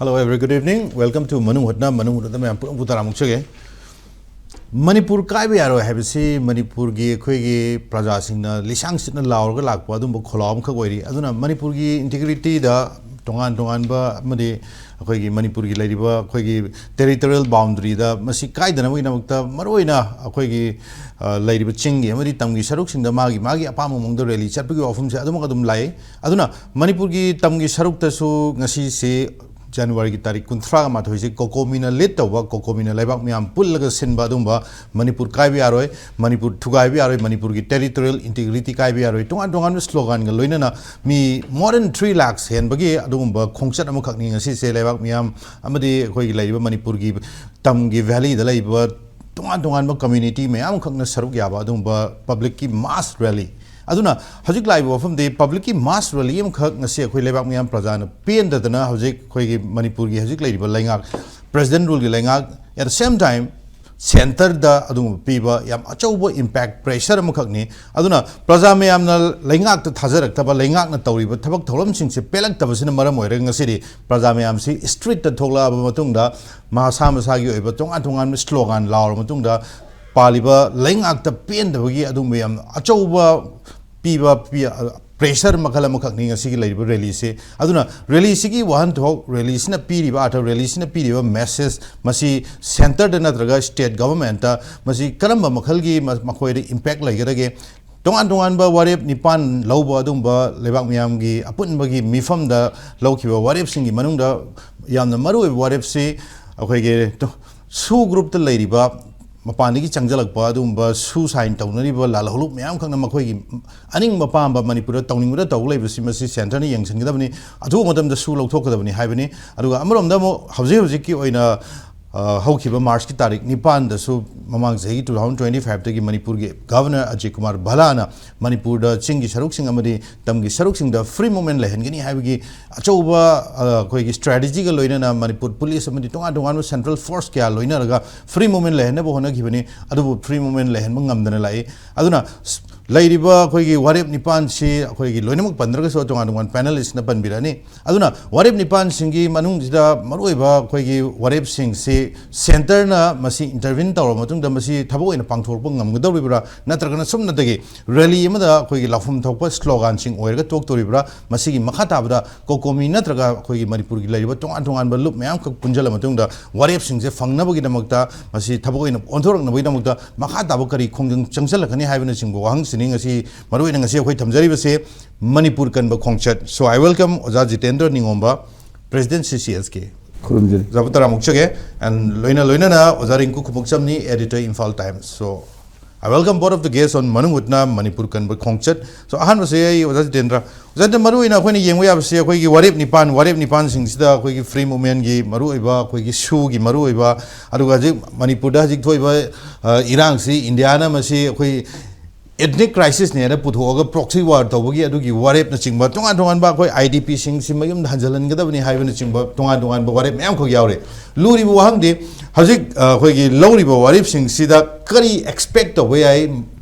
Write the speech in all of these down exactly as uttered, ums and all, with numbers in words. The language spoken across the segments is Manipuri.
Hello, every good evening. Welcome to ꯃꯅꯨꯡ ꯍꯨꯠꯅ, ꯃꯅꯨꯡ ꯍꯨꯠꯅ ꯃꯌꯥꯝ ꯄꯨꯝꯅꯃꯛꯄꯨ ꯇꯔꯥꯃꯨꯛ ꯆꯒꯦ꯫ ꯃꯅꯤꯄꯨꯔ ꯀꯥꯏꯕ ꯌꯥꯔꯣꯏ ꯍꯥꯏꯕꯁꯤ ꯃꯅꯤꯄꯨꯔꯒꯤ ꯑꯩꯈꯣꯏꯒꯤ ꯄ꯭ꯔꯖꯥꯁꯤꯡꯅ ꯂꯤꯁꯥꯡ ꯁꯤꯠꯅ ꯂꯥꯎꯔꯒ ꯂꯥꯛꯄ ꯑꯗꯨꯝꯕ ꯈꯣꯜꯂꯥꯎ ꯑꯃꯈꯛ ꯑꯣꯏꯔꯤ꯫ ꯑꯗꯨꯅ ꯃꯅꯤꯄꯨꯔꯒꯤ ꯏꯟꯇꯤꯒ꯭ꯔꯤꯇꯤꯗ ꯇꯣꯉꯥꯟ ꯇꯣꯉꯥꯟꯕ ꯑꯃꯗꯤ ꯑꯩꯈꯣꯏꯒꯤ ꯃꯅꯤꯄꯨꯔꯒꯤ ꯂꯩꯔꯤꯕ ꯑꯩꯈꯣꯏꯒꯤ ꯇꯦꯔꯤꯇꯣꯔꯤꯌꯦꯜ ꯕꯥꯎꯟꯗꯔꯤꯗ ꯃꯁꯤ ꯀꯥꯏꯗꯅꯕꯒꯤꯗꯃꯛꯇ ꯃꯔꯨꯑꯣꯏꯅ ꯑꯩꯈꯣꯏꯒꯤ, ꯑ, ꯂꯩꯔꯤꯕ ꯆꯤꯡꯒꯤ ꯑꯃꯗꯤ ꯇꯝꯒꯤ ꯁꯔꯨꯛꯁꯤꯡꯗ ꯃꯥꯒꯤ ꯃꯥꯒꯤ ꯑꯄꯥꯝꯕ ꯃꯑꯣꯡꯗ ꯔꯦꯂꯤ ꯆꯠꯄꯒꯤ ꯋꯥꯐꯝꯁꯦ ꯑꯗꯨꯃꯛ ꯑꯗꯨꯝ ꯂꯥꯛꯏ꯫ ꯑꯗꯨꯅ ꯃꯅꯤꯄꯨꯔꯒꯤ ꯇꯝꯒꯤ ꯁꯔꯨꯛꯇꯁꯨ ꯉꯁꯤꯁꯤ ꯖꯅꯋꯥꯔꯤꯒꯤ ꯇꯥꯔꯤꯛ ꯀꯨꯟꯊ꯭ꯔꯥꯒ ꯃꯥꯊꯣꯏꯁꯤ ꯀꯣꯀꯣꯃꯤꯅ ꯂꯤꯗ ꯇꯧꯕ, ꯀꯣꯀꯣꯃꯤꯅ ꯂꯩꯕꯥꯛ ꯃꯌꯥꯝ ꯄꯨꯜꯂꯒ ꯁꯤꯟꯕ ꯑꯗꯨꯒꯨꯝꯕ ꯃꯅꯤꯄꯨꯔ ꯀꯥꯏꯕ ꯌꯥꯔꯣꯏ, ꯃꯅꯤꯄꯨꯔ ꯊꯨꯒꯥꯏꯕ ꯌꯥꯔꯣꯏ, ꯃꯅꯤꯄꯨꯔꯒꯤ ꯇꯦꯔꯤꯇꯣꯔꯤꯌꯦꯜ ꯏꯟꯇꯤꯒ꯭ꯔꯤꯇꯤ ꯀꯥꯏꯕ ꯌꯥꯔꯣꯏ, ꯇꯣꯉꯥꯟ ꯇꯣꯉꯥꯟꯕ ꯁ꯭ꯂꯣꯒꯥꯟꯒ ꯂꯣꯏꯅꯅ ꯃꯤ more than three lakhs ꯍꯦꯟꯕꯒꯤ ꯑꯗꯨꯒꯨꯝꯕ ꯈꯣꯡꯆꯠ ꯑꯃꯈꯛꯅꯤ ꯉꯁꯤꯁꯦ꯫ ꯂꯩꯕꯥꯛ ꯃꯤꯌꯥꯝ ꯑꯃꯗꯤ ꯑꯩꯈꯣꯏꯒꯤ ꯂꯩꯔꯤꯕ ꯃꯅꯤꯄꯨꯔꯒꯤ ꯇꯝꯒꯤ ꯚꯦꯂꯤꯗ ꯂꯩꯕ ꯇꯣꯉꯥꯟ ꯇꯣꯉꯥꯟꯕ ꯀꯝꯃ꯭ꯌꯨꯅꯤꯇꯤ ꯃꯌꯥꯝ ꯑꯃꯈꯛꯅ ꯁꯔꯨꯛ ꯌꯥꯕ ꯑꯗꯨꯒꯨꯝꯕ ꯄꯕ꯭ꯂꯤꯛꯀꯤ ꯃꯥꯁ ꯔꯦꯂꯤ꯫ ꯑꯗꯨꯅ ꯍꯧꯖꯤꯛ ꯂꯥꯛꯏꯕ ꯋꯥꯐꯝꯗꯤ ꯄꯕ꯭ꯂꯤꯛꯀꯤ ꯃꯥꯁ ꯔꯦꯂꯤ ꯑꯃꯈꯛ ꯉꯁꯤ ꯑꯩꯈꯣꯏ ꯂꯩꯕꯥꯛ ꯃꯤꯌꯥꯝ ꯄ꯭ꯔꯖꯥꯅ ꯄꯦꯟꯗꯗꯅ ꯍꯧꯖꯤꯛ ꯑꯩꯈꯣꯏꯒꯤ ꯃꯅꯤꯄꯨꯔꯒꯤ ꯍꯧꯖꯤꯛ ꯂꯩꯔꯤꯕ ꯂꯩꯉꯥꯛ, ꯄ꯭ꯔꯦꯁꯤꯗꯦꯟ ꯔꯨꯜꯒꯤ ꯂꯩꯉꯥꯛ, at the same time centreꯗ ꯑꯗꯨꯒꯨꯝꯕ ꯄꯤꯕ ꯌꯥꯝ ꯑꯆꯧꯕ ꯏꯝꯄꯦꯛ ꯄ꯭ꯔꯦꯁꯔ ꯑꯃꯈꯛꯅꯤ꯫ ꯑꯗꯨꯅ ꯄ꯭ꯔꯖꯥ ꯃꯌꯥꯝꯅ ꯂꯩꯉꯥꯛꯇ ꯊꯥꯖꯔꯛꯇꯕ, ꯂꯩꯉꯥꯛꯅ ꯇꯧꯔꯤꯕ ꯊꯕꯛ ꯊꯧꯔꯝꯁꯤꯡꯁꯦ ꯄꯦꯜꯂꯛꯇꯕꯁꯤꯅ ꯃꯔꯝ ꯑꯣꯏꯔꯒ ꯉꯁꯤꯗꯤ ꯄ꯭ꯔꯖꯥ ꯃꯌꯥꯝꯁꯤ ꯁ꯭ꯇ꯭ꯔꯤꯠꯇ ꯊꯣꯛꯂꯛꯑꯕ ꯃꯇꯨꯡꯗ ꯃꯁꯥ ꯃꯁꯥꯒꯤ ꯑꯣꯏꯕ ꯇꯣꯉꯥꯟ ꯇꯣꯉꯥꯟꯕ ꯁ꯭ꯂꯣꯒꯥꯟ ꯂꯥꯎꯔꯕ ꯃꯇꯨꯡꯗ ꯄꯥꯜꯂꯤꯕ ꯂꯩꯉꯥꯛꯇ ꯄꯦꯟꯗꯕꯒꯤ ꯑꯗꯨꯒꯨꯝꯕ ꯌꯥꯝ ꯑꯆꯧꯕ ꯄꯤꯕ ꯄꯤ-, ꯄ꯭ꯔꯦꯁꯔ ꯃꯈꯜ ꯑꯃꯈꯛꯅꯤ ꯉꯁꯤꯒꯤ ꯂꯩꯔꯤꯕ ꯔꯦꯂꯤꯁꯤ꯫ ꯑꯗꯨꯅ ꯔꯦꯂꯤꯁꯤꯒꯤ ꯋꯥꯍꯟꯊꯣꯛ, ꯔꯦꯂꯤꯁꯤꯅ ꯄꯤꯔꯤꯕ ꯑꯥꯔꯊ, ꯔꯦꯂꯤꯁꯤꯅ ꯄꯤꯔꯤꯕ ꯃꯦꯁꯦꯖ, ꯃꯁꯤ ꯁꯦꯟꯇꯔꯗ ꯅꯠꯇ꯭ꯔꯒ ꯁ꯭ꯇꯦꯠ ꯒꯚꯔꯟꯃꯦꯟꯠꯇ ꯃꯁꯤ ꯀꯔꯝꯕ ꯃꯈꯜꯒꯤ ꯃ-, ꯃꯈꯣꯏꯗ ꯏꯝꯄꯦꯛ ꯂꯩꯒꯗꯒꯦ? ꯇꯣꯉꯥꯟ ꯇꯣꯉꯥꯟꯕ ꯋꯥꯔꯦꯞ ꯅꯤꯄꯥꯟ ꯂꯧꯕ ꯑꯗꯨꯒꯨꯝꯕ ꯂꯩꯕꯥꯛ ꯃꯤꯌꯥꯝꯒꯤ ꯑꯄꯨꯟꯕꯒꯤ ꯃꯤꯐꯝꯗ ꯂꯧꯈꯤꯕ ꯋꯥꯔꯦꯞꯁꯤꯡꯒꯤ ꯃꯅꯨꯡꯗ ꯌꯥꯝꯅ ꯃꯔꯨꯑꯣꯏꯕ ꯋꯥꯔꯦꯞꯁꯤ ꯑꯩꯈꯣꯏꯒꯤ ꯇꯣ-, ꯁꯨ ꯒ꯭ꯔꯨꯞꯇ ꯂꯩꯔꯤꯕ ꯃꯄꯥꯟꯗꯒꯤ ꯆꯪꯁꯤꯜꯂꯛꯄ ꯑꯗꯨꯒꯨꯝꯕ ꯁꯨ ꯁꯥꯏꯟ ꯇꯧꯅꯔꯤꯕ ꯂꯥꯜꯍꯧꯂꯨꯞ ꯃꯌꯥꯝ ꯈꯛꯅ ꯃꯈꯣꯏꯒꯤ ꯑꯅꯤꯡꯕ ꯑꯄꯥꯝꯕ ꯃꯅꯤꯄꯨꯔꯗ ꯇꯧꯅꯤꯡꯕꯗ ꯇꯧ ꯂꯩꯕꯁꯤ ꯃꯁꯤ ꯁꯦꯟꯇꯔꯅ ꯌꯦꯡꯁꯤꯟꯒꯗꯕꯅꯤ, ꯑꯊꯨꯕ ꯃꯇꯝꯗ ꯁꯨ ꯂꯧꯊꯣꯛꯀꯗꯕꯅꯤ ꯍꯥꯏꯕꯅꯤ꯫ ꯑꯗꯨꯒ ꯑꯃꯔꯣꯝꯗ ꯑꯃꯨꯛ ꯍꯧꯖꯤꯛ ꯍꯧꯖꯤꯛꯀꯤ ꯑꯣꯏꯅ, ꯑ, ꯍꯧꯈꯤꯕ ꯃꯥꯔꯆꯀꯤ ꯇꯥꯔꯤꯛ ꯅꯤꯄꯥꯟꯗꯁꯨ ꯃꯃꯥꯡ ꯆꯍꯤꯒꯤ two thousand twenty fiveꯇꯒꯤ ꯃꯅꯤꯄꯨꯔꯒꯤ ꯒꯚꯔꯅꯔ ꯑꯖꯤꯠ ꯀꯨꯃꯥꯔ ꯚꯜꯂꯥꯅ ꯃꯅꯤꯄꯨꯔꯗ ꯆꯤꯡꯒꯤ ꯁꯔꯨꯛꯁꯤꯡ ꯑꯃꯗꯤ ꯇꯝꯒꯤ ꯁꯔꯨꯛꯁꯤꯡꯗ ꯐ꯭ꯔꯤ ꯃꯨꯚꯃꯦꯟꯠ ꯂꯩꯍꯟꯒꯅꯤ ꯍꯥꯏꯕꯒꯤ ꯑꯆꯧꯕ, ꯑ, ꯑꯩꯈꯣꯏꯒꯤ ꯁ꯭ꯇ꯭ꯔꯦꯇꯦꯖꯤꯒ ꯂꯣꯏꯅꯅ ꯃꯅꯤꯄꯨꯔ ꯄꯨꯂꯤꯁ ꯑꯃꯗꯤ ꯇꯣꯉꯥꯟ ꯇꯣꯉꯥꯟꯕ ꯁꯦꯟꯇ꯭ꯔꯦꯜ ꯐꯣꯔꯁ ꯀꯌꯥ ꯂꯣꯏꯅꯔꯒ ꯐ꯭ꯔꯤ ꯃꯨꯚꯃꯦꯟꯠ ꯂꯩꯍꯟꯅꯕ ꯍꯣꯠꯅꯈꯤꯕꯅꯤ꯫ ꯑꯗꯨꯕꯨ ꯐ꯭ꯔꯤ ꯃꯨꯚꯃꯦꯟꯠ ꯂꯩꯍꯟꯕ ꯉꯝꯗꯅ ꯂꯥꯛꯏ꯫ ꯑꯗꯨꯅ ꯁ-, ꯂꯩꯔꯤꯕ ꯑꯩꯈꯣꯏꯒꯤ ꯋꯥꯔꯦꯞ ꯅꯤꯄꯥꯟꯁꯤ ꯑꯩꯈꯣꯏꯒꯤ ꯂꯣꯏꯅꯃꯛ ꯄꯟꯗ꯭ꯔꯒꯁꯨ ꯇꯣꯉꯥꯟ ꯇꯣꯉꯥꯟ ꯄꯦꯅꯦꯂꯤꯁꯅ ꯄꯟꯕꯤꯔꯛꯑꯅꯤ꯫ ꯑꯗꯨꯅ ꯋꯥꯔꯦꯞ ꯅꯤꯄꯥꯟꯁꯤꯡꯒꯤ ꯃꯅꯨꯡꯁꯤꯗ ꯃꯔꯨꯑꯣꯏꯕ ꯑꯩꯈꯣꯏꯒꯤ ꯋꯥꯔꯦꯞꯁꯤꯡꯁꯤ ꯁꯦꯟꯇꯔꯅ ꯃꯁꯤ ꯏꯟꯇꯔꯚꯤꯟ ꯇꯧꯔꯕ ꯃꯇꯨꯡꯗ ꯃꯁꯤ ꯊꯕꯛ ꯑꯣꯏꯅ ꯄꯥꯡꯊꯣꯔꯛꯄ ꯉꯝꯒꯗꯧꯔꯤꯕ꯭ꯔꯥ, ꯅꯠꯇ꯭ꯔꯒꯅ ꯁꯨꯞꯅꯇꯒꯤ ꯔꯦꯂꯤ ꯑꯃꯗ ꯑꯩꯈꯣꯏꯒꯤ ꯂꯥꯎꯐꯝ ꯊꯣꯛꯄ ꯁ꯭ꯂꯣꯒꯥꯟꯁꯤꯡ ꯑꯣꯏꯔꯒ ꯇꯣꯛꯇꯣꯔꯤꯕ꯭ꯔꯥ? ꯃꯁꯤꯒꯤ ꯃꯈꯥ ꯇꯥꯕꯗ ꯀꯣꯀꯣꯃꯤ ꯅꯠꯇ꯭ꯔꯒ ꯑꯩꯈꯣꯏꯒꯤ ꯃꯅꯤꯄꯨꯔꯒꯤ ꯂꯩꯔꯤꯕ ꯇꯣꯉꯥꯟ ꯇꯣꯉꯥꯟꯕ ꯂꯨꯞ ꯃꯌꯥꯝꯈꯛ ꯄꯨꯟꯁꯤꯜꯂ ꯃꯇꯨꯡꯗ ꯋꯥꯔꯦꯞꯁꯤꯡꯁꯦ ꯐꯪꯅꯕꯒꯤꯗꯃꯛꯇ, ꯃꯁꯤ ꯊꯕꯛ ꯑꯣꯏꯅ ꯑꯣꯟꯊꯣꯔꯛꯅꯕꯒꯤꯗꯃꯛꯇ ꯃꯈꯥ ꯇꯥꯕ ꯀꯔꯤ ꯈꯣꯡꯖꯪ ꯆꯪꯁꯤꯜꯂꯛꯀꯅꯤ ꯍꯥꯏꯕꯅꯆꯤꯡꯕ ꯋꯥꯍꯪꯁꯤꯅꯤ ꯉꯁꯤ, ꯃꯔꯨꯑꯣꯏꯅ ꯉꯁꯤ ꯑꯩꯈꯣꯏ ꯊꯝꯖꯔꯤꯕꯁꯦ ꯃꯅꯤꯄꯨꯔ ꯀꯟꯕ ꯈꯣꯡꯆꯠ꯫ So I welcome ꯑꯣꯖꯥ Jitendra ꯅꯤꯉꯣꯝꯕ, President C C S K꯫ ꯈꯨꯔꯨꯝꯖꯔꯤ꯫ ꯑꯣꯖꯥꯕꯨ ꯇꯔꯥꯃꯨꯛ ꯆꯒꯦ꯫ And ꯂꯣꯏꯅ ꯂꯣꯏꯅꯅ ꯑꯣꯖꯥ ꯔꯤꯡꯀꯨ ꯈꯨꯃꯨꯛꯆꯝꯅꯤ, editor Imphal Times꯫ So I welcome both of the guests on ꯃꯅꯨꯡ ꯍꯨꯠꯅ ꯃꯅꯤꯄꯨꯔ ꯀꯟꯕ ꯈꯣꯡꯆꯠ꯫ So ꯑꯍꯥꯟꯕꯁꯦ ꯑꯩ ꯑꯣꯖꯥ ꯖꯤꯇꯦꯟꯗ꯭ꯔ, ꯑꯣꯖꯥ ꯖꯤꯇꯦꯟꯗ꯭ꯔ, ꯃꯔꯨꯑꯣꯏꯅ ꯑꯩꯈꯣꯏꯅ ꯌꯦꯡꯕ ꯌꯥꯕꯁꯦ ꯑꯩꯈꯣꯏꯒꯤ ꯋꯥꯔꯦꯞ ꯅꯤꯄꯥꯟ, ꯋꯥꯔꯦꯞ ꯅꯤꯄꯥꯟꯁꯤꯡꯁꯤꯗ ꯑꯩꯈꯣꯏꯒꯤ free movementꯒꯤ ꯃꯔꯨꯑꯣꯏꯕ, ꯑꯩꯈꯣꯏꯒꯤ ꯁꯨꯒꯤ ꯃꯔꯨꯑꯣꯏꯕ, ꯑꯗꯨꯒ ꯍꯧꯖꯤꯛ ꯃꯅꯤꯄꯨꯔꯗ ꯍꯧꯖꯤꯛ ꯊꯣꯛꯏꯕ, ꯑ, ꯏꯔꯥꯡꯁꯤ ꯏꯟꯗꯤꯌꯥꯅ ꯃꯁꯤ ꯑꯩꯈꯣꯏ ethnic crisisꯅꯦꯅ ꯄꯨꯊꯣꯛꯑꯒ proxy war ꯇꯧꯕꯒꯤ ꯑꯗꯨꯒꯤ ꯋꯥꯔꯦꯞꯅꯆꯤꯡꯕ, ꯇꯣꯉꯥꯟ ꯇꯣꯉꯥꯟꯕ ꯑꯩꯈꯣꯏ I D Pꯁꯤꯡꯁꯤ ꯃꯌꯨꯝꯗ ꯍꯟꯖꯤꯜꯍꯟꯒꯗꯕꯅꯤ ꯍꯥꯏꯕꯅꯆꯤꯡꯕ ꯇꯣꯉꯥꯟ ꯇꯣꯉꯥꯟꯕ ꯋꯥꯔꯦꯞ ꯃꯌꯥꯝꯈꯛ ꯌꯥꯎꯔꯦ꯫ ꯂꯨꯔꯤꯕ ꯋꯥꯍꯪꯗꯤ ꯍꯧꯖꯤꯛ, ꯑ, ꯑꯩꯈꯣꯏꯒꯤ ꯂꯧꯔꯤꯕ ꯋꯥꯔꯦꯞꯁꯤꯡꯁꯤꯗ ꯀꯔꯤ expect ꯇꯧꯕ ꯌꯥꯏ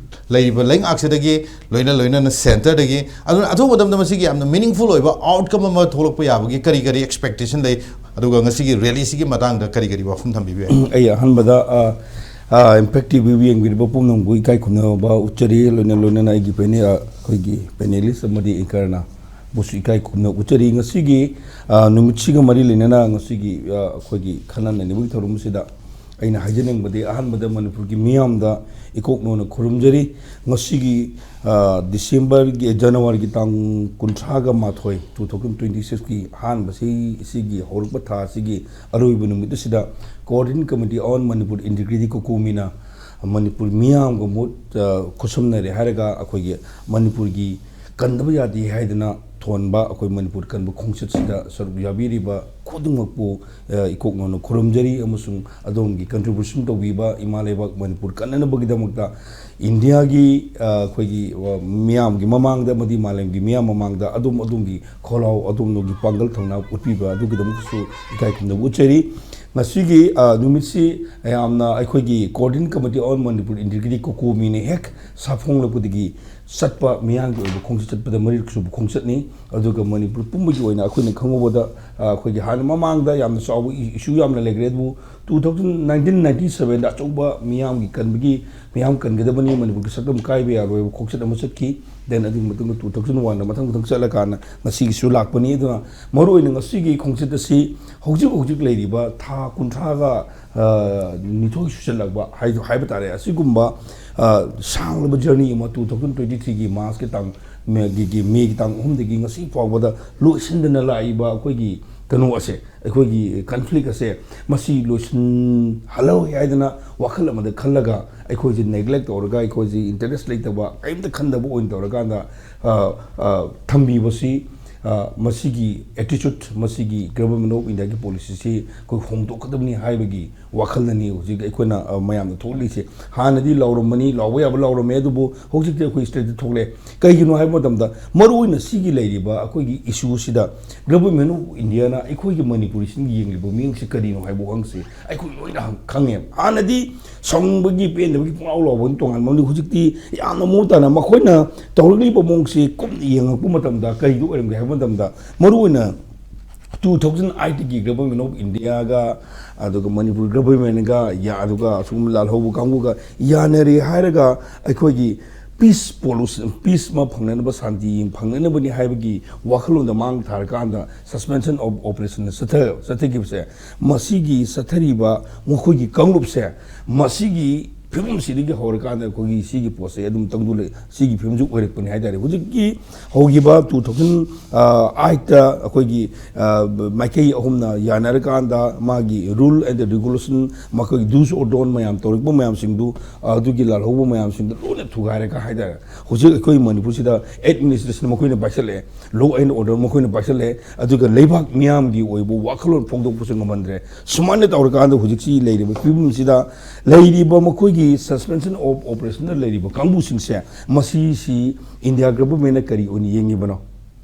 ꯂꯩꯔꯤꯕ ꯂꯩꯉꯥꯛꯁꯤꯗꯒꯤ, ꯂꯣꯏꯅ ꯂꯣꯏꯅꯅ centreꯗꯒꯤ? ꯑꯗꯨꯅ ꯑꯊꯨꯕ ꯃꯇꯝꯗ ꯃꯁꯤꯒꯤ ꯌꯥꯝꯅ meaningful ꯑꯣꯏꯕ outcome ꯑꯃ ꯊꯣꯛꯂꯛꯄ ꯌꯥꯕꯒꯤ ꯀꯔꯤ ꯀꯔꯤ expectation ꯂꯩ? ꯑꯗꯨꯒ ꯉꯁꯤꯒꯤ rallyꯁꯤꯒꯤ ꯃꯇꯥꯡꯗ ꯀꯔꯤ ꯀꯔꯤ ꯋꯥꯐꯝ ꯊꯝꯕꯤꯕ ꯌꯥꯏ? ꯑꯩ ꯑꯍꯥꯟꯕꯗ, ꯑ, ꯑ, Impact T V ꯌꯦꯡꯕꯤꯔꯤꯕ ꯄꯨꯝꯅꯃꯛꯄꯨ ꯏꯀꯥꯏ ꯈꯨꯝꯅꯕ ꯎꯠꯆꯔꯤ꯫ ꯂꯣꯏꯅ ꯂꯣꯏꯅꯅ ꯑꯩꯒꯤ panel, ꯑ, ꯑꯩꯈꯣꯏꯒꯤ panelist ꯑꯃꯗꯤ anchorꯅ ꯕꯨꯁꯨ ꯏꯀꯥꯏ ꯈꯨꯝꯅꯕ ꯎꯠꯆꯔꯤ꯫ ꯉꯁꯤꯒꯤ, ꯑ, ꯅꯨꯃꯤꯠꯁꯤꯒ ꯃꯔꯤ ꯂꯩꯅꯅ ꯉꯁꯤꯒꯤ, ꯑ, ꯑꯩꯈꯣꯏꯒꯤ ꯈꯟꯅ ꯅꯩꯅꯕꯒꯤ ꯊꯧꯔꯝ ꯑꯁꯤꯗ ꯑꯩꯅ ꯍꯥꯏꯖꯅꯤꯡꯕꯗꯤ ꯑꯍꯥꯟꯕꯗ ꯃꯅꯤꯄꯨꯔꯒꯤ ꯃꯤꯌꯥꯝꯗ ꯏꯀꯣꯛ ꯅꯧꯅ ꯈꯨꯔꯨꯝꯖꯔꯤ꯫ ꯉꯁꯤꯒꯤ, ꯑ, Decemberꯒꯤ, Januaryꯒꯤ ꯇꯥꯡ ꯀꯨꯟꯊ꯭ꯔꯥꯒ ꯃꯥꯊꯣꯏ, two thousand twenty sixꯀꯤ ꯑꯍꯥꯟꯕꯁꯤ, ꯁꯤꯒꯤ ꯍꯧꯔꯛꯄ ꯊꯥ ꯑꯁꯤꯒꯤ ꯑꯔꯣꯏꯕ ꯅꯨꯃꯤꯠ ꯑꯁꯤꯗ Coordinating Committee on Manipur Integrity, ꯀꯣꯀꯣꯃꯤꯅ Manipur ꯃꯤꯌꯥꯝꯒ ꯃꯍꯨꯠ, ꯑ, ꯈꯨꯠꯁꯝꯅꯔꯦ ꯍꯥꯏꯔꯒ ꯑꯩꯈꯣꯏꯒꯤ ꯃꯅꯤꯄꯨꯔꯒꯤ ꯀꯟꯗꯕ ꯌꯥꯗꯦ ꯍꯥꯏꯗꯅ ꯊꯣꯟꯕ ꯑꯩꯈꯣꯏ ꯃꯅꯤꯄꯨꯔ ꯀꯟꯕ ꯈꯣꯡꯆꯠꯁꯤꯗ ꯁꯔꯨꯛ ꯌꯥꯕꯤꯔꯤꯕ ꯈꯨꯗꯤꯡꯃꯛꯄꯨ, ꯑ, ꯏꯀꯣꯛ ꯅꯧꯅ ꯈꯨꯔꯨꯝꯖꯔꯤ ꯑꯃꯁꯨꯡ ꯑꯗꯣꯝꯒꯤ contribution ꯇꯧꯕꯤꯕ ꯏꯃꯥ ꯂꯩꯕꯥꯛ ꯃꯅꯤꯄꯨꯔ ꯀꯟꯅꯅꯕꯒꯤꯗꯃꯛꯇ ꯏꯟꯗꯤꯌꯥꯒꯤ, ꯑ, ꯑꯩꯈꯣꯏꯒꯤ, ꯑ, ꯃꯤꯌꯥꯝꯒꯤ ꯃꯃꯥꯡꯗ ꯑꯃꯗꯤ ꯃꯥꯂꯦꯝꯒꯤ ꯃꯤꯌꯥꯝ ꯃꯃꯥꯡꯗ ꯑꯗꯣꯝ ꯑꯗꯣꯝꯒꯤ ꯈꯣꯜꯂꯥꯎ, ꯑꯗꯣꯝ ꯑꯗꯣꯝꯒꯤ ꯄꯥꯡꯒꯜ ꯊꯧꯅꯥ ꯎꯠꯄꯤꯕ ꯑꯗꯨꯒꯤꯗꯃꯛꯇꯁꯨ ꯏꯀꯥꯏ ꯈꯨꯝꯅꯕ ꯎꯠꯆꯔꯤ꯫ ꯉꯁꯤꯒꯤ ꯑ, ꯅꯨꯃꯤꯠꯁꯤ ꯌꯥꯝꯅ ꯑꯩꯈꯣꯏꯒꯤ Coordinating Committee on Manipur Integrity, ꯀꯣꯀꯣꯃꯤꯅ ꯍꯦꯛ ꯁꯥꯐꯣꯡꯂꯛꯄꯗꯒꯤ ꯆꯠꯄ ꯃꯤꯌꯥꯝꯒꯤ ꯑꯣꯏꯕ ꯈꯣꯡꯆꯠ ꯆꯠꯄꯗ ꯃꯔꯤꯔꯛ ꯁꯨꯕ ꯈꯣꯡꯆꯠꯅꯤ꯫ ꯑꯗꯨꯒ ꯃꯅꯤꯄꯨꯔ ꯄꯨꯝꯕꯒꯤ ꯑꯣꯏꯅ ꯑꯩꯈꯣꯏꯅ ꯈꯪꯍꯧꯕꯗ, ꯑ, ꯑꯩꯈꯣꯏꯒꯤ ꯍꯥꯟꯅ ꯃꯃꯥꯡꯗ ꯌꯥꯝꯅ ꯆꯥꯎꯕ ꯏ-, issue ꯌꯥꯝꯅ ꯂꯩꯈ꯭ꯔꯦ, ꯑꯗꯨꯕꯨ two thousand nineteen ninety sevenꯗ ꯑꯆꯧꯕ ꯃꯤꯌꯥꯝꯒꯤ ꯀꯟꯕꯒꯤ, ꯃꯤꯌꯥꯝ ꯀꯟꯒꯗꯕꯅꯤ, ꯃꯅꯤꯄꯨꯔꯒꯤ ꯁꯛꯇꯝ ꯀꯥꯏꯕ ꯌꯥꯔꯣꯏꯕ ꯈꯣꯡꯆꯠ ꯑꯃ ꯆꯠꯈꯤ꯫ Then ꯑꯗꯨꯒꯤ ꯃꯇꯨꯡꯗ two thousand oneꯗ ꯃꯊꯪ ꯃꯊꯪ ꯆꯠꯂꯀꯥꯟꯗ ꯉꯁꯤꯒꯤꯁꯨ ꯂꯥꯛꯄꯅꯤ꯫ ꯑꯗꯨꯅ ꯃꯔꯨꯑꯣꯏꯅ ꯉꯁꯤꯒꯤ ꯈꯣꯡꯆꯠ ꯑꯁꯤ ꯍꯧꯖꯤꯛ ꯍꯧꯖꯤꯛ ꯂꯩꯔꯤꯕ ꯊꯥ ꯀꯨꯟꯊ꯭ꯔꯥꯒ, ꯑ, ꯅꯤꯊꯣꯏ ꯁꯨꯖꯜꯂꯛꯄ ꯍꯥꯏ-, ꯍꯥꯏꯕ ꯇꯥꯔꯦ꯫ ꯑꯁꯤꯒꯨꯝꯕ, ꯑ, ꯁꯥꯡꯂꯕ journey ꯑꯃ two thousand twenty threeꯒꯤ Marchꯀꯤ ꯇꯥꯡ, ꯃꯦꯒꯤ, ꯒꯤ ꯃꯦꯒꯤ ꯇꯥꯡ ꯑꯍꯨꯝꯗꯒꯤ ꯉꯁꯤ ꯐꯥꯎꯕꯗ ꯂꯣꯏꯁꯤꯟꯗꯅ ꯂꯥꯛꯏꯕ ꯑꯩꯈꯣꯏꯒꯤ ꯀꯩꯅꯣ ꯑꯁꯦ, ꯑꯩꯈꯣꯏꯒꯤ conflict ꯑꯁꯦ, ꯃꯁꯤ ꯂꯣꯏꯁꯤꯟꯍꯜꯂꯣꯏ ꯍꯥꯏꯗꯅ ꯋꯥꯈꯜ ꯑꯃꯗ ꯈꯜꯂꯒ ꯑꯩꯈꯣꯏꯁꯦ neglect ꯇꯧꯔꯒ, ꯑꯩꯈꯣꯏꯁꯦ interest ꯂꯩꯇꯕ, ꯀꯔꯤꯝꯇ ꯈꯟꯗꯕ ꯑꯣꯏꯅ ꯇꯧꯔꯀꯥꯟꯗ, ꯑ, ꯑ, ꯊꯝꯕꯤꯕꯁꯤ, ꯑ, ꯃꯁꯤꯒꯤ attitude, ꯃꯁꯤꯒꯤ Government of Indiaꯒꯤ policyꯁꯤ ꯑꯩꯈꯣꯏ ꯍꯣꯡꯗꯣꯛꯀꯗꯕꯅꯤ ꯍꯥꯏꯕꯒꯤ ꯋꯥꯈꯜꯅꯅꯤ ꯍꯧꯖꯤꯛ ꯑꯩꯈꯣꯏꯅ, ꯑ, ꯃꯌꯥꯝꯗ ꯊꯣꯛꯂꯤꯁꯦ꯫ ꯍꯥꯟꯅꯗꯤ ꯂꯥꯎꯔꯝꯕꯅꯤ, ꯂꯥꯎꯕ ꯌꯥꯕ ꯂꯥꯎꯔꯝꯃꯦ, ꯑꯗꯨꯕꯨ ꯍꯧꯖꯤꯛꯇꯤ ꯑꯩꯈꯣꯏ stateꯇ ꯊꯣꯛꯂꯦ꯫ ꯀꯩꯒꯤꯅꯣ ꯍꯥꯏꯕ ꯃꯇꯝꯗ, ꯃꯔꯨꯑꯣꯏꯅ ꯁꯤꯒꯤ ꯂꯩꯔꯤꯕ ꯑꯩꯈꯣꯏꯒꯤ issueꯁꯤꯗ Government of Indiaꯅ ꯑꯩꯈꯣꯏꯒꯤ ꯃꯅꯤꯄꯨꯔꯤꯁꯤꯡ ꯌꯦꯡꯂꯤꯕ ꯃꯤꯠꯌꯦꯡꯁꯤ ꯀꯔꯤꯅꯣ ꯍꯥꯏꯕ ꯋꯥꯍꯪꯁꯤ ꯑꯩꯈꯣꯏ ꯂꯣꯏꯅ ꯍꯪ-, ꯈꯪꯉꯦ꯫ ꯍꯥꯟꯅꯗꯤ ꯁꯥꯎꯅꯤꯡꯕꯒꯤ, ꯄꯦꯟꯗꯕꯒꯤ ꯄꯨꯡꯂꯥꯎ ꯂꯥꯎꯕꯒꯤ ꯇꯣꯉꯥꯟꯕ ꯑꯃꯅꯤ꯫ ꯍꯧꯖꯤꯛꯇꯤ ꯌꯥꯝꯅ ꯃꯑꯣꯡ ꯇꯥꯅ ꯃꯈꯣꯏꯅ ꯇꯧꯔꯛꯂꯤꯕ ꯃꯑꯣꯡꯁꯤ ꯀꯨꯞꯅ ꯌꯦꯡꯉꯛꯄ ꯃꯇꯝꯗ ꯀꯔꯤꯗ ꯑꯣꯏꯔꯝꯒꯦ ꯍꯥꯏꯕ ꯃꯇꯝꯗ, ꯃꯔꯨꯑꯣꯏꯅ two thousand eightꯀꯤ Government of Indiaꯒ, ꯑꯗꯨꯒ ꯃꯅꯤꯄꯨꯔ Governmentꯒ, ꯌꯥ-, ꯑꯗꯨꯒ ꯑꯁꯤꯒꯨꯝꯕ ꯂꯥꯜꯍꯧꯕ ꯀꯥꯡꯕꯨꯒ ꯌꯥꯅꯔꯦ ꯍꯥꯏꯔꯒ ꯑꯩꯈꯣꯏꯒꯤ peace policy, peace ꯑꯃ ꯐꯪꯅꯅꯕ, ꯁꯥꯟꯇꯤ ꯐꯪꯅꯅꯕꯅꯤ ꯍꯥꯏꯕꯒꯤ ꯋꯥꯈꯜꯂꯣꯟꯗ ꯃꯥꯡ ꯊꯥꯔꯀꯥꯟꯗ suspension of operation ꯆꯠꯊ-, ꯆꯠꯊꯈꯤꯕꯁꯦ, ꯃꯁꯤꯒꯤ ꯆꯠꯊꯔꯤꯕ ꯃꯈꯣꯏꯒꯤ ꯀꯥꯡꯂꯨꯞꯁꯦ, ꯃꯁꯤꯒꯤ ꯐꯤꯕꯝꯁꯤꯗꯒꯤ ꯍꯧꯔꯀꯥꯟꯗ ꯑꯩꯈꯣꯏꯒꯤ ꯁꯤꯒꯤ ꯄꯣꯠꯁꯦ ꯑꯗꯨꯝ ꯇꯪꯗꯨ ꯂꯩ, ꯁꯤꯒꯤ ꯐꯤꯕꯝꯁꯤ ꯑꯣꯏꯔꯛꯄꯅꯤ ꯍꯥꯏꯇꯥꯔꯦ꯫ ꯍꯧꯖꯤꯛꯀꯤ ꯍꯧꯈꯤꯕ two thousand eightꯇ ꯑꯩꯈꯣꯏꯒꯤ, ꯑ, ꯃꯥꯏꯀꯩ ꯑꯍꯨꯝꯅ ꯌꯥꯅꯔꯀꯥꯟꯗ ꯃꯥꯒꯤ rule and regulation, ꯃꯈꯣꯏꯒꯤ do's or don't ꯃꯌꯥꯝ ꯇꯧꯔꯛꯄ ꯃꯌꯥꯝꯁꯤꯡꯗꯨ, ꯑꯗꯨꯒꯤ ꯂꯥꯜꯍꯧꯕ ꯃꯌꯥꯝꯁꯤꯡꯗꯨ ꯂꯣꯏꯅ ꯊꯨꯒꯥꯏꯔꯒ ꯍꯥꯏꯇꯥꯔꯦ, ꯍꯧꯖꯤꯛ ꯑꯩꯈꯣꯏ ꯃꯅꯤꯄꯨꯔꯁꯤꯗ administration ꯃꯈꯣꯏꯅ ꯄꯥꯏꯁꯜꯂꯛꯑꯦ, law and order ꯃꯈꯣꯏꯅ ꯄꯥꯏꯁꯜꯂꯛꯑꯦ, ꯑꯗꯨꯒ ꯂꯩꯕꯥꯛ ꯃꯤꯌꯥꯝꯒꯤ ꯑꯣꯏꯕ ꯋꯥꯈꯜꯂꯣꯟ ꯐꯣꯡꯗꯣꯛꯄꯁꯨ ꯉꯝꯍꯟꯗ꯭ꯔꯦ꯫ ꯁꯨꯃꯥꯏꯅ ꯇꯧꯔꯀꯥꯟꯗ ꯍꯧꯖꯤꯛꯁꯤ ꯂꯩꯔꯤꯕ ꯐꯤꯕꯝꯁꯤꯗ ꯂꯩꯔꯤꯕ ꯃꯈꯣꯏꯒꯤ suspension of operationꯗ ꯂꯩꯔꯤꯕ ꯀꯥꯡꯕꯨꯁꯤꯡꯁꯦ, ꯃꯁꯤꯁꯤ India Governmentꯅ ꯀꯔꯤ ꯑꯣꯏꯅ ꯌꯦꯡꯉꯤꯕꯅꯣ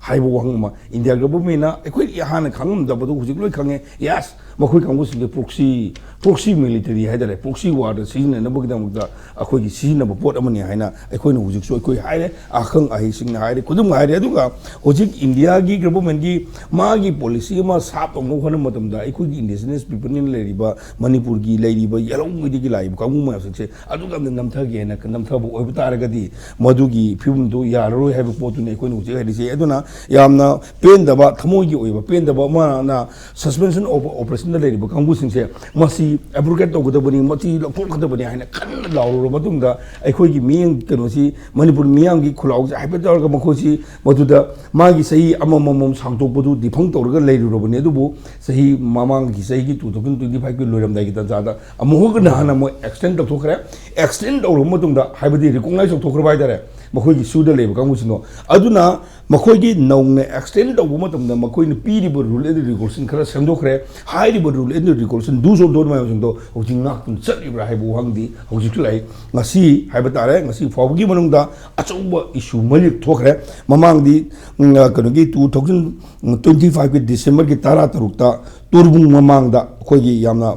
ꯍꯥꯏꯕ ꯋꯥꯍꯪ ꯑꯃ꯫ ꯏꯟꯗꯤꯌꯥ ꯒꯚꯔꯟꯃꯦꯟꯅ ꯑꯩꯈꯣꯏ ꯍꯥꯟꯅ ꯈꯪꯉꯝꯗꯕꯗꯨ ꯍꯧꯖꯤꯛ ꯂꯣꯏ ꯈꯪꯉꯦ꯫ ꯌꯦꯁ, ꯃꯈꯣꯏ ꯀꯥꯡꯕꯨꯁꯤꯡꯁꯦ ꯄ꯭ꯔꯣꯛꯁꯤ, ꯄ꯭ꯔꯣꯛꯁꯤ ꯃꯤꯂꯤꯇꯔꯤ ꯍꯥꯏꯇꯥꯔꯦ, ꯄ꯭ꯔꯣꯛꯁꯤ ꯋꯥꯔꯗ ꯁꯤꯖꯤꯟꯅꯅꯕꯒꯤꯗꯃꯛꯇ ꯑꯩꯈꯣꯏꯒꯤ ꯁꯤꯖꯤꯟꯅꯕ ꯄꯣꯠ ꯑꯃꯅꯤ ꯍꯥꯏꯅ ꯑꯩꯈꯣꯏꯅ ꯍꯧꯖꯤꯛꯁꯨ ꯑꯩꯈꯣꯏ ꯍꯥꯏꯔꯦ, ꯑꯈꯪ ꯑꯍꯩꯁꯤꯡꯅ ꯍꯥꯏꯔꯦ, ꯈꯨꯗꯝ ꯍꯥꯏꯔꯦ꯫ ꯑꯗꯨꯒ ꯍꯧꯖꯤꯛ ꯏꯟꯗꯤꯌꯥꯒꯤ ꯒꯚꯔꯟꯃꯦꯟꯒꯤ ꯃꯥꯒꯤ ꯄꯣꯂꯤꯁꯤ ꯑꯃ ꯁꯥꯞ ꯇꯧꯅꯕ ꯍꯣꯠꯅꯕ ꯃꯇꯝꯗ ꯑꯩꯈꯣꯏꯒꯤ ꯏꯟꯗꯤꯖꯤꯅꯁ ꯄꯤꯄꯜꯅ ꯂꯩꯔꯤꯕ ꯃꯅꯤꯄꯨꯔꯒꯤ ꯂꯩꯔꯤꯕ ꯌꯦꯜꯍꯧꯉꯩꯗꯒꯤ ꯂꯥꯛꯏꯕ ꯀꯥꯡꯕꯨ ꯃꯌꯥꯝꯁꯤꯡꯁꯦ ꯑꯗꯨꯛ ꯌꯥꯝꯅ ꯅꯝꯊꯒꯦꯅ ꯅꯝꯊꯕ ꯑꯣꯏꯕ ꯇꯥꯔꯒꯗꯤ ꯃꯗꯨꯒꯤ ꯐꯤꯕꯝꯗꯨ ꯌꯥꯔꯔꯣꯏ ꯍꯥꯏꯕ ꯄꯣꯠꯇꯨꯅꯤ ꯑꯩꯈꯣꯏꯅ ꯍꯧꯖꯤꯛ ꯍꯥꯏꯔꯤꯁꯦ꯫ ꯑꯗꯨꯅ ꯌꯥꯝꯅ ꯄꯦꯟꯗꯕ, ꯊꯃꯣꯏꯒꯤ ꯑꯣꯏꯕ ꯄꯦꯟꯗꯕ ꯑꯃꯅ suspension of operationꯗ ꯂꯩꯔꯤꯕ ꯀꯥꯡꯕꯨꯁꯤꯡꯁꯦ ꯃꯁꯤ abrogate ꯇꯧꯒꯗꯕꯅꯤ, ꯃꯁꯤ ꯂꯧꯊꯣꯛꯀꯗꯕꯅꯤ ꯍꯥꯏꯅ ꯀꯟꯅ ꯂꯥꯎꯔꯨꯔꯕ ꯃꯇꯨꯡꯗ ꯑꯩꯈꯣꯏꯒꯤ ꯃꯤꯠꯌꯦꯡ ꯀꯩꯅꯣꯁꯤ, ꯃꯅꯤꯄꯨꯔ ꯃꯤꯌꯥꯝꯒꯤ ꯈꯨꯜꯂꯥꯎꯁꯦ ꯍꯥꯏꯐꯦꯠ ꯇꯧꯔꯒ ꯃꯈꯣꯏꯁꯤ ꯃꯗꯨꯗ ꯃꯥꯒꯤ ꯆꯍꯤ ꯑꯃꯃꯝ ꯁꯥꯡꯗꯣꯛꯄꯗꯨ defunct ꯇꯧꯔꯒ ꯂꯩꯔꯨꯔꯕꯅꯤ꯫ ꯑꯗꯨꯕꯨ ꯆꯍꯤ ꯃꯃꯥꯡꯒꯤ ꯆꯍꯤꯒꯤ two thousand twenty fiveꯀꯤ ꯂꯣꯏꯔꯝꯗꯥꯏꯒꯤ ꯇꯥꯟꯖꯥꯗ ꯑꯃꯨꯛꯀ ꯅꯍꯥꯟ ꯑꯃꯨꯛ extend ꯇꯧꯊꯣꯛꯈ꯭ꯔꯦ꯫ Extend ꯇꯧꯔꯕ ꯃꯇꯨꯡꯗ, ꯍꯥꯏꯕꯗꯤ recognize ꯇꯧꯊꯣꯛꯈ꯭ꯔꯕ ꯍꯥꯏꯇꯥꯔꯦ, ꯃꯈꯣꯏꯒꯤ ꯁꯨꯗ ꯂꯩꯕ ꯀꯥꯡꯕꯨꯁꯤꯡꯗꯣ꯫ ꯑꯗꯨꯅ ꯃꯈꯣꯏꯒꯤ ꯅꯧꯅ extend ꯇꯧꯕ ꯃꯇꯝꯗ ꯃꯈꯣꯏꯅ ꯄꯤꯔꯤꯕ rule and regulation ꯈꯔ ꯁꯦꯝꯗꯣꯛꯈ꯭ꯔꯦ꯫ ꯍꯥꯏꯔꯤꯕ rule and regulation, do's or don't ꯃꯌꯥꯝꯁꯤꯡꯗꯣ ꯍꯧꯖꯤꯛ ꯉꯥꯛꯇꯨꯅ ꯆꯠꯂꯤꯕ꯭ꯔꯥ ꯍꯥꯏꯕ ꯋꯥꯍꯪꯗꯤ ꯍꯧꯖꯤꯛꯁꯨ ꯂꯥꯛꯏ꯫ ꯉꯁꯤ ꯍꯥꯏꯕ ꯇꯥꯔꯦ, ꯉꯁꯤ ꯐꯥꯎꯕꯒꯤ ꯃꯅꯨꯡꯗ ꯑꯆꯧꯕ issue ꯃꯔꯤ ꯊꯣꯛꯈ꯭ꯔꯦ꯫ ꯃꯃꯥꯡꯗꯤ, ꯎꯝ, ꯀꯩꯅꯣꯒꯤ two thousand twenty fiveꯀꯤ Decemberꯒꯤ ꯇꯔꯥ ꯇꯔꯨꯛꯇ ꯇꯣꯔꯕꯨꯡ ꯃꯃꯥꯡꯗ ꯑꯩꯈꯣꯏꯒꯤ ꯌꯥꯝꯅ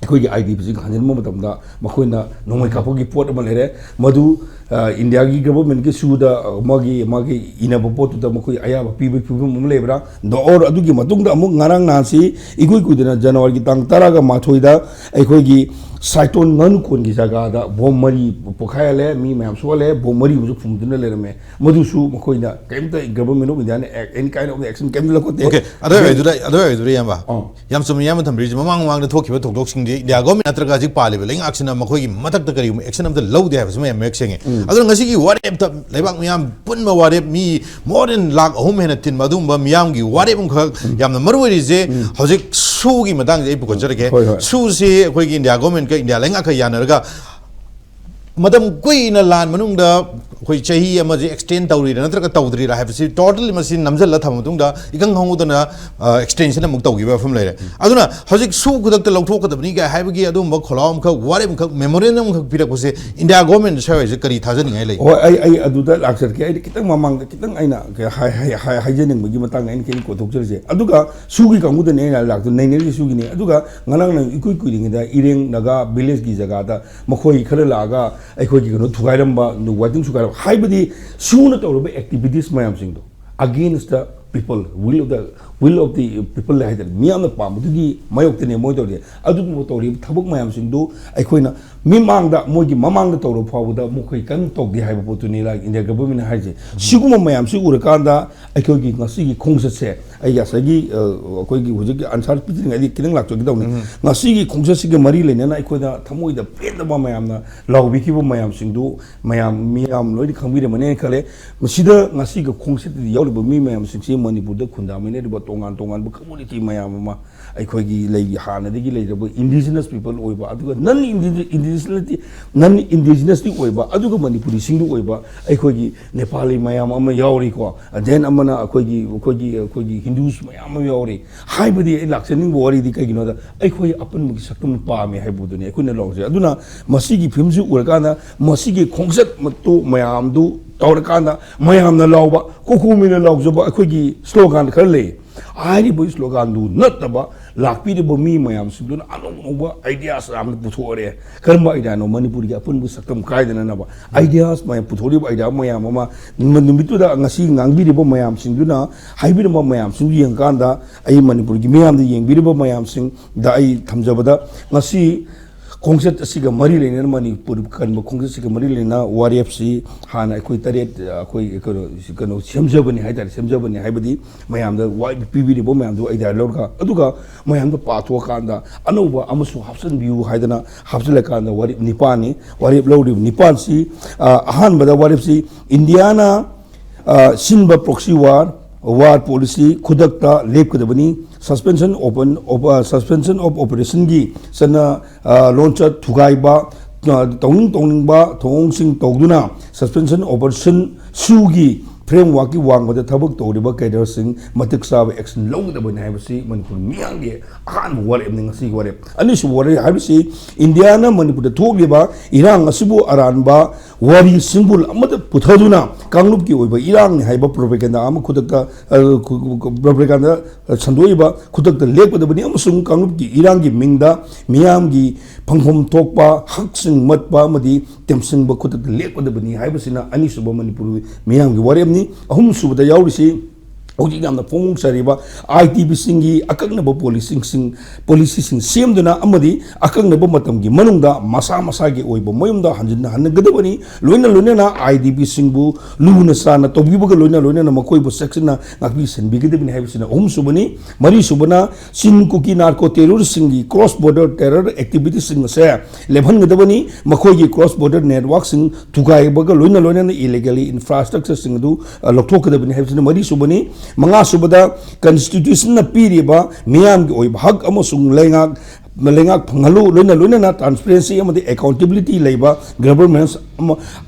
ꯑꯩꯈꯣꯏꯒꯤ IDPꯁꯤꯡ ꯍꯟꯖꯤꯟꯕ ꯃꯇꯝꯗ ꯃꯈꯣꯏꯅ ꯅꯣꯡꯃꯩ ꯀꯥꯞꯄꯒꯤ ꯄꯣꯠ ꯑꯃ ꯂꯩꯔꯦ꯫ ꯃꯗꯨ, ꯑ, ꯏꯟꯗꯤꯌꯥꯒꯤ ꯒꯚꯔꯟꯃꯦꯟꯒꯤ ꯁꯨꯗ, ꯑ, ꯃꯥꯒꯤ, ꯃꯥꯒꯤ ꯏꯅꯕ ꯄꯣꯠꯇꯨꯗ ꯃꯈꯣꯏ ꯑꯌꯥꯕ ꯄꯤꯕꯒꯤ ꯐꯤꯕꯝ ꯑꯃ ꯂꯩꯕ꯭ꯔꯥ? Or ꯑꯗꯨꯒꯤ ꯃꯇꯨꯡꯗ ꯑꯃꯨꯛ ꯉꯔꯥꯡ ꯅꯍꯥꯟꯁꯤ ꯏꯀꯨꯏ ꯀꯨꯏꯗꯅ Januaryꯒꯤ ꯇꯥꯡ ꯇꯔꯥꯒ ꯃꯥꯊꯣꯏꯗ ꯑꯩꯈꯣꯏꯒꯤ ꯁꯥꯏꯇꯣꯟ ꯉꯥꯅꯨꯀꯣꯟꯒꯤ ꯖꯒꯥꯗ ꯕꯣꯝ ꯃꯔꯤ ꯄꯣꯈꯥꯏꯍꯜꯂꯦ, ꯃꯤ ꯃꯌꯥꯝ ꯁꯣꯛꯍꯜꯂꯦ, ꯕꯣꯝ ꯃꯔꯤ ꯑꯃꯁꯨ ꯐꯨꯝꯗꯨꯅ ꯂꯩꯔꯝꯃꯦ꯫ ꯃꯗꯨꯁꯨ ꯃꯈꯣꯏꯅ ꯀꯩꯝꯇ, Government of Indiaꯅ any kind of action ꯀꯩꯝꯇ ꯂꯧꯈꯠꯇꯦ꯫ Okay, ꯑꯗꯨ ꯑꯣꯏꯗꯨꯗ, ꯑꯗꯨ ꯑꯣꯏꯗꯨꯗ ꯏꯌꯥꯝꯕ, ꯑꯥ꯫ ꯌꯥꯝ ꯆꯨꯝꯃꯤ ꯏꯌꯥꯝꯕ ꯊꯝꯕꯤꯔꯤꯁꯦ꯫ ꯃꯃꯥꯡ ꯃꯃꯥꯡꯗ ꯊꯣꯛꯈꯤꯕ ꯊꯧꯗꯣꯛꯁꯤꯡꯗꯤ ꯏꯟꯗꯤꯌꯥ ꯒꯣꯔꯃꯦꯟ ꯅꯠꯇ꯭ꯔꯒ ꯍꯧꯖꯤꯛ ꯄꯥꯜꯂꯤꯕ ꯂꯩꯉꯥꯛꯁꯤꯅ ꯃꯈꯣꯏꯒꯤ ꯃꯊꯛꯇ ꯀꯔꯤꯒꯨꯝꯕ action ꯑꯃꯇ ꯂꯧꯗꯦ ꯍꯥꯏꯕꯁꯤꯃ ꯌꯥꯝ ꯃꯌꯦꯛ ꯁꯦꯡꯉꯦ꯫ ꯑꯗꯨꯅ ꯉꯁꯤꯒꯤ ꯋꯥꯔꯦꯞꯇ ꯂꯩꯕꯥꯛ ꯃꯤꯌꯥꯝ ꯄꯨꯟꯕ ꯋꯥꯔꯦꯞ, ꯃꯤ more than ꯂꯥꯛ ꯑꯍꯨꯝ ꯍꯦꯟꯅ ꯇꯤꯟꯕ ꯑꯗꯨꯒꯨꯝꯕ ꯃꯤꯌꯥꯝꯒꯤ ꯋꯥꯔꯦꯞ ꯑꯃꯈꯛ ꯌꯥꯝꯅ ꯃꯔꯨ ꯑꯣꯏꯔꯤꯁꯦ꯫ ꯍꯧꯖꯤꯛ ꯁꯨꯒꯤ ꯃꯇꯥꯡꯁꯦ ꯑꯩ ꯄꯨꯈꯠꯆꯔꯒꯦ꯫ ꯍꯣꯏ, ꯍꯣꯏ꯫ ꯁꯨꯁꯤ ꯑꯩꯈꯣꯏꯒꯤ ꯏꯟꯗꯤꯌꯥ ꯒꯣꯔꯃꯦꯟꯒ ꯏꯟꯗꯤꯌꯥ ꯂꯩꯉꯥꯛꯀ ꯌꯥꯅꯔꯒ ꯃꯇꯝ ꯀꯨꯏꯅ ꯂꯥꯟ ꯃꯅꯨꯡꯗ ꯑꯩꯈꯣꯏ ꯆꯍꯤ ꯑꯃꯁꯦ ꯑꯦꯛꯁꯇꯦꯟ ꯇꯧꯔꯤꯔꯥ ꯅꯠꯇ꯭ꯔꯒ ꯇꯧꯗ꯭ꯔꯤꯔꯥ ꯍꯥꯏꯕꯁꯤ ꯇꯣꯇꯦꯜꯂꯤ ꯃꯁꯤ ꯅꯝꯁꯤꯜꯂ ꯊꯝꯕ ꯃꯇꯨꯡꯗ ꯏꯈꯪ ꯈꯪꯍꯧꯗꯅ ꯑꯦꯛꯁꯇꯦꯟꯁꯟ ꯑꯃꯨꯛ ꯇꯧꯈꯤꯕ ꯃꯐꯝ ꯂꯩꯔꯦ꯫ ꯑꯗꯨꯅ ꯍꯧꯖꯤꯛ ꯁꯨ ꯈꯨꯗꯛꯇ ꯂꯧꯊꯣꯛꯀꯗꯕꯅꯤ ꯀꯥꯏ ꯍꯥꯏꯕꯒꯤ ꯑꯗꯨꯒꯨꯝꯕ ꯈꯣꯜꯂꯥꯎ ꯑꯃꯈꯛ, ꯋꯥꯔꯦꯞ ꯑꯃꯈꯛ, ꯃꯦꯃꯣꯔꯦꯟꯗꯝ ꯑꯃꯈꯛ ꯄꯤꯔꯛꯄꯁꯦ ꯏꯟꯗꯤꯌꯥ ꯒꯣꯔꯃꯦꯟ ꯁ꯭ꯋꯥꯏꯁꯦ ꯀꯔꯤ ꯊꯥꯖꯅꯤꯡꯉꯥꯏ ꯂꯩ? ꯍꯣꯏ, ꯑꯩ ꯑꯩ ꯑꯗꯨꯗ ꯂꯥꯛꯆꯔꯛꯀꯦ꯫ ꯑꯩꯗꯤ ꯈꯤꯇꯪ ꯃꯃꯥꯡꯗ ꯈꯤꯇꯪ ꯑꯩꯅ ꯀꯩ ꯍꯥꯏ- ꯍꯥꯏ- ꯍꯥꯏ- ꯍꯥꯏꯖꯅꯤꯡꯕꯒꯤ ꯃꯇꯥꯡꯗ ꯑꯩꯅ ꯈꯤꯇꯪ ꯀꯣꯏꯊꯣꯛꯆꯔꯤꯁꯦ꯫ ꯑꯗꯨꯒ ꯁꯨꯒꯤ ꯀꯥꯡꯕꯨꯗꯅꯦ ꯑꯩꯅ ꯂꯥꯛꯇꯣꯏ, ꯅꯩꯅꯔꯤꯁꯦ ꯁꯨꯒꯤꯅꯦ꯫ ꯑꯗꯨꯒ ꯉꯔꯥꯡ ꯅꯪ ꯏꯀꯨꯏ ꯀꯨꯏꯔꯤꯉꯩꯗ ꯏꯔꯦꯡ ꯅꯥꯒꯥ ꯚꯤꯂꯦꯖꯀꯤ ꯖꯒꯥꯗ ꯃꯈꯣꯏ ꯈꯔ ꯂꯥꯛꯑꯒ ꯑꯩꯈꯣꯏꯒꯤ ꯀꯩꯅꯣ ꯊꯨꯒꯥꯏꯔꯝꯕ, ꯋꯥꯏꯇꯤꯡ ꯊꯨꯒꯥꯏꯔꯝꯕ ꯍꯥꯏꯕꯗꯤ ꯁꯨꯅ ꯇꯧꯔꯕ activities ꯃꯌꯥꯝꯁꯤꯡꯗꯣ against the people, will of the will of the people ꯍꯥꯏꯇꯥꯔꯦ, ꯃꯤꯌꯥꯝꯅ ꯄꯥꯝꯕꯗꯨꯒꯤ ꯃꯥꯌꯣꯛꯇꯅꯦ ꯃꯣꯏ ꯇꯧꯔꯤꯁꯦ꯫ ꯑꯗꯨꯒꯨꯝꯕ ꯇꯧꯔꯤꯕ ꯊꯕꯛ ꯃꯌꯥꯝꯁꯤꯡꯗꯨ ꯑꯩꯈꯣꯏꯅ ꯃꯤꯃꯥꯡꯗ, ꯃꯣꯏꯒꯤ ꯃꯃꯥꯡꯗ ꯇꯧꯔ ꯐꯥꯎꯕꯗ ꯃꯈꯣꯏ ꯀꯔꯤꯝ ꯇꯧꯗꯦ ꯍꯥꯏꯕ ꯄꯣꯠꯇꯨꯅꯤ ꯂꯥꯏ ꯏꯟꯗꯤꯌꯥ ꯒꯚꯔꯟꯃꯦꯟꯠꯅ ꯍꯥꯏꯔꯤꯁꯦ꯫ ꯁꯤꯒꯨꯝꯕ ꯃꯌꯥꯝꯁꯤ ꯎꯔꯀꯥꯟꯗ ꯑꯩꯈꯣꯏꯒꯤ ꯉꯁꯤꯒꯤ ꯈꯣꯡꯆꯠꯁꯦ, ꯑꯩ ꯉꯁꯥꯏꯒꯤ ꯑ, ꯑꯩꯈꯣꯏꯒꯤ ꯍꯧꯖꯤꯛꯀꯤ ꯑꯟꯁꯥꯔ ꯄꯤꯗ꯭ꯔꯤꯉꯩꯗ ꯈꯤꯇꯪ ꯂꯥꯛꯆꯒꯦ ꯇꯧꯅꯤ꯫ ꯉꯁꯤꯒꯤ ꯈꯣꯡꯆꯠꯁꯤꯒ ꯃꯔꯤ ꯂꯩꯅꯅ ꯑꯩꯈꯣꯏꯗ ꯊꯃꯣꯏꯗ ꯄꯦꯟꯗꯕ ꯃꯌꯥꯝꯅ ꯂꯥꯎꯕꯤꯈꯤꯕ ꯃꯌꯥꯝꯁꯤꯡꯗꯨ ꯃꯌꯥꯝ ꯃꯤꯌꯥꯝ ꯂꯣꯏꯅ ꯈꯪꯕꯤꯔꯝꯃꯅꯦꯅ ꯈꯜꯂꯦ꯫ ꯃꯁꯤꯗ ꯉꯁꯤꯒ ꯈꯣꯡꯆꯠꯇꯗꯤ ꯌꯥꯎꯔꯤꯕ ꯃꯤ ꯃꯌꯥꯝꯁꯤꯡꯁꯤ ꯃꯅꯤꯄꯨꯔꯗ ꯈꯨꯟꯗꯥꯃꯤꯟꯅꯔꯤꯕ ꯇꯣꯉꯥꯟ ꯇꯣꯉꯥꯟꯕ ꯀꯝꯃꯨꯅꯤꯇꯤ ꯃꯌꯥꯝ ꯑꯃ, ꯑꯩꯈꯣꯏꯒꯤ ꯂꯩ, ꯍꯥꯟꯅꯗꯒꯤ ꯂꯩꯖꯕ indigenous people ꯑꯣꯏꯕ, ꯑꯗꯨꯒ non indigenous, non indigenous T ꯑꯣꯏꯕ, ꯑꯗꯨꯒ ꯃꯅꯤꯄꯨꯔꯤꯁꯤꯡꯗꯨ ꯑꯣꯏꯕ ꯑꯩꯈꯣꯏꯒꯤ ꯅꯦꯄꯥꯂꯤ ꯃꯌꯥꯝ ꯑꯃ ꯌꯥꯎꯔꯤꯀꯣ꯫ Then ꯑꯃꯅ ꯑꯩꯈꯣꯏꯒꯤ, ꯑꯩꯈꯣꯏꯒꯤ, ꯑꯩꯈꯣꯏꯒꯤ Hindus ꯃꯌꯥꯝ ꯑꯃ ꯌꯥꯎꯔꯤ꯫ ꯍꯥꯏꯕꯗꯤ ꯑꯩ ꯂꯥꯛꯆꯅꯤꯡꯕ ꯋꯥꯔꯤꯗꯤ ꯀꯩꯒꯤꯅꯣꯗ ꯑꯩꯈꯣꯏ ꯑꯄꯨꯟꯕꯒꯤ ꯁꯛꯇꯝ ꯄꯥꯝꯃꯦ ꯍꯥꯏꯕꯗꯨꯅꯤ ꯑꯩꯈꯣꯏꯅ ꯂꯧꯔꯤꯁꯦ꯫ ꯑꯗꯨꯅ ꯃꯁꯤꯒꯤ ꯐꯤꯂꯝꯁꯤ ꯎꯔꯀꯥꯟꯗ ꯃꯁꯤꯒꯤ ꯈꯣꯡꯆꯠ ꯃꯇꯨ ꯃꯌꯥꯝꯗꯨ ꯇꯧꯔꯀꯥꯟꯗ ꯃꯌꯥꯝꯅ ꯂꯥꯎꯕ, ꯀꯣꯀꯣꯃꯤꯅ ꯂꯥꯎꯖꯕ ꯑꯩꯈꯣꯏꯒꯤ slogan ꯈꯔ ꯂꯩ꯫ ꯍꯥꯏꯔꯤꯕ slogan ꯗꯨ ꯅꯠꯇꯕ ꯂꯥꯛꯄꯤꯔꯤꯕ ꯃꯤ ꯃꯌꯥꯝꯁꯤꯡꯗꯨꯅ ꯑꯅꯧ ꯑꯅꯧꯕ ideas ꯌꯥꯝꯅ ꯄꯨꯊꯣꯛꯑꯔꯦ꯫ ꯀꯔꯝꯕ idea ꯅꯣ? ꯃꯅꯤꯄꯨꯔꯒꯤ ꯑꯄꯨꯟꯕ ꯁꯛꯇꯝ ꯀꯥꯏꯗꯅꯅꯕ ideas ꯃꯌꯥꯝ ꯄꯨꯊꯣꯔꯛꯏꯕ, idea ꯃꯌꯥꯝ ꯑꯃ ꯅꯨꯃꯤꯠꯇꯨꯗ ꯉꯁꯤ ꯉꯥꯡꯕꯤꯔꯤꯕ ꯃꯌꯥꯝꯁꯤꯡꯗꯨꯅ ꯍꯥꯏꯕꯤꯔꯝꯕ ꯃꯌꯥꯝꯁꯤꯡꯗꯨ ꯌꯦꯡꯀꯥꯟꯗ ꯑꯩ ꯃꯅꯤꯄꯨꯔꯒꯤ ꯃꯤꯌꯥꯝꯗ ꯌꯦꯡꯕꯤꯔꯤꯕ ꯃꯌꯥꯝꯁꯤꯡꯗ ꯑꯩ ꯊꯝꯖꯕꯗ ꯉꯁꯤ ꯈꯣꯡꯆꯠ ꯑꯁꯤꯒ ꯃꯔꯤ ꯂꯩꯅꯅ ꯃꯅꯤꯄꯨꯔ ꯀꯟꯕ ꯈꯣꯡꯆꯠꯁꯤꯒ ꯃꯔꯤ ꯂꯩꯅꯅ ꯋꯥꯔꯦꯞꯁꯤ ꯍꯥꯟꯅ ꯑꯩꯈꯣꯏ ꯇꯔꯦꯠ, ꯑꯩꯈꯣꯏ ꯀꯩꯅꯣ, ꯀꯩꯅꯣ ꯁꯦꯝꯖꯕꯅꯤ ꯍꯥꯏꯇꯥꯔꯦ, ꯁꯦꯝꯖꯕꯅꯤ ꯍꯥꯏꯕꯗꯤ ꯃꯌꯥꯝꯗ ꯋꯥ-, ꯄꯤꯕꯤꯔꯤꯕ ꯃꯌꯥꯝꯗꯨ idea ꯂꯧꯔꯒ, ꯑꯗꯨꯒ ꯃꯌꯥꯝꯗ ꯄꯥꯊꯣꯛꯑꯀꯥꯟꯗ ꯑꯅꯧꯕ ꯑꯃꯁꯨ ꯍꯥꯞꯆꯤꯟꯕꯤꯌꯨ ꯍꯥꯏꯗꯅ ꯍꯥꯞꯆꯤꯜꯂꯀꯥꯟꯗ ꯋꯥꯔꯦꯞ ꯅꯤꯄꯥꯟꯅꯤ꯫ ꯋꯥꯔꯦꯞ ꯂꯧꯔꯤꯕ ꯅꯤꯄꯥꯟꯁꯤ, ꯑ, ꯑꯍꯥꯟꯕꯗ ꯋꯥꯔꯦꯞꯁꯤ ꯏꯟꯗꯤꯌꯥꯅ ꯑ, ꯁꯤꯟꯕ proxy war, war policy ꯈꯨꯗꯛꯇ ꯂꯦꯞꯀꯗꯕꯅꯤ꯫ Suspension open, op-, ꯑ, suspension of operation ꯒꯤ ꯆꯠꯅ, ꯑ, ꯂꯣꯟꯆꯠ ꯊꯨꯒꯥꯏꯕ, ꯇꯧꯅꯤꯡ ꯇꯧꯅꯤꯡꯕ ꯊꯧꯑꯣꯡꯁꯤꯡ ꯇꯧꯗꯨꯅ ꯁꯁꯄꯦꯟꯁꯟ ꯑꯣꯄꯔꯦꯁꯟ ꯁꯨꯒꯤ ꯐ꯭ꯔꯦꯝꯋꯥꯔꯛꯀꯤ ꯋꯥꯡꯃꯗ ꯊꯕꯛ ꯇꯧꯔꯤꯕ ꯀꯦꯗꯔꯁꯤꯡ ꯃꯇꯤꯛ ꯆꯥꯕ ꯑꯦꯛꯁꯟ ꯂꯧꯒꯗꯕꯅꯤ ꯍꯥꯏꯕꯁꯤ ꯃꯅꯤꯄꯨꯔ ꯃꯤꯌꯥꯝꯒꯤ ꯑꯍꯥꯟꯕ ꯋꯥꯔꯦꯞꯅꯤ꯫ ꯉꯁꯤꯒꯤ ꯋꯥꯔꯦꯞ꯫ ꯑꯅꯤꯁꯨꯕ ꯋꯥꯔꯦꯞ ꯍꯥꯏꯕꯁꯤ ꯏꯟꯗꯤꯌꯥꯅ ꯃꯅꯤꯄꯨꯔꯗ ꯊꯣꯛꯂꯤꯕ ꯏꯔꯥꯡ ꯑꯁꯤꯕꯨ ꯑꯔꯥꯟꯕ ꯋꯥꯔꯤ ꯁꯤꯡꯕꯨꯜ ꯑꯃꯗ ꯄꯨꯊꯗꯨꯅ ꯀꯥꯡꯂꯨꯞꯀꯤ ꯑꯣꯏꯕ ꯏꯔꯥꯡꯅꯤ ꯍꯥꯏꯕ ꯄ꯭ꯔꯣꯄꯦꯒꯦꯟꯗꯥ ꯑꯃ ꯈꯨꯗꯛꯇ, ꯑ, ꯈꯨ-, ꯈꯨ-, ꯄ꯭ꯔꯣꯄꯦꯒꯦꯟꯗꯥ ꯁꯟꯗꯣꯛꯏꯕ ꯈꯨꯗꯛꯇ ꯂꯦꯞꯀꯗꯕꯅꯤ ꯑꯃꯁꯨꯡ ꯀꯥꯡꯂꯨꯞꯀꯤ ꯏꯔꯥꯡꯒꯤ ꯃꯤꯡꯗ ꯃꯤꯌꯥꯝꯒꯤ ꯐꯪꯐꯝ ꯊꯣꯛꯄ ꯍꯛ ꯁꯤꯡꯃꯠꯄ ꯑꯃꯗꯤ ꯇꯦꯝꯁꯤꯡꯕ ꯈꯨꯗꯛꯇ ꯂꯦꯞꯀꯗꯕꯅꯤ ꯍꯥꯏꯕꯁꯤꯅ ꯑꯅꯤꯁꯨꯕ ꯃꯅꯤꯄꯨꯔ ꯃꯤꯌꯥꯝꯒꯤ ꯋꯥꯔꯦꯞꯅꯤ꯫ ꯑꯍꯨꯝꯁꯨꯕꯗ ꯌꯥꯎꯔꯤꯁꯤ ꯍꯧꯖꯤꯛ ꯌꯥꯝꯅ ꯐꯣꯡꯐꯣꯡ ꯁꯥꯔꯤꯕ ꯑꯥꯏ ꯗꯤ ꯄꯤꯁꯤꯡꯒꯤ ꯑꯀꯛꯅꯕ ꯄꯣꯂꯤꯁꯤꯁꯤꯡ, ꯄꯣꯂꯤꯁꯤꯁꯤꯡ ꯁꯦꯝꯗꯨꯅ ꯑꯃꯗꯤ ꯑꯀꯛꯅꯕ ꯃꯇꯝꯒꯤ ꯃꯅꯨꯡꯗ ꯃꯁꯥ ꯃꯁꯥꯒꯤ ꯑꯣꯏꯕ ꯃꯌꯨꯝꯗ ꯍꯟꯖꯤꯟ ꯍꯟꯒꯗꯕꯅꯤ꯫ ꯂꯣꯏꯅ ꯂꯣꯏꯅꯅ ꯑꯥꯏ ꯗꯤ ꯄꯤꯁꯤꯡꯕꯨ ꯂꯨꯅ ꯆꯥꯟꯅ ꯇꯧꯕꯤꯕꯒ ꯂꯣꯏꯅ ꯂꯣꯏꯅꯅ ꯃꯈꯣꯏꯕꯨ ꯆꯦꯛꯁꯤꯟꯅ ꯉꯥꯛꯄꯤ ꯁꯦꯟꯕꯤꯒꯗꯕꯅꯤ ꯍꯥꯏꯕꯁꯤꯅ ꯑꯍꯨꯝꯁꯨꯕꯅꯤ꯫ ꯃꯔꯤꯁꯨꯕꯅ ꯆꯤꯟ ꯀꯨꯀꯤ ꯅꯥꯔꯀꯣ ꯇꯦꯔꯣꯔꯤꯁꯁꯤꯡꯒꯤ ꯀ꯭ꯔꯣꯁ ꯕꯣꯔꯗꯔ ꯇꯦꯔꯔ ꯑꯦꯛꯇꯤꯚꯤꯇꯤꯁꯤꯡ ꯑꯁꯦ ꯂꯦꯞꯍꯟꯒꯗꯕꯅꯤ꯫ ꯃꯈꯣꯏꯒꯤ ꯀ꯭ꯔꯣꯁ ꯕꯣꯔꯗꯔ ꯅꯦꯠꯋꯥꯔꯛꯁꯤꯡ ꯊꯨꯒꯥꯏꯕꯒ ꯂꯣꯏꯅ ꯂꯣꯏꯅꯅ ꯏꯂꯤꯒꯦꯜꯂꯤ ꯏꯟꯐ꯭ꯔꯥꯁ꯭ꯇ꯭ꯔꯛꯆꯔꯁꯤꯡ ꯑꯗꯨ, ꯑ, ꯂꯧꯊꯣꯛꯀꯗꯕꯅꯤ ꯍꯥꯏꯕꯁꯤꯅ ꯃꯔꯤꯁꯨꯕꯅꯤ꯫ ꯃꯉꯥꯁꯨꯕꯗ ꯀꯟꯁꯇꯤꯇ꯭ꯌꯨꯁꯟꯅ ꯄꯤꯔꯤꯕ ꯃꯤꯌꯥꯝꯒꯤ ꯑꯣꯏꯕ ꯍꯛ ꯑꯃꯁꯨꯡ ꯂꯩꯉꯥꯛ, ꯂꯩꯉꯥꯛ ꯐꯪꯍꯜꯂꯨ, ꯂꯣꯏꯅ ꯂꯣꯏꯅꯅ ꯇ꯭ꯔꯥꯟꯁꯄꯦꯔꯦꯟꯁꯤ ꯑꯃꯗꯤ ꯑꯦꯀꯥꯎꯟꯇꯦꯕꯤꯂꯤꯇꯤ ꯂꯩꯕ ꯒꯚꯔꯅꯃꯦꯟꯁ ꯑꯃ,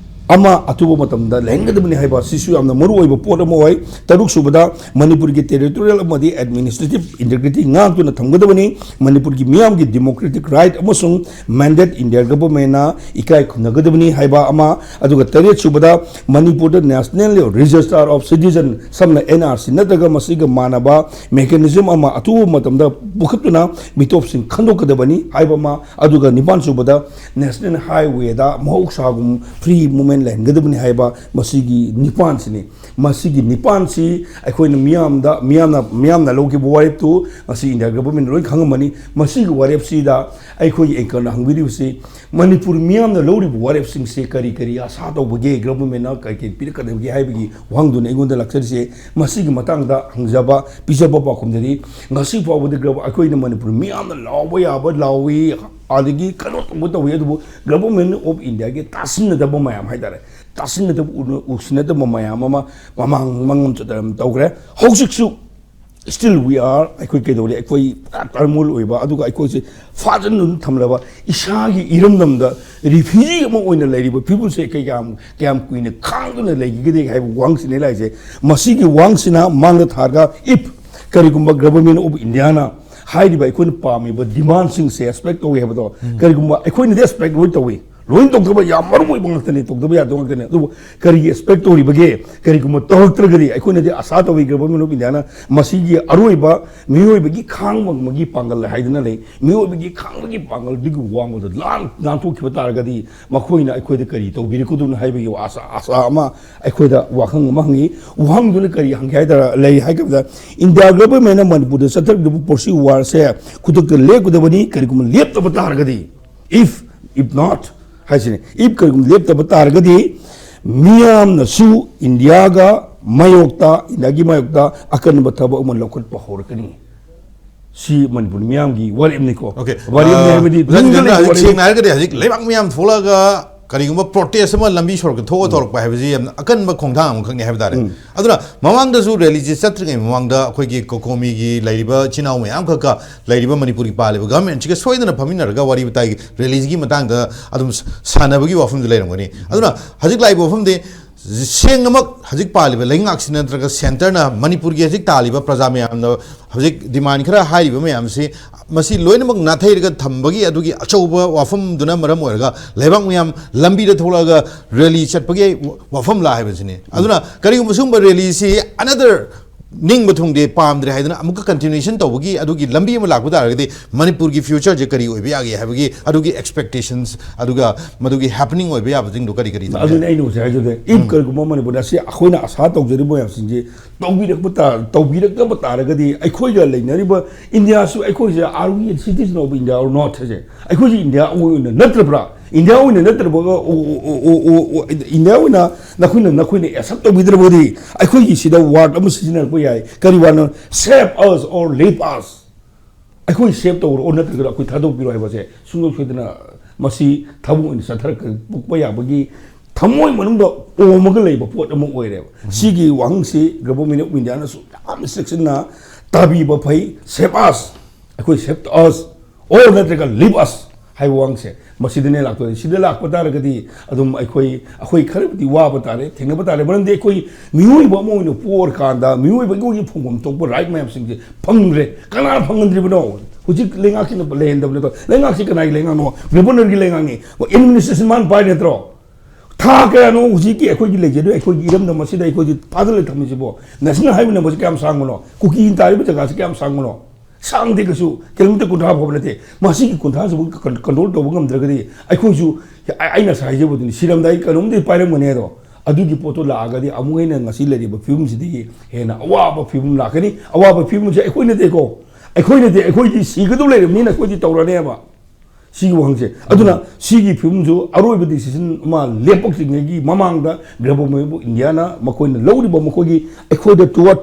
ꯑꯃ ꯑꯊꯨꯕ ꯃꯇꯝꯗ ꯂꯩꯍꯟꯒꯗꯕꯅꯤ ꯍꯥꯏꯕ ꯑꯁꯤꯁꯨ ꯌꯥꯝꯅ ꯃꯔꯨꯑꯣꯏꯕ ꯄꯣꯠ ꯑꯃ ꯑꯣꯏ꯫ ꯇꯔꯨꯛꯁꯨꯕꯗ ꯃꯅꯤꯄꯨꯔꯒꯤ ꯇꯦꯔꯤꯇꯣꯔꯤꯌꯦꯜ ꯑꯃꯗꯤ ꯑꯦꯗꯃꯤꯅꯤꯁꯇ꯭ꯔꯦꯇꯤꯚ ꯏꯟꯇꯦꯒ꯭ꯔꯤꯇꯤ ꯉꯥꯛꯇꯨꯅ ꯊꯝꯒꯗꯕꯅꯤ꯫ ꯃꯅꯤꯄꯨꯔꯒꯤ ꯃꯤꯌꯥꯝꯒꯤ ꯗꯤꯃꯣꯀ꯭ꯔꯦꯇꯤꯛ ꯔꯥꯏꯠ ꯑꯃꯁꯨꯡ ꯃꯦꯟꯗꯦꯠ ꯏꯟꯗꯤꯌꯥ ꯒꯚꯔꯟꯃꯦꯟꯅ ꯏꯀꯥꯏ ꯈꯨꯝꯅꯒꯗꯕꯅꯤ ꯍꯥꯏꯕ ꯑꯃ, ꯑꯗꯨꯒ ꯇꯔꯦꯠꯁꯨꯕꯗ ꯃꯅꯤꯄꯨꯔꯗ ꯅꯦꯁꯅꯦꯜ ꯔꯦꯖꯤꯁꯇꯥꯔ ꯑꯣꯐ ꯁꯤꯇꯤꯖꯟ, ꯁꯝꯅ ꯑꯦꯟ ꯑꯥꯔ ꯁꯤ ꯅꯠꯇ꯭ꯔꯒ ꯃꯁꯤꯒ ꯃꯥꯟꯅꯕ ꯃꯦꯀꯥꯅꯤꯖꯝ ꯑꯃ ꯑꯊꯨꯕ ꯃꯇꯝꯗ ꯄꯨꯈꯠꯇꯨꯅ ꯃꯤꯇꯣꯞꯁꯤꯡ ꯈꯟꯗꯣꯛꯀꯗꯕꯅꯤ ꯍꯥꯏꯕ ꯑꯃ, ꯑꯗꯨꯒ ꯅꯤꯄꯥꯟꯁꯨꯕꯗ ꯅꯦꯁꯅꯦꯜ ꯍꯥꯏꯋꯦꯗ ꯃꯍꯧꯁꯥꯒꯨꯝ ꯐ꯭ꯔꯤ ꯃꯨꯚꯃꯦꯟ ꯂꯩꯍꯟꯒꯗꯕꯅꯤ ꯍꯥꯏꯕ ꯃꯁꯤꯒꯤ ꯅꯤꯄꯥꯟꯁꯤꯅꯤ꯫ ꯃꯁꯤꯒꯤ ꯅꯤꯄꯥꯟꯁꯤ ꯑꯩꯈꯣꯏꯅ ꯃꯤꯌꯥꯝꯗ, ꯃꯤꯌꯥꯝꯅ, ꯃꯤꯌꯥꯝꯅ ꯂꯧꯈꯤꯕ ꯋꯥꯔꯦꯞꯇꯨ ꯉꯁꯤ ꯏꯟꯗꯤꯌꯥ ꯒꯚꯔꯟꯃꯦꯟꯠ ꯂꯣꯏ ꯈꯪꯉꯝꯃꯅꯤ꯫ ꯃꯁꯤꯒꯤ ꯋꯥꯔꯦꯞꯁꯤꯗ ꯑꯩꯈꯣꯏꯒꯤ ꯑꯦꯡꯀꯔꯅ ꯍꯪꯕꯤꯔꯤꯕꯁꯤ, ꯃꯅꯤꯄꯨꯔ ꯃꯤꯌꯥꯝꯅ ꯂꯧꯔꯤꯕ ꯋꯥꯔꯦꯞꯁꯤꯡꯁꯦ ꯀꯔꯤ ꯀꯔꯤ ꯑꯁꯥ ꯇꯧꯕꯒꯦ, ꯒꯚꯔꯟꯃꯦꯟꯠꯅ ꯀꯔꯤ ꯀꯔꯤ ꯄꯤꯔꯛꯀꯗꯕꯒꯦ ꯍꯥꯏꯕꯒꯤ ꯋꯥꯍꯪꯗꯨꯅꯤ ꯑꯩꯉꯣꯟꯗ ꯂꯥꯛꯆꯔꯤꯁꯦ꯫ ꯃꯁꯤꯒꯤ ꯃꯇꯥꯡꯗ ꯍꯪꯖꯕ, ꯄꯤꯖꯕ ꯄꯥꯎꯈꯨꯝꯗꯗꯤ ꯉꯁꯤ ꯐꯥꯎꯕꯗ ꯒꯚ-, ꯑꯩꯈꯣꯏꯅ ꯃꯅꯤꯄꯨꯔ ꯃꯤꯌꯥꯝꯅ ꯂꯥꯎꯕ ꯌꯥꯕ ꯂꯥꯎꯏ, ꯑꯗꯒꯤ ꯀꯩꯅꯣ ꯇꯧꯕ ꯇꯧꯏ, ꯑꯗꯨꯕꯨ Government of Indiaꯒꯤ ꯇꯥꯁꯤꯟꯅꯗꯕ ꯃꯌꯥꯝ ꯍꯥꯏꯇꯥꯔꯦ, ꯇꯥꯁꯤꯟꯅꯗꯕ, ꯎ-, ꯎꯁꯤꯟꯅꯗꯕ ꯃꯌꯥꯝ ꯑꯃ ꯃꯃꯥꯡ ꯃꯃꯥꯡ ꯆꯠꯇꯅ ꯇꯧꯈ꯭ꯔꯦ꯫ ꯍꯧꯖꯤꯛꯁꯨ Still we are, ꯑꯩꯈꯣꯏ ꯀꯩꯗꯧꯔꯤ? ꯑꯩꯈꯣꯏ ꯄꯨꯔꯥ ꯇꯔꯃꯣꯜ ꯑꯣꯏꯕ, ꯑꯗꯨꯒ ꯑꯩꯈꯣꯏꯁꯦ ꯐꯥꯖꯤꯟꯗꯨꯅ ꯊꯝꯂꯕ ꯏꯁꯥꯒꯤ ꯏꯔꯝꯗꯝꯗ ꯔꯤꯐ꯭ꯌꯨꯖꯤ ꯑꯃ ꯑꯣꯏꯅ ꯂꯩꯔꯤꯕ ꯐꯤꯕꯝꯁꯦ ꯀꯌꯥꯝ ꯀꯌꯥꯝ ꯀꯨꯏꯅ ꯈꯥꯡꯗꯨꯅ ꯂꯩꯈꯤꯒꯗꯒꯦ ꯍꯥꯏꯕ ꯋꯥꯍꯪꯁꯤꯅꯤ ꯂꯥꯛꯏꯁꯦ꯫ ꯃꯁꯤꯒꯤ ꯋꯥꯍꯪꯁꯤꯅ ꯃꯥꯡꯗ ꯊꯥꯔꯒ, if ꯀꯔꯤꯒꯨꯝꯕ Government of India ꯅ ꯍꯥꯏꯔꯤꯕ ꯑꯩꯈꯣꯏꯅ ꯄꯥꯝꯃꯤꯕ ꯗꯤꯃꯥꯟꯁꯤꯡꯁꯦ ꯑꯦꯛꯁꯄꯦꯛ ꯇꯧꯏ ꯍꯥꯏꯕꯗꯣ, ꯀꯔꯤꯒꯨꯝꯕ ꯑꯩꯈꯣꯏꯅꯗꯤ ꯑꯦꯛꯁꯄꯦꯛ ꯂꯣꯏ ꯇꯧꯏ, ꯂꯣꯏ ꯇꯧꯗꯕ ꯌꯥꯝ ꯃꯔꯨ ꯑꯣꯏꯕ ꯉꯥꯛꯇꯅꯤ, ꯇꯧꯗꯕ ꯌꯥꯗꯕ ꯉꯥꯛꯇꯅꯤ꯫ ꯑꯗꯨꯕꯨ ꯀꯔꯤꯒꯤ ꯑꯦꯛꯁꯄꯦꯛ ꯇꯧꯔꯤꯕꯒꯦ? ꯀꯔꯤꯒꯨꯝꯕ ꯇꯧꯔꯛꯇ꯭ꯔꯒꯗꯤ ꯑꯩꯈꯣꯏꯅꯗꯤ ꯑꯁꯥ ꯇꯧꯏ Government of India ꯅ ꯃꯁꯤꯒꯤ ꯑꯔꯣꯏꯕ ꯃꯤꯑꯣꯏꯕꯒꯤ ꯈꯥꯡꯕꯒꯤ ꯄꯥꯡꯒꯜ ꯍꯥꯏꯗꯅ ꯂꯩ꯫ ꯃꯤꯑꯣꯏꯕꯒꯤ ꯈꯥꯡꯕꯒꯤ ꯄꯥꯡꯒꯜꯗꯨꯒꯤ ꯋꯥꯡꯃꯗ ꯂꯥꯟ ꯅꯥꯟꯊꯣꯛꯈꯤꯕ ꯇꯥꯔꯒꯗꯤ ꯃꯈꯣꯏꯅ ꯑꯩꯈꯣꯏꯗ ꯀꯔꯤ ꯇꯧꯕꯤꯔꯛꯀꯗꯣꯏꯅꯣ ꯍꯥꯏꯕꯒꯤ ꯑꯁꯥ, ꯑꯁꯥ ꯑꯃ ꯑꯩꯈꯣꯏꯗ ꯋꯥꯍꯪ ꯑꯃ ꯍꯪꯉꯤ꯫ ꯋꯥꯍꯪꯗꯨꯅ ꯀꯔꯤ ꯍꯪꯒꯦ ꯍꯥꯏ ꯇꯥꯔ-, ꯂꯩ ꯍꯥꯏ ꯀꯥꯟꯗ, ꯏꯟꯗꯤꯌꯥ ꯒꯚꯔꯟꯃꯦꯟꯅ ꯃꯅꯤꯄꯨꯔꯗ ꯆꯠꯊꯔꯛꯂꯤꯕ ꯄ꯭ꯔꯣꯛꯁꯤ ꯋꯥꯔꯁꯦ ꯈꯨꯗꯛꯇ ꯂꯦꯞꯀꯗꯕꯅꯤ, ꯀꯔꯤꯒꯨꯝꯕ ꯂꯦꯞꯇꯕ ꯇꯥꯔꯒꯗꯤ, if, if not ꯍꯥꯏꯁꯤꯅꯤ, if ꯀꯔꯤꯒꯨꯝꯕ ꯂꯦꯞꯇꯕ ꯇꯥꯔꯒꯗꯤ ꯃꯤꯌꯥꯝꯅꯁꯨ ꯏꯟꯗꯤꯌꯥꯒ ꯃꯥꯌꯣꯛꯇ, ꯏꯟꯗꯤꯌꯥꯒꯤ ꯃꯥꯌꯣꯛꯇ ꯑꯀꯟꯕ ꯊꯕꯛ ꯑꯃ ꯂꯧꯈꯠꯄ ꯍꯧꯔꯛꯀꯅꯤ꯫ ꯁꯤ ꯃꯅꯤꯄꯨꯔ ꯃꯤꯌꯥꯝꯒꯤ ꯋꯥꯔꯦꯞꯅꯤꯀꯣ꯫ Okay. ꯋꯥꯔꯦꯞꯅꯤ ꯑ, ꯍꯥꯏꯕꯗꯤ ꯑꯣꯖꯥ ꯅꯤꯡꯕꯒꯤ ꯖꯤꯇꯦꯟꯗ꯭ꯔ, ꯍꯧꯖꯤꯛ ꯋꯥꯔꯦꯞꯅꯤ꯫ ꯁꯦꯡꯅ ꯍꯥꯏꯔꯒꯗꯤ ꯍꯧꯖꯤꯛ ꯂꯩꯕꯥꯛ ꯃꯤꯌꯥꯝ ꯊꯣꯛꯂꯛꯑꯒ ꯀꯔꯤꯒꯨꯝꯕ ꯄ꯭ꯔꯣꯇꯦꯁ ꯑꯃ ꯂꯝꯕꯤ ꯁꯣꯔꯣꯛꯇ ꯊꯣꯛꯑ ꯇꯧꯔꯛꯄ ꯍꯥꯏꯕꯁꯤ ꯌꯥꯝꯅ ꯑꯀꯟꯕ ꯈꯣꯡꯊꯥꯡ ꯑꯃꯈꯛꯅꯤ ꯍꯥꯏꯕ ꯇꯥꯔꯦ꯫ ꯑꯗꯨꯅ ꯃꯃꯥꯡꯗꯁꯨ ꯔꯦꯂꯤꯁꯤ ꯆꯠꯇ꯭ꯔꯤꯉꯩ ꯃꯃꯥꯡꯗ ꯑꯩꯈꯣꯏꯒꯤ ꯀꯣꯀꯣꯃꯤꯒꯤ ꯂꯩꯔꯤꯕ ꯏꯆꯤꯟ ꯏꯅꯥꯎ ꯃꯌꯥꯝ ꯈꯛꯀ ꯂꯩꯔꯤꯕ ꯃꯅꯤꯄꯨꯔꯒꯤ ꯄꯥꯜꯂꯤꯕ ꯒꯚꯔꯟꯃꯦꯟꯠꯁꯤꯒ ꯁꯣꯏꯗꯅ ꯐꯝꯃꯤꯟꯅꯔꯒ ꯋꯥꯔꯤ ꯋꯥꯇꯥꯏ ꯔꯦꯂꯤꯁꯤꯒꯤ ꯃꯇꯥꯡꯗ ꯑꯗꯨꯝ ꯁꯥꯟꯅꯕꯒꯤ ꯋꯥꯐꯝꯗꯨ ꯂꯩꯔꯝꯒꯅꯤ꯫ ꯑꯗꯨꯅ ꯍꯧꯖꯤꯛ ꯂꯥꯛꯏꯕ ꯋꯥꯐꯝꯗꯤ ꯁꯦꯡꯅꯃꯛ ꯍꯧꯖꯤꯛ ꯄꯥꯜꯂꯤꯕ ꯂꯩꯉꯥꯛꯁꯤꯅ ꯅꯠꯇ꯭ꯔꯒ ꯁꯦꯟꯇꯔꯅ ꯃꯅꯤꯄꯨꯔꯒꯤ ꯍꯧꯖꯤꯛ ꯇꯥꯜꯂꯤꯕ ꯄ꯭ꯔꯖꯥ ꯃꯌꯥꯝꯅ ꯍꯧꯖꯤꯛ ꯗꯤꯃꯥꯟ ꯈꯔ ꯍꯥꯏꯔꯤꯕ ꯃꯌꯥꯝꯁꯤ, ꯃꯁꯤ ꯂꯣꯏꯅꯃꯛ ꯅꯥꯊꯩꯔꯒ ꯊꯝꯕꯒꯤ ꯑꯗꯨꯒꯤ ꯑꯆꯧꯕ ꯋꯥꯐꯝꯗꯨꯅ ꯃꯔꯝ ꯑꯣꯏꯔꯒ ꯂꯩꯕꯥꯛ ꯃꯌꯥꯝ ꯂꯝꯕꯤꯗ ꯊꯣꯛꯂꯛꯑꯒ ꯔꯦꯂꯤ ꯆꯠꯄꯒꯤ ꯋꯥꯐꯝ ꯂꯥꯛ ꯍꯥꯏꯕꯁꯤꯅꯤ꯫ ꯑꯗꯨꯅ ꯀꯔꯤꯒꯨꯝꯕ ꯁꯤꯒꯨꯝꯕ ꯔꯦꯂꯤꯁꯤ another ꯅꯤꯡꯕ ꯊꯨꯡꯗꯦ, ꯄꯥꯝꯗ꯭ꯔꯦ ꯍꯥꯏꯗꯅ ꯑꯃꯨꯛꯀ ꯀꯟꯇꯤꯅ꯭ꯌꯨꯁꯟ ꯇꯧꯕꯒꯤ ꯑꯗꯨꯒꯤ ꯂꯝꯕꯤ ꯑꯃ ꯂꯥꯛꯄ ꯇꯥꯔꯒꯗꯤ ꯃꯅꯤꯄꯨꯔꯒꯤ ꯐ꯭ꯌꯨꯆꯔꯁꯦ ꯀꯔꯤ ꯑꯣꯏꯕ ꯌꯥꯒꯦ ꯍꯥꯏꯕꯒꯤ ꯑꯗꯨꯒꯤ ꯑꯦꯛꯁꯄꯦꯛꯇꯦꯁꯟꯁ, ꯑꯗꯨꯒ ꯃꯗꯨꯒꯤ ꯍꯦꯄꯅꯤꯡ ꯑꯣꯏꯕ ꯌꯥꯕꯁꯤꯡꯗꯣ ꯀꯔꯤ ꯀꯔꯤ ꯊꯝꯒꯦ? ꯑꯗꯨꯅ ꯑꯩꯅ ꯍꯧꯖꯤꯛ ꯍꯥꯏꯖꯗꯦ, if ꯀꯔꯤꯒꯨꯝꯕ ꯃꯅꯤꯄꯨꯔꯗ ꯑꯁꯤ ꯑꯩꯈꯣꯏꯅ ꯑꯁꯥ ꯇꯧꯖꯔꯤꯕ ꯃꯌꯥꯝꯁꯤꯡꯁꯦ ꯇꯧꯕꯤꯔꯛꯄ ꯇꯥ-, ꯇꯧꯕꯤꯔꯛꯇꯕ ꯇꯥꯔꯒꯗꯤ ꯑꯩꯈꯣꯏꯒ ꯂꯩꯅꯔꯤꯕ ꯏꯟꯗꯤꯌꯥꯁꯨ, ꯑꯩꯈꯣꯏꯁꯦ are we a citizen of India or not ꯍꯥꯏꯁꯦ, ꯑꯩꯈꯣꯏꯁꯦ ꯏꯟꯗꯤꯌꯥ ꯑꯣꯏꯅ ꯅꯠꯇ꯭ꯔꯕ꯭ꯔꯥ? ꯏꯟꯗꯤꯌꯥ ꯑꯣꯏꯅ ꯅꯠꯇ꯭ꯔꯕꯒ, ꯑꯣ, ꯑꯣ, ꯑꯣ, ꯑꯣ, ꯑꯣ, ꯏꯟꯗꯤꯌꯥ ꯑꯣꯏꯅ ꯅꯈꯣꯏꯅ, ꯅꯈꯣꯏꯅ ꯑꯦꯛꯁꯦꯞ ꯇꯧꯕꯤꯗ꯭ꯔꯕꯗꯤ ꯑꯩꯈꯣꯏꯒꯤ ꯁꯤꯗ ꯋꯥꯔꯗ ꯑꯃ ꯁꯤꯖꯤꯟꯅꯔꯛꯄ ꯌꯥꯏ꯫ ꯀꯔꯤ ꯋꯥꯔꯗꯅꯣ? Save us or leave us꯫ ꯑꯩꯈꯣꯏ ꯁꯦꯞ ꯇꯧꯔꯣ, ꯑꯣ, ꯅꯠꯇ꯭ꯔꯒꯅ ꯑꯩꯈꯣꯏ ꯊꯥꯗꯣꯛꯄꯤꯔꯣ ꯍꯥꯏꯕꯁꯦ ꯁꯨꯡꯁꯣꯏ ꯁꯣꯏꯗꯅ ꯃꯁꯤ ꯊꯕꯛ ꯑꯣꯏꯅ ꯆꯠꯊꯔꯛꯄ ꯌꯥꯕꯒꯤ ꯊꯃꯣꯏ ꯃꯅꯨꯡꯗ ꯑꯣꯝꯃꯒ ꯂꯩꯕ ꯄꯣꯠ ꯑꯃ ꯑꯣꯏꯔꯦꯕ꯫ ꯁꯤꯒꯤ ꯋꯥꯍꯪꯁꯤ Government of India ꯅꯁꯨ ꯌꯥꯝꯅ ꯆꯦꯛꯁꯤꯟꯅ ꯇꯥꯕꯤꯕ ꯐꯩ, save us, ꯑꯩꯈꯣꯏ save us, or ꯅꯠꯇ꯭ꯔꯒ leave us ꯍꯥꯏꯕ ꯋꯥꯍꯪꯁꯦ ꯃꯁꯤꯗꯅꯦ ꯂꯥꯛꯇꯣꯏꯅꯤ꯫ ꯁꯤꯗ ꯂꯥꯛꯄ ꯇꯥꯔꯒꯗꯤ ꯑꯗꯨꯝ ꯑꯩꯈꯣꯏ, ꯑꯩꯈꯣꯏ ꯈꯔꯕꯨꯗꯤ ꯋꯥꯕ ꯇꯥꯔꯦ, ꯊꯦꯡꯅꯕ ꯇꯥꯔꯦ꯫ ꯃꯔꯝꯗꯤ ꯑꯩꯈꯣꯏ ꯃꯤꯑꯣꯏꯕ ꯑꯃ ꯑꯣꯏꯅ ꯄꯣꯛꯑꯀꯥꯟꯗ ꯃꯤꯑꯣꯏꯕꯒꯤ ꯑꯣꯏꯅ ꯐꯪꯐꯝ ꯊꯣꯛꯄ right ꯃꯌꯥꯝꯁꯤꯡꯁꯦ ꯐꯪꯗ꯭ꯔꯦ꯫ ꯀꯅꯥꯅ ꯐꯪꯍꯟꯗ꯭ꯔꯤꯕꯅꯣ? ꯍꯧꯖꯤꯛ ꯂꯩꯉꯥꯛꯁꯤꯅ ꯂꯩꯍꯟꯗꯕ ꯅꯠꯇ꯭ꯔꯣ? ꯂꯩꯉꯥꯛꯁꯤ ꯀꯅꯥꯒꯤ ꯂꯩꯉꯥꯛꯅꯣ? Governor ꯒꯤ ꯂꯩꯉꯥꯛꯅꯤ꯫ Administration ꯃꯥꯅ ꯄꯥꯏꯔꯤ ꯅꯠꯇ꯭ꯔꯣ? ꯊꯥ ꯀꯌꯥꯅꯣ ꯍꯧꯖꯤꯛꯀꯤ ꯑꯩꯈꯣꯏꯒꯤ ꯂꯩꯖꯗꯣꯏ, ꯑꯩꯈꯣꯏꯒꯤ ꯏꯔꯝꯗꯝ ꯑꯁꯤꯗ ꯑꯩꯈꯣꯏꯁꯤ ꯐꯥꯖꯤꯜꯂ ꯊꯝꯃꯤꯁꯤꯕꯣ? National Highway number ꯁꯤ ꯀꯌꯥꯝ ꯁꯥꯡꯕꯅꯣ? ꯀꯨꯀꯤꯅ ꯇꯥꯔꯤꯕ ꯖꯒꯥꯁꯤ ꯀꯌꯥꯝ ꯁꯥꯡꯕꯅꯣ? ꯁꯥꯡꯗꯦ ꯀꯩꯁꯨ, kilometre ꯀꯨꯟꯊ꯭ꯔꯥ ꯐꯥꯎꯕ ꯅꯠꯇꯦ꯫ ꯃꯁꯤꯒꯤ ꯀꯨꯟꯊ꯭ꯔꯥꯁꯤꯕꯨ ꯀꯟ-, control ꯇꯧꯕ ꯉꯝꯗ꯭ꯔꯒꯗꯤ ꯑꯩꯈꯣꯏꯁꯨ, ꯑꯩ-, ꯑꯩꯅ ꯉꯁꯥꯏ ꯍꯥꯏꯖꯕꯗꯨꯅꯤ, ꯁꯤꯔꯝꯗꯥꯏ ꯀꯩꯅꯣꯝꯗꯤ ꯄꯥꯏꯔꯝꯒꯅꯤ ꯑꯗꯣ, ꯑꯗꯨꯒꯤ ꯄꯣꯠꯇꯣ ꯂꯥꯛꯑꯒꯗꯤ ꯑꯃꯨꯛ ꯍꯦꯟꯅ ꯉꯁꯤ ꯂꯩꯔꯤꯕ ꯐꯤꯕꯝꯁꯤꯗꯒꯤ ꯍꯦꯟꯅ ꯑꯋꯥꯕ ꯐꯤꯕꯝ ꯂꯥꯛꯀꯅꯤ꯫ ꯑꯋꯥꯕ ꯐꯤꯕꯝꯁꯦ ꯑꯩꯈꯣꯏ ꯅꯠꯇꯦꯀꯣ, ꯑꯩꯈꯣꯏ ꯅꯠꯇꯦ, ꯑꯩꯈꯣꯏꯗꯤ ꯁꯤꯒꯗꯧ ꯂꯩꯔꯕꯅꯤꯅ ꯑꯩꯈꯣꯏꯗꯤ ꯇꯧꯔꯅꯦꯕ꯫ ꯁꯤꯒꯤ ꯋꯥꯍꯪꯁꯦ꯫ ꯑꯗꯨꯅ ꯁꯤꯒꯤ ꯐꯤꯕꯝꯁꯨ ꯑꯔꯣꯏꯕ decision ꯑꯃ ꯂꯦꯞꯄꯛꯇ꯭ꯔꯤꯉꯩꯒꯤ ꯃꯃꯥꯡꯗ Government of India ꯅ ꯃꯈꯣꯏꯅ ꯂꯧꯔꯤꯕ ꯃꯈꯣꯏꯒꯤ ꯑꯩꯈꯣꯏꯗ toward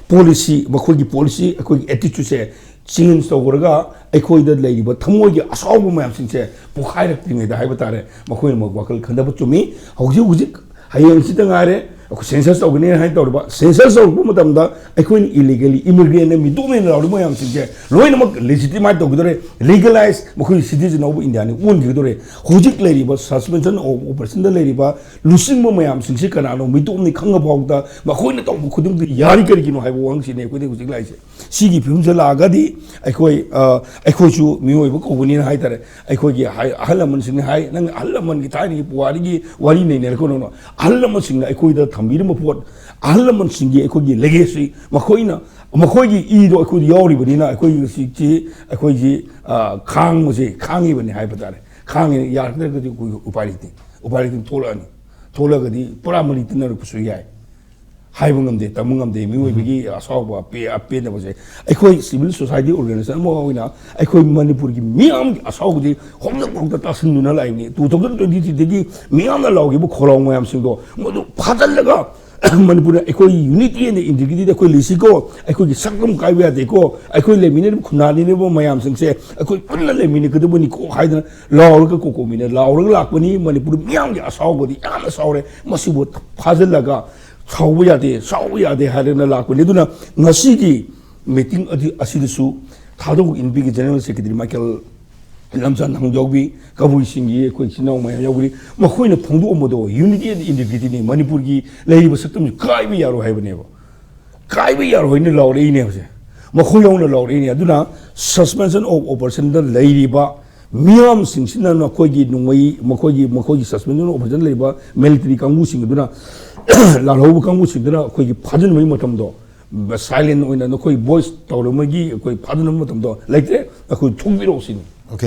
policy, ꯃꯈꯣꯏꯒꯤ policy, ꯑꯩꯈꯣꯏꯒꯤ attitude ꯁꯦ change ꯇꯧꯈ꯭ꯔꯒ ꯑꯩꯈꯣꯏꯗ ꯂꯩꯔꯤꯕ ꯊꯃꯣꯏꯒꯤ ꯑꯁꯥꯎꯕ ꯃꯌꯥꯝꯁꯤꯡꯁꯦ ꯄꯣꯈꯥꯏꯔꯛꯇ꯭ꯔꯤꯉꯩꯗ ꯍꯥꯏꯕ ꯇꯥꯔꯦ, ꯃꯈꯣꯏꯅ ꯋꯥꯈꯜ ꯈꯟꯊꯕ ꯆꯨꯝꯃꯤ꯫ ꯍꯧꯖꯤꯛ ꯍꯧꯖꯤꯛ ꯍꯌꯦꯡꯁꯤꯗ ꯉꯥꯏꯔꯦ, ꯑꯩꯈꯣꯏ census ꯇꯧꯒꯅꯤ ꯍꯥꯏꯅ ꯇꯧꯔꯤꯕ, census ꯇꯧꯔꯛꯄ ꯃꯇꯝꯗ ꯑꯩꯈꯣꯏꯅ illegally immigrant ꯅ ꯃꯤꯇꯣꯞꯅꯦꯅ ꯂꯥꯎꯔꯤꯕ ꯃꯌꯥꯝꯁꯤꯡꯁꯦ ꯂꯣꯏꯅꯃꯛ legitimize ꯇꯧꯈꯤꯗꯣꯔꯦ, legalize, ꯃꯈꯣꯏ citizen of India ꯅꯤ ꯑꯣꯟꯈꯤꯗꯣꯔꯦ꯫ ꯍꯧꯖꯤꯛ ꯂꯩꯔꯤꯕ suspension of operation ꯗ ꯂꯩꯔꯤꯕ ꯂꯨꯆꯤꯡꯕ ꯃꯌꯥꯝꯁꯤꯡꯁꯤ ꯀꯅꯥꯅꯣ? ꯃꯤꯇꯣꯞꯅꯤ ꯈꯪꯉ ꯐꯥꯎꯗ ꯃꯈꯣꯏꯅ ꯇꯧꯕ ꯈꯨꯗꯤꯡꯗꯤ ꯌꯥꯔꯤ ꯀꯔꯤꯒꯤꯅꯣ ꯍꯥꯏꯕ ꯋꯥꯍꯪꯁꯤꯅꯤ ꯑꯩꯈꯣꯏꯗ ꯍꯧꯖꯤꯛ ꯂꯥꯛꯏꯁꯦ꯫ ꯁꯤꯒꯤ ꯐꯤꯕꯝꯁꯤꯗ ꯂꯥꯛꯑꯒꯗꯤ ꯑꯩꯈꯣꯏ, ꯑ, ꯑꯩꯈꯣꯏꯁꯨ ꯃꯤꯑꯣꯏꯕ ꯀꯧꯕꯅꯤꯅ ꯍꯥꯏꯇꯥꯔꯦ, ꯑꯩꯈꯣꯏꯒꯤ ꯍꯥꯏ-, ꯑꯍꯜ ꯂꯃꯟꯁꯤꯡꯅ ꯍꯥꯏ, "ꯅꯪ ꯑꯍꯜ ꯂꯃꯟꯒꯤ ꯊꯥꯏꯅꯒꯤ ꯄꯨꯋꯥꯔꯤꯒꯤ ꯋꯥꯔꯤ ꯅꯩꯅꯔꯛꯀꯅꯨ꯫ ꯑꯍꯜ ꯂꯃꯟꯁꯤꯡꯅ ꯑꯩꯈꯣꯏꯗ ꯊꯝꯕꯤꯔꯝꯕ ꯄꯣꯠ, ꯑꯍꯜ ꯂꯃꯟꯁꯤꯡꯒꯤ ꯑꯩꯈꯣꯏꯒꯤ legacy, ꯃꯈꯣꯏꯅ, ꯃꯈꯣꯏꯒꯤ ꯏꯗꯣ ꯑꯩꯈꯣꯏꯗ ꯌꯥꯎꯔꯤꯕꯅꯤꯅ ꯑꯩꯈꯣꯏꯒꯤ ꯍꯧꯖꯤꯛꯁꯤ ꯑꯩꯈꯣꯏꯁꯤ, ꯑ, ꯈꯥꯡꯕꯁꯦ ꯈꯥꯡꯉꯤꯕꯅꯤ ꯍꯥꯏꯕ ꯇꯥꯔꯦ꯫ ꯈꯥꯡꯉꯤ, ꯌꯥꯔꯛꯇ꯭ꯔꯒꯗꯤ ꯑꯩꯈꯣꯏ ꯎꯄꯥꯏ ꯂꯩꯇꯦ꯫ ꯎꯄꯥꯏ ꯂꯩꯇꯅ ꯊꯣꯛꯂꯛꯑꯅꯤ꯫ ꯊꯣꯛꯂꯛꯑꯒꯗꯤ ꯄꯨꯔꯥ ꯃꯔꯤ ꯇꯤꯟꯅꯔꯛꯄꯁꯨ ꯌꯥꯏ꯫ ꯍꯥꯏꯕ ꯉꯝꯗꯦ, ꯇꯝꯕ ꯉꯝꯗꯦ꯫ ꯃꯤꯑꯣꯏꯕꯒꯤ ꯑꯁꯥꯎꯕ, ꯑꯄꯦ-, ꯑꯄꯦꯟꯗꯕꯁꯦ ꯑꯩꯈꯣꯏ civil society organization ꯑꯃ ꯑꯣꯏꯅ ꯑꯩꯈꯣꯏ ꯃꯅꯤꯄꯨꯔꯒꯤ ꯃꯤꯌꯥꯝꯒꯤ ꯑꯁꯥꯎꯕꯗꯤ ꯍꯧꯖꯤꯛ ꯐꯥꯎꯗ ꯇꯥꯁꯤꯟꯗꯨꯅ ꯂꯥꯛꯏꯕꯅꯤ꯫ Two thousand twenty three ꯗꯒꯤ ꯃꯤꯌꯥꯝꯅ ꯂꯥꯎꯈꯤꯕ ꯈꯣꯜꯂꯥꯎ ꯃꯌꯥꯝꯁꯤꯡꯗꯣ ꯃꯗꯨ ꯐꯥꯖꯤꯜꯂꯒ ꯃꯅꯤꯄꯨꯔꯗ ꯑꯩꯈꯣꯏ unity and integrity ꯗ ꯑꯩꯈꯣꯏ ꯂꯩꯁꯤꯀꯣ, ꯑꯩꯈꯣꯏꯒꯤ ꯁꯛꯇꯝ ꯀꯥꯏꯕ ꯌꯥꯗꯦꯀꯣ, ꯑꯩꯈꯣꯏ ꯂꯩꯃꯤꯟꯅꯔꯤꯕ ꯈꯨꯟꯅꯥꯅꯤꯅꯕ ꯃꯌꯥꯝꯁꯤꯡꯁꯦ ꯑꯩꯈꯣꯏ ꯄꯨꯟꯅ ꯂꯩꯃꯤꯟꯅꯒꯗꯕꯅꯤꯀꯣ ꯍꯥꯏꯗꯅ ꯂꯥꯎꯔꯒ ꯀꯣꯀꯣꯃꯤꯅ ꯂꯥꯎꯔꯒ ꯂꯥꯛꯄꯅꯤ꯫ ꯃꯅꯤꯄꯨꯔ ꯃꯤꯌꯥꯝꯒꯤ ꯑꯁꯥꯎꯕꯗꯤ ꯌꯥꯝꯅ ꯁꯥꯎꯔꯦ꯫ ꯃꯁꯤꯕꯨ ꯐꯥꯖꯤꯜꯂꯒ ꯁꯥꯎꯕ ꯌꯥꯗꯦ, ꯁꯥꯎꯕ ꯌꯥꯗꯦ ꯍꯥꯏꯗꯅ ꯂꯥꯛꯄꯅꯤ꯫ ꯑꯗꯨꯅ ꯉꯁꯤꯒꯤ ꯃꯤꯇꯤꯡ ꯑꯗꯨ ꯑꯁꯤꯗꯁꯨ ꯊꯥꯗꯧ ꯏꯟꯕꯤꯒꯤ ꯖꯦꯅꯔꯦꯜ ꯁꯦꯀ꯭ꯔꯦꯇꯔꯤ ꯃꯥꯏꯀꯦꯜ ꯂꯝꯖꯥꯟ ꯍꯥꯡ ꯌꯥꯎꯕꯤ, ꯀꯕꯨꯏꯁꯤꯡꯒꯤ ꯑꯩꯈꯣꯏ ꯏꯆꯤꯟ ꯏꯅꯥꯎ ꯃꯌꯥꯝ ꯌꯥꯎꯕꯤ, ꯃꯈꯣꯏꯅ ꯐꯣꯡꯗꯣꯛꯑꯝꯕꯗꯣ unity and integrityꯅꯤ, ꯃꯅꯤꯄꯨꯔꯒꯤ ꯂꯩꯔꯤꯕ ꯁꯛꯇꯝꯁꯤ ꯀꯥꯏꯕ ꯌꯥꯔꯣꯏ ꯍꯥꯏꯕꯅꯦꯕ꯫ ꯀꯥꯏꯕ ꯌꯥꯔꯣꯏꯅ ꯂꯥꯎꯔꯛꯏꯅꯦ ꯍꯧꯖꯤꯛ, ꯃꯈꯣꯏ ꯌꯥꯎꯅ ꯂꯥꯎꯔꯛꯏꯅꯦ꯫ ꯑꯗꯨꯅ suspension of operationꯗ ꯂꯩꯔꯤꯕ ꯃꯤꯌꯥꯝꯁꯤꯡꯁꯤꯅ ꯅꯈꯣꯏꯒꯤ ꯅꯣꯡꯃꯩ, ꯃꯈꯣꯏꯒꯤ, ꯃꯈꯣꯏꯒꯤ suspension of operation ꯂꯩꯔꯤꯕ military ꯀꯥꯡꯕꯨꯁꯤꯡ ꯑꯗꯨꯅ, ꯂꯥꯜꯍꯧꯕ ꯀꯥꯡꯕꯨꯁꯤꯡꯗꯨꯅ ꯑꯩꯈꯣꯏꯒꯤ ꯐꯥꯖꯤꯟꯕꯒꯤ ꯃꯇꯝꯗꯣ, silent ꯑꯣꯏꯅ ꯅꯈꯣꯏ voice ꯇꯧꯔꯝꯕꯒꯤ ꯑꯩꯈꯣꯏ ꯐꯥꯖꯤꯟꯕ ꯃꯇꯝꯗꯣ ꯂꯩꯇ꯭ꯔꯦ, ꯑꯩꯈꯣꯏ ꯊꯣꯛꯄꯤꯔꯛꯑꯣ ꯁꯤꯅꯤ꯫ OK,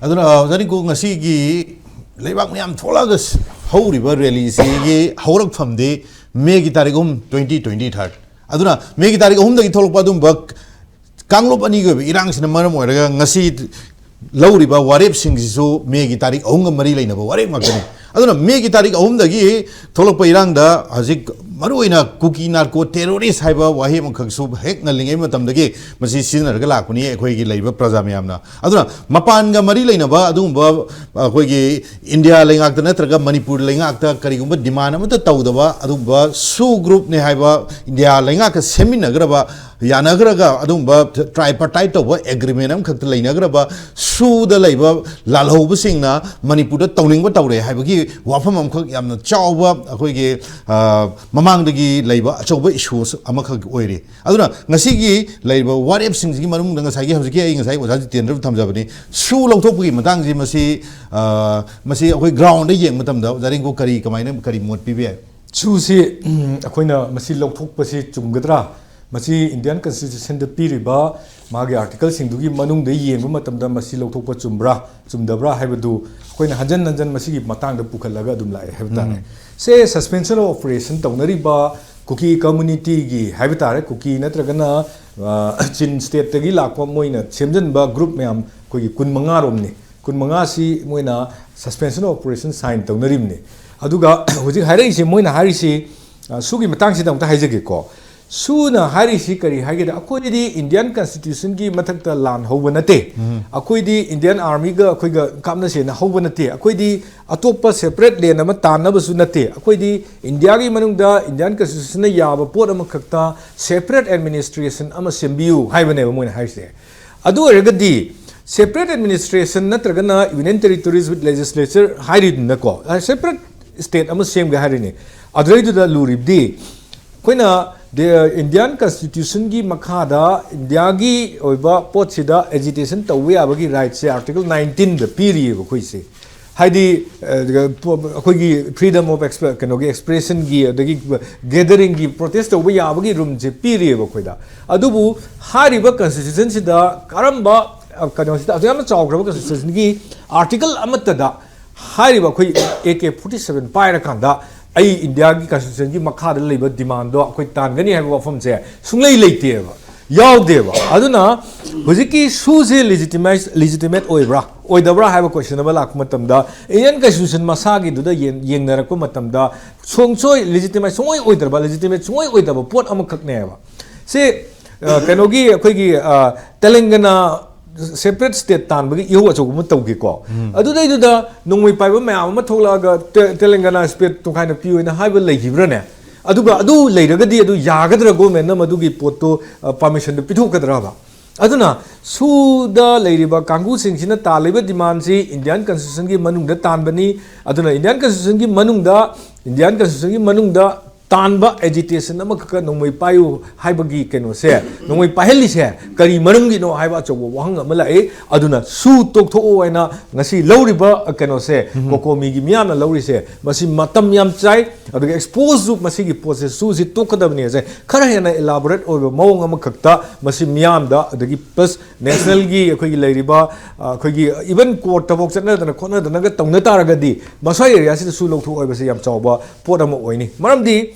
ꯑꯗꯨꯅ ꯑꯣꯖꯥ ꯔꯤꯡꯀꯨ, ꯉꯁꯤꯒꯤ ꯂꯩꯕꯥꯛ ꯃꯌꯥꯝ ꯊꯣꯛꯂꯛꯑꯒ ꯍꯧꯔꯤꯕ rallyꯁꯤꯒꯤ ꯍꯧꯔꯛꯐꯝꯗꯤ ꯃꯦꯒꯤ ꯇꯥꯔꯤꯛ ꯑꯍꯨꯝ, twenty twenty third꯫ ꯑꯗꯨꯅ ꯃꯦꯒꯤ ꯇꯥꯔꯤꯛ ꯑꯍꯨꯝꯗꯒꯤ ꯊꯣꯛꯂꯛꯄ ꯑꯗꯨꯝꯕ ꯀꯥꯡꯂꯨꯞ ꯑꯅꯤꯒꯤ ꯑꯣꯏꯕ ꯏꯔꯥꯡꯁꯤꯅ ꯃꯔꯝ ꯑꯣꯏꯔꯒ ꯉꯁꯤ ꯂꯧꯔꯤꯕ ꯋꯥꯔꯦꯞꯁꯤꯡꯁꯤꯁꯨ ꯃꯦꯒꯤ ꯇꯥꯔꯤꯛ ꯑꯍꯨꯝꯒ ꯃꯔꯤ ꯂꯩꯅꯕ ꯋꯥꯔꯦꯞ ꯉꯥꯛꯇꯅꯤ꯫ ꯑꯗꯨꯅ ꯃꯦꯒꯤ ꯇꯥꯔꯤꯛ ꯑꯍꯨꯝꯗꯒꯤ ꯊꯣꯛꯂꯛꯄ ꯏꯔꯥꯡꯗ ꯍꯧꯖꯤꯛ ꯃꯔꯨꯑꯣꯏꯅ ꯀꯨꯀꯤ ꯅꯥꯔꯀꯣ ꯇꯦꯔꯣꯔꯤꯁ ꯍꯥꯏꯕ ꯋꯥꯍꯩ ꯑꯃꯈꯛꯁꯨ ꯍꯦꯛ ꯉꯜꯂꯤꯉꯩ ꯃꯇꯝꯗꯒꯤ ꯃꯁꯤ ꯁꯤꯖꯤꯟꯅꯔꯒ ꯂꯥꯛꯄꯅꯤ ꯑꯩꯈꯣꯏꯒꯤ ꯂꯩꯔꯤꯕ ꯄ꯭ꯔꯖꯥ ꯃꯌꯥꯝꯅ꯫ ꯑꯗꯨꯅ ꯃꯄꯥꯟꯒ ꯃꯔꯤ ꯂꯩꯅꯕ ꯑꯗꯨꯒꯨꯝꯕ ꯑꯩꯈꯣꯏꯒꯤ ꯏꯟꯗꯤꯌꯥ ꯂꯩꯉꯥꯛꯇ ꯅꯠꯇ꯭ꯔꯒ ꯃꯅꯤꯄꯨꯔ ꯂꯩꯉꯥꯛꯇ ꯀꯔꯤꯒꯨꯝꯕ demand ꯑꯃꯠꯇ ꯇꯧꯗꯕ ꯑꯗꯨꯒꯨꯝꯕ ꯁꯨ ꯒ꯭ꯔꯨꯞꯅꯦ ꯍꯥꯏꯕ ꯏꯟꯗꯤꯌꯥ ꯂꯩꯉꯥꯛꯀ ꯁꯦꯝꯃꯤꯟꯅꯈ꯭ꯔꯕ, ꯌꯥꯅꯈ꯭ꯔꯒ ꯑꯗꯨꯒꯨꯝꯕ tripartite ꯇꯧꯕ agreement ꯑꯃꯈꯛꯇ ꯂꯩꯅꯈ꯭ꯔꯕ ꯁꯨꯗ ꯂꯩꯕ ꯂꯥꯜꯍꯧꯕꯁꯤꯡꯅ ꯃꯅꯤꯄꯨꯔꯗ ꯇꯧꯅꯤꯡꯕ ꯇꯧꯔꯦ ꯍꯥꯏꯕꯒꯤ ꯋꯥꯐꯝ ꯑꯃꯈꯛ ꯌꯥꯝꯅ ꯆꯥꯎꯕ ꯑꯩꯈꯣꯏꯒꯤ, ꯑ, ꯃꯃꯥꯡꯗꯒꯤ ꯂꯩꯕ ꯑꯆꯧꯕ issue ꯑꯃꯈꯛ ꯑꯣꯏꯔꯤ꯫ ꯑꯗꯨꯅ ꯉꯁꯤꯒꯤ ꯂꯩꯔꯤꯕ ꯋꯥꯔꯦꯞꯁꯤꯡꯁꯤꯒꯤ ꯃꯅꯨꯡꯗ ꯉꯁꯥꯏꯒꯤ ꯍꯧꯖꯤꯛꯀꯤ ꯑꯩ ꯉꯁꯥꯏ ꯑꯣꯖꯥ ꯖꯤꯇꯦꯟꯗ꯭ꯔꯕꯨ ꯊꯝꯖꯕꯅꯤ, ꯁꯨ ꯂꯧꯊꯣꯛꯄꯒꯤ ꯃꯇꯥꯡꯁꯤ ꯃꯁꯤ, ꯑ, ꯃꯁꯤ ꯑꯩꯈꯣꯏ groundꯗ ꯌꯦꯡꯕ ꯃꯇꯝꯗ ꯑꯣꯖꯥ ꯔꯤꯡꯀꯨ ꯀꯔꯤ, ꯀꯃꯥꯏꯅ, ꯀꯔꯤ ꯃꯣꯠ ꯄꯤꯕ ꯌꯥꯏ? ꯁꯨꯁꯤ, ꯎꯝ, ꯑꯩꯈꯣꯏꯅ ꯃꯁꯤ ꯂꯧꯊꯣꯛꯄꯁꯤ ꯆꯨꯝꯒꯗ꯭ꯔꯥ? ꯃꯁꯤ Indian Constitutionꯗ ꯄꯤꯔꯤꯕ ꯃꯥꯒꯤ articleꯁꯤꯡꯗꯨꯒꯤ ꯃꯅꯨꯡꯗ ꯌꯦꯡꯕ ꯃꯇꯝꯗ ꯃꯁꯤ ꯂꯧꯊꯣꯛꯄ ꯆꯨꯝꯕ꯭ꯔꯥ, ꯆꯨꯝꯗꯕ꯭ꯔꯥ ꯍꯥꯏꯕꯗꯨ ꯑꯩꯈꯣꯏꯅ ꯍꯟꯖꯟ ꯍꯟꯖꯟ ꯃꯁꯤꯒꯤ ꯃꯇꯥꯡꯗ ꯄꯨꯈꯠꯂꯒ ꯑꯗꯨꯝ ꯂꯥꯛꯑꯦ ꯍꯥꯏꯕ ꯇꯥꯔꯦ꯫ ꯁꯦ, suspension of operation ꯇꯧꯅꯔꯤꯕ ꯀꯨꯀꯤ communityꯒꯤ ꯍꯥꯏꯕ ꯇꯥꯔꯦ, ꯀꯨꯀꯤ ꯅꯠꯇ꯭ꯔꯒꯅ, ꯑ, ꯆꯤꯟ stateꯇꯒꯤ ꯂꯥꯛꯄ ꯃꯣꯏꯅ ꯁꯦꯝꯖꯤꯟꯕ group ꯃꯌꯥꯝ ꯑꯩꯈꯣꯏꯒꯤ ꯀꯨꯟꯃꯉꯥꯔꯣꯝꯅꯤ꯫ ꯀꯨꯟꯃꯉꯥꯁꯤ ꯃꯣꯏꯅ suspension of operation sign ꯇꯧꯅꯔꯤꯕꯅꯤ꯫ ꯑꯗꯨꯒ ꯍꯧꯖꯤꯛ ꯍꯥꯏꯔꯛꯏꯁꯦ, ꯃꯣꯏꯅ ꯍꯥꯏꯔꯤꯁꯤ, ꯑ, ꯁꯨꯒꯤ ꯃꯇꯥꯡꯁꯤꯗ ꯑꯃꯨꯛꯇ ꯍꯥꯏꯖꯒꯦꯀꯣ꯫ ꯁꯨꯅ ꯍꯥꯏꯔꯤꯁꯤ ꯀꯔꯤ ꯍꯥꯏꯒꯦꯗ, ꯑꯩꯈꯣꯏꯗꯤ ꯏꯟꯗꯤꯌꯟ ꯀꯟꯁꯇꯤꯇ꯭ꯌꯨꯁꯟꯒꯤ ꯃꯊꯛꯇ ꯂꯥꯟ ꯍꯧꯕ ꯅꯠꯇꯦ꯫ ꯑꯩꯈꯣꯏꯗꯤ ꯏꯟꯗꯤꯌꯟ ꯑꯥꯔꯃꯤꯒ ꯑꯩꯈꯣꯏꯒ ꯀꯥꯞꯅꯁꯦꯅ ꯍꯧꯕ ꯅꯠꯇꯦ꯫ ꯑꯩꯈꯣꯏꯗꯤ ꯑꯇꯣꯞꯄ ꯁꯦꯄꯔꯦꯠ ꯂꯦꯟ ꯑꯃ ꯇꯥꯟꯅꯕꯁꯨ ꯅꯠꯇꯦ꯫ ꯑꯩꯈꯣꯏꯗꯤ ꯏꯟꯗꯤꯌꯥꯒꯤ ꯃꯅꯨꯡꯗ ꯏꯟꯗꯤꯌꯟ ꯀꯟꯁꯇꯤꯇ꯭ꯌꯨꯁꯟꯅ ꯌꯥꯕ ꯄꯣꯠ ꯑꯃꯈꯛꯇ ꯁꯦꯄꯔꯦꯠ ꯑꯦꯗꯃꯤꯅꯤꯁꯇ꯭ꯔꯦꯁꯟ ꯑꯃ ꯁꯦꯝꯕꯤꯌꯨ ꯍꯥꯏꯕꯅꯦꯕ ꯃꯣꯏꯅ ꯍꯥꯏꯔꯤꯁꯦ꯫ ꯑꯗꯨ ꯑꯣꯏꯔꯒꯗꯤ ꯁꯦꯄꯔꯦꯠ ꯑꯦꯗꯃꯤꯅꯤꯁꯇ꯭ꯔꯦꯁꯟ ꯅꯠꯇ꯭ꯔꯒꯅ Union Territories with Legislature ꯍꯥꯏꯔꯤꯗꯅꯀꯣ, ꯁꯦꯄꯔꯦꯠ ꯁ꯭ꯇꯦꯠ ꯑꯃ ꯁꯦꯝꯒꯦ ꯍꯥꯏꯔꯤꯅꯤ꯫ ꯑꯗꯨꯗꯩꯗꯨꯗ ꯂꯨꯔꯤꯕꯗꯤ ꯑꯩꯈꯣꯏꯅ ꯏꯟꯗꯤꯌꯟ ꯀꯟꯁꯇꯤꯇ꯭ꯌꯨꯁꯟꯒꯤ ꯃꯈꯥꯗ ꯏꯟꯗꯤꯌꯥꯒꯤ ꯑꯣꯏꯕ ꯄꯣꯠꯁꯤꯗ ꯑꯦꯖꯤꯇꯦꯁꯟ ꯇꯧꯕ ꯌꯥꯕꯒꯤ ꯔꯥꯏꯠꯁꯦ ꯑꯥꯔꯇꯤꯀꯜ ꯅꯥꯏꯟꯇꯤꯟꯗ ꯄꯤꯔꯤꯑꯕ ꯑꯩꯈꯣꯏꯁꯦ꯫ ꯍꯥꯏꯗꯤ, ꯑ, ꯄꯣ-, ꯑꯩꯈꯣꯏꯒꯤ freedom of exp-, ꯀꯩꯅꯣꯒꯤ, ꯑꯦꯛꯁꯄ꯭ꯔꯦꯁꯟꯒꯤ, ꯑꯗꯒꯤ ꯒꯦꯗꯔꯤꯡꯒꯤ, ꯄ꯭ꯔꯣꯇꯦꯁ ꯇꯧꯕ ꯌꯥꯕꯒꯤ ꯔꯨꯝꯁꯦ ꯄꯤꯔꯤꯑꯕ ꯑꯩꯈꯣꯏꯗ꯫ ꯑꯗꯨꯕꯨ ꯍꯥꯏꯔꯤꯕ ꯀꯟꯁꯇꯤꯇ꯭ꯌꯨꯁꯟꯁꯤꯗ ꯀꯔꯝꯕ, ꯑ, ꯀꯩꯅꯣꯁꯤꯗ, ꯑꯗꯨ ꯌꯥꯝꯅ ꯆꯥꯎꯈ꯭ꯔꯕ ꯀꯟꯁꯇꯤꯇ꯭ꯌꯨꯁꯟꯒꯤ ꯑꯥꯔꯇꯤꯀꯜ ꯑꯃꯠꯇꯗ ꯍꯥꯏꯔꯤꯕ ꯑꯩꯈꯣꯏ ꯑꯦ ꯀꯦ ꯐꯣꯔꯇꯤ ꯁꯚꯦꯟ ꯄꯥꯏꯔꯀꯥꯟꯗ ꯑꯩ ꯏꯟꯗꯤꯌꯥꯒꯤ ꯀꯟꯁꯇꯤꯇ꯭ꯌꯨꯁꯟꯒꯤ ꯃꯈꯥꯗ ꯂꯩꯕ ꯗꯤꯃꯥꯟꯗꯣ ꯑꯩꯈꯣꯏ ꯇꯥꯟꯒꯅꯤ ꯍꯥꯏꯕ ꯋꯥꯐꯝꯁꯦ ꯁꯨꯡꯂꯩ ꯂꯩꯇꯦꯕ, ꯌꯥꯎꯗꯦꯕ꯫ ꯑꯗꯨꯅ ꯍꯧꯖꯤꯛꯀꯤ ꯁꯨꯁꯦ ꯂꯤꯖꯤꯇꯤꯃꯥꯏꯁ, ꯂꯤꯖꯤꯇꯤꯃꯦꯠ ꯑꯣꯏꯕ꯭ꯔꯥ, ꯑꯣꯏꯗꯕ꯭ꯔꯥ ꯍꯥꯏꯕ ꯀꯣꯏꯁꯟ ꯑꯃ ꯂꯥꯛꯄ ꯃꯇꯝꯗ, ꯏꯟꯗꯤꯌꯟ ꯀꯟꯁꯇꯤꯇ꯭ꯌꯨꯁꯟ ꯃꯁꯥꯒꯤꯗꯨꯗ ꯌꯦꯡ-, ꯌꯦꯡꯅꯔꯛꯄ ꯃꯇꯝꯗ, ꯁꯨꯡꯁꯣꯏ ꯂꯤꯖꯤꯇꯤꯃꯥꯏꯁ ꯁꯨꯡꯑꯣꯏ ꯑꯣꯏꯗ꯭ꯔꯕ, ꯂꯤꯖꯤꯇꯤꯃꯦꯠ ꯁꯨꯡꯑꯣꯏ ꯑꯣꯏꯗꯕ ꯄꯣꯠ ꯑꯃꯈꯛꯅꯦꯕ꯫ ꯁꯤ, ꯑ, ꯀꯩꯅꯣꯒꯤ, ꯑꯩꯈꯣꯏꯒꯤ, ꯑ, ꯇꯦꯂꯪꯒꯅꯥ ꯁꯦꯄꯔꯦꯠ ꯁ꯭ꯇꯦꯠ ꯇꯥꯟꯕꯒꯤ ꯏꯍꯧ ꯑꯆꯧꯕ ꯑꯃ ꯇꯧꯈꯤꯀꯣ꯫ ꯎꯝ꯫ ꯑꯗꯨꯗꯩꯗꯨꯗ ꯅꯣꯡꯃꯩ ꯄꯥꯏꯕ ꯃꯌꯥꯝ ꯑꯃ ꯊꯣꯛꯂꯛꯑꯒ ꯇꯦ-, ꯇꯦꯂꯪꯒꯅꯥ ꯁ꯭ꯇꯦꯠ ꯇꯣꯈꯥꯏꯅ ꯄꯤꯌꯨ ꯍꯥꯏꯅ ꯍꯥꯏꯕ ꯂꯩꯈꯤꯕ꯭ꯔꯥꯅꯦ? ꯑꯗꯨꯒ ꯑꯗꯨ ꯂꯩꯔꯒꯗꯤ ꯑꯗꯨ ꯌꯥꯒꯗ꯭ꯔꯥ, ꯒꯣꯔꯃꯦꯟꯅ ꯃꯗꯨꯒꯤ ꯄꯣꯠꯇꯨ, ꯑ, ꯄꯥꯔꯃꯤꯁꯟꯗꯨ ꯄꯤꯊꯣꯛꯀꯗ꯭ꯔꯕ? ꯑꯗꯨꯅ ꯁꯨꯗ ꯂꯩꯔꯤꯕ ꯀꯥꯡꯕꯨꯁꯤꯡꯁꯤꯅ ꯇꯥꯜꯂꯤꯕ ꯗꯤꯃꯥꯟꯁꯤ ꯏꯟꯗꯤꯌꯟ ꯀꯟꯁꯇꯤꯇ꯭ꯌꯨꯁꯟꯒꯤ ꯃꯅꯨꯡꯗ ꯇꯥꯟꯕꯅꯤ꯫ ꯑꯗꯨꯅ ꯏꯟꯗꯤꯌꯟ ꯀꯟꯁꯇꯤꯇ꯭ꯌꯨꯁꯟꯒꯤ ꯃꯅꯨꯡꯗ, ꯏꯟꯗꯤꯌꯟ ꯀꯟꯁꯇꯤꯇ꯭ꯌꯨꯁꯟꯒꯤ ꯃꯅꯨꯡꯗ ꯇꯥꯟꯕ ꯑꯦꯖꯤꯇꯦꯁꯟ ꯑꯃꯈꯛꯀ ꯅꯣꯡꯃꯩ ꯄꯥꯏꯌꯨ ꯍꯥꯏꯕꯒꯤ ꯀꯩꯅꯣꯁꯦ, ꯅꯣꯡꯃꯩ ꯄꯥꯏꯍꯜꯂꯤꯁꯦ ꯀꯔꯤ ꯃꯔꯝꯒꯤꯅꯣ ꯍꯥꯏꯕ ꯑꯆꯧꯕ ꯋꯥꯍꯪ ꯑꯃ ꯂꯥꯛꯏ꯫ ꯑꯗꯨꯅ ꯁꯨ ꯇꯣꯛꯊꯣꯛꯑꯣ ꯍꯥꯏꯅ ꯉꯁꯤ ꯂꯧꯔꯤꯕ, ꯑ, ꯀꯩꯅꯣꯁꯦ, ꯎꯝ꯫ ꯀꯣꯀꯣꯃꯤꯒꯤ ꯃꯤꯌꯥꯝꯅ ꯂꯧꯔꯤꯁꯦ, ꯃꯁꯤ ꯃꯇꯝ ꯌꯥꯝ ꯆꯥꯏ꯫ ꯑꯗꯨꯒ ꯑꯦꯛꯁꯄꯣꯖꯁꯨ ꯃꯁꯤꯒꯤ ꯄꯣꯠꯁꯦ, ꯁꯨꯁꯤ ꯇꯣꯛꯀꯗꯕꯅꯤ ꯍꯥꯏꯁꯦ ꯈꯔ ꯍꯦꯟꯅ ꯏꯂꯥꯕꯣꯔꯦꯠ ꯑꯣꯏꯕ ꯃꯑꯣꯡ ꯑꯃꯈꯛꯇ ꯃꯁꯤ ꯃꯤꯌꯥꯝꯗ, ꯑꯗꯒꯤ ꯄ꯭ꯂꯁ ꯅꯦꯁꯅꯦꯜꯒꯤ ꯑꯩꯈꯣꯏꯒꯤ ꯂꯩꯔꯤꯕ, ꯑ, ꯑꯩꯈꯣꯏꯒꯤ ꯏꯚꯟ ꯀꯣꯔꯠꯇꯐꯥꯎ ꯆꯠꯅꯗꯅ ꯈꯣꯠꯅꯗꯅꯒ ꯇꯧꯅ ꯇꯥꯔꯒꯗꯤ ꯃꯁ꯭ꯋꯥꯏ ꯑꯦꯔꯤꯌꯥꯁꯤꯗꯁꯨ ꯂꯧꯊꯣꯛꯑꯣ ꯍꯥꯏꯕꯁꯦ ꯌꯥꯝ ꯆꯥꯎꯕ ꯄꯣꯠ ꯑꯃ ꯑꯣꯏꯅꯤ꯫ ꯃꯔꯝꯗꯤ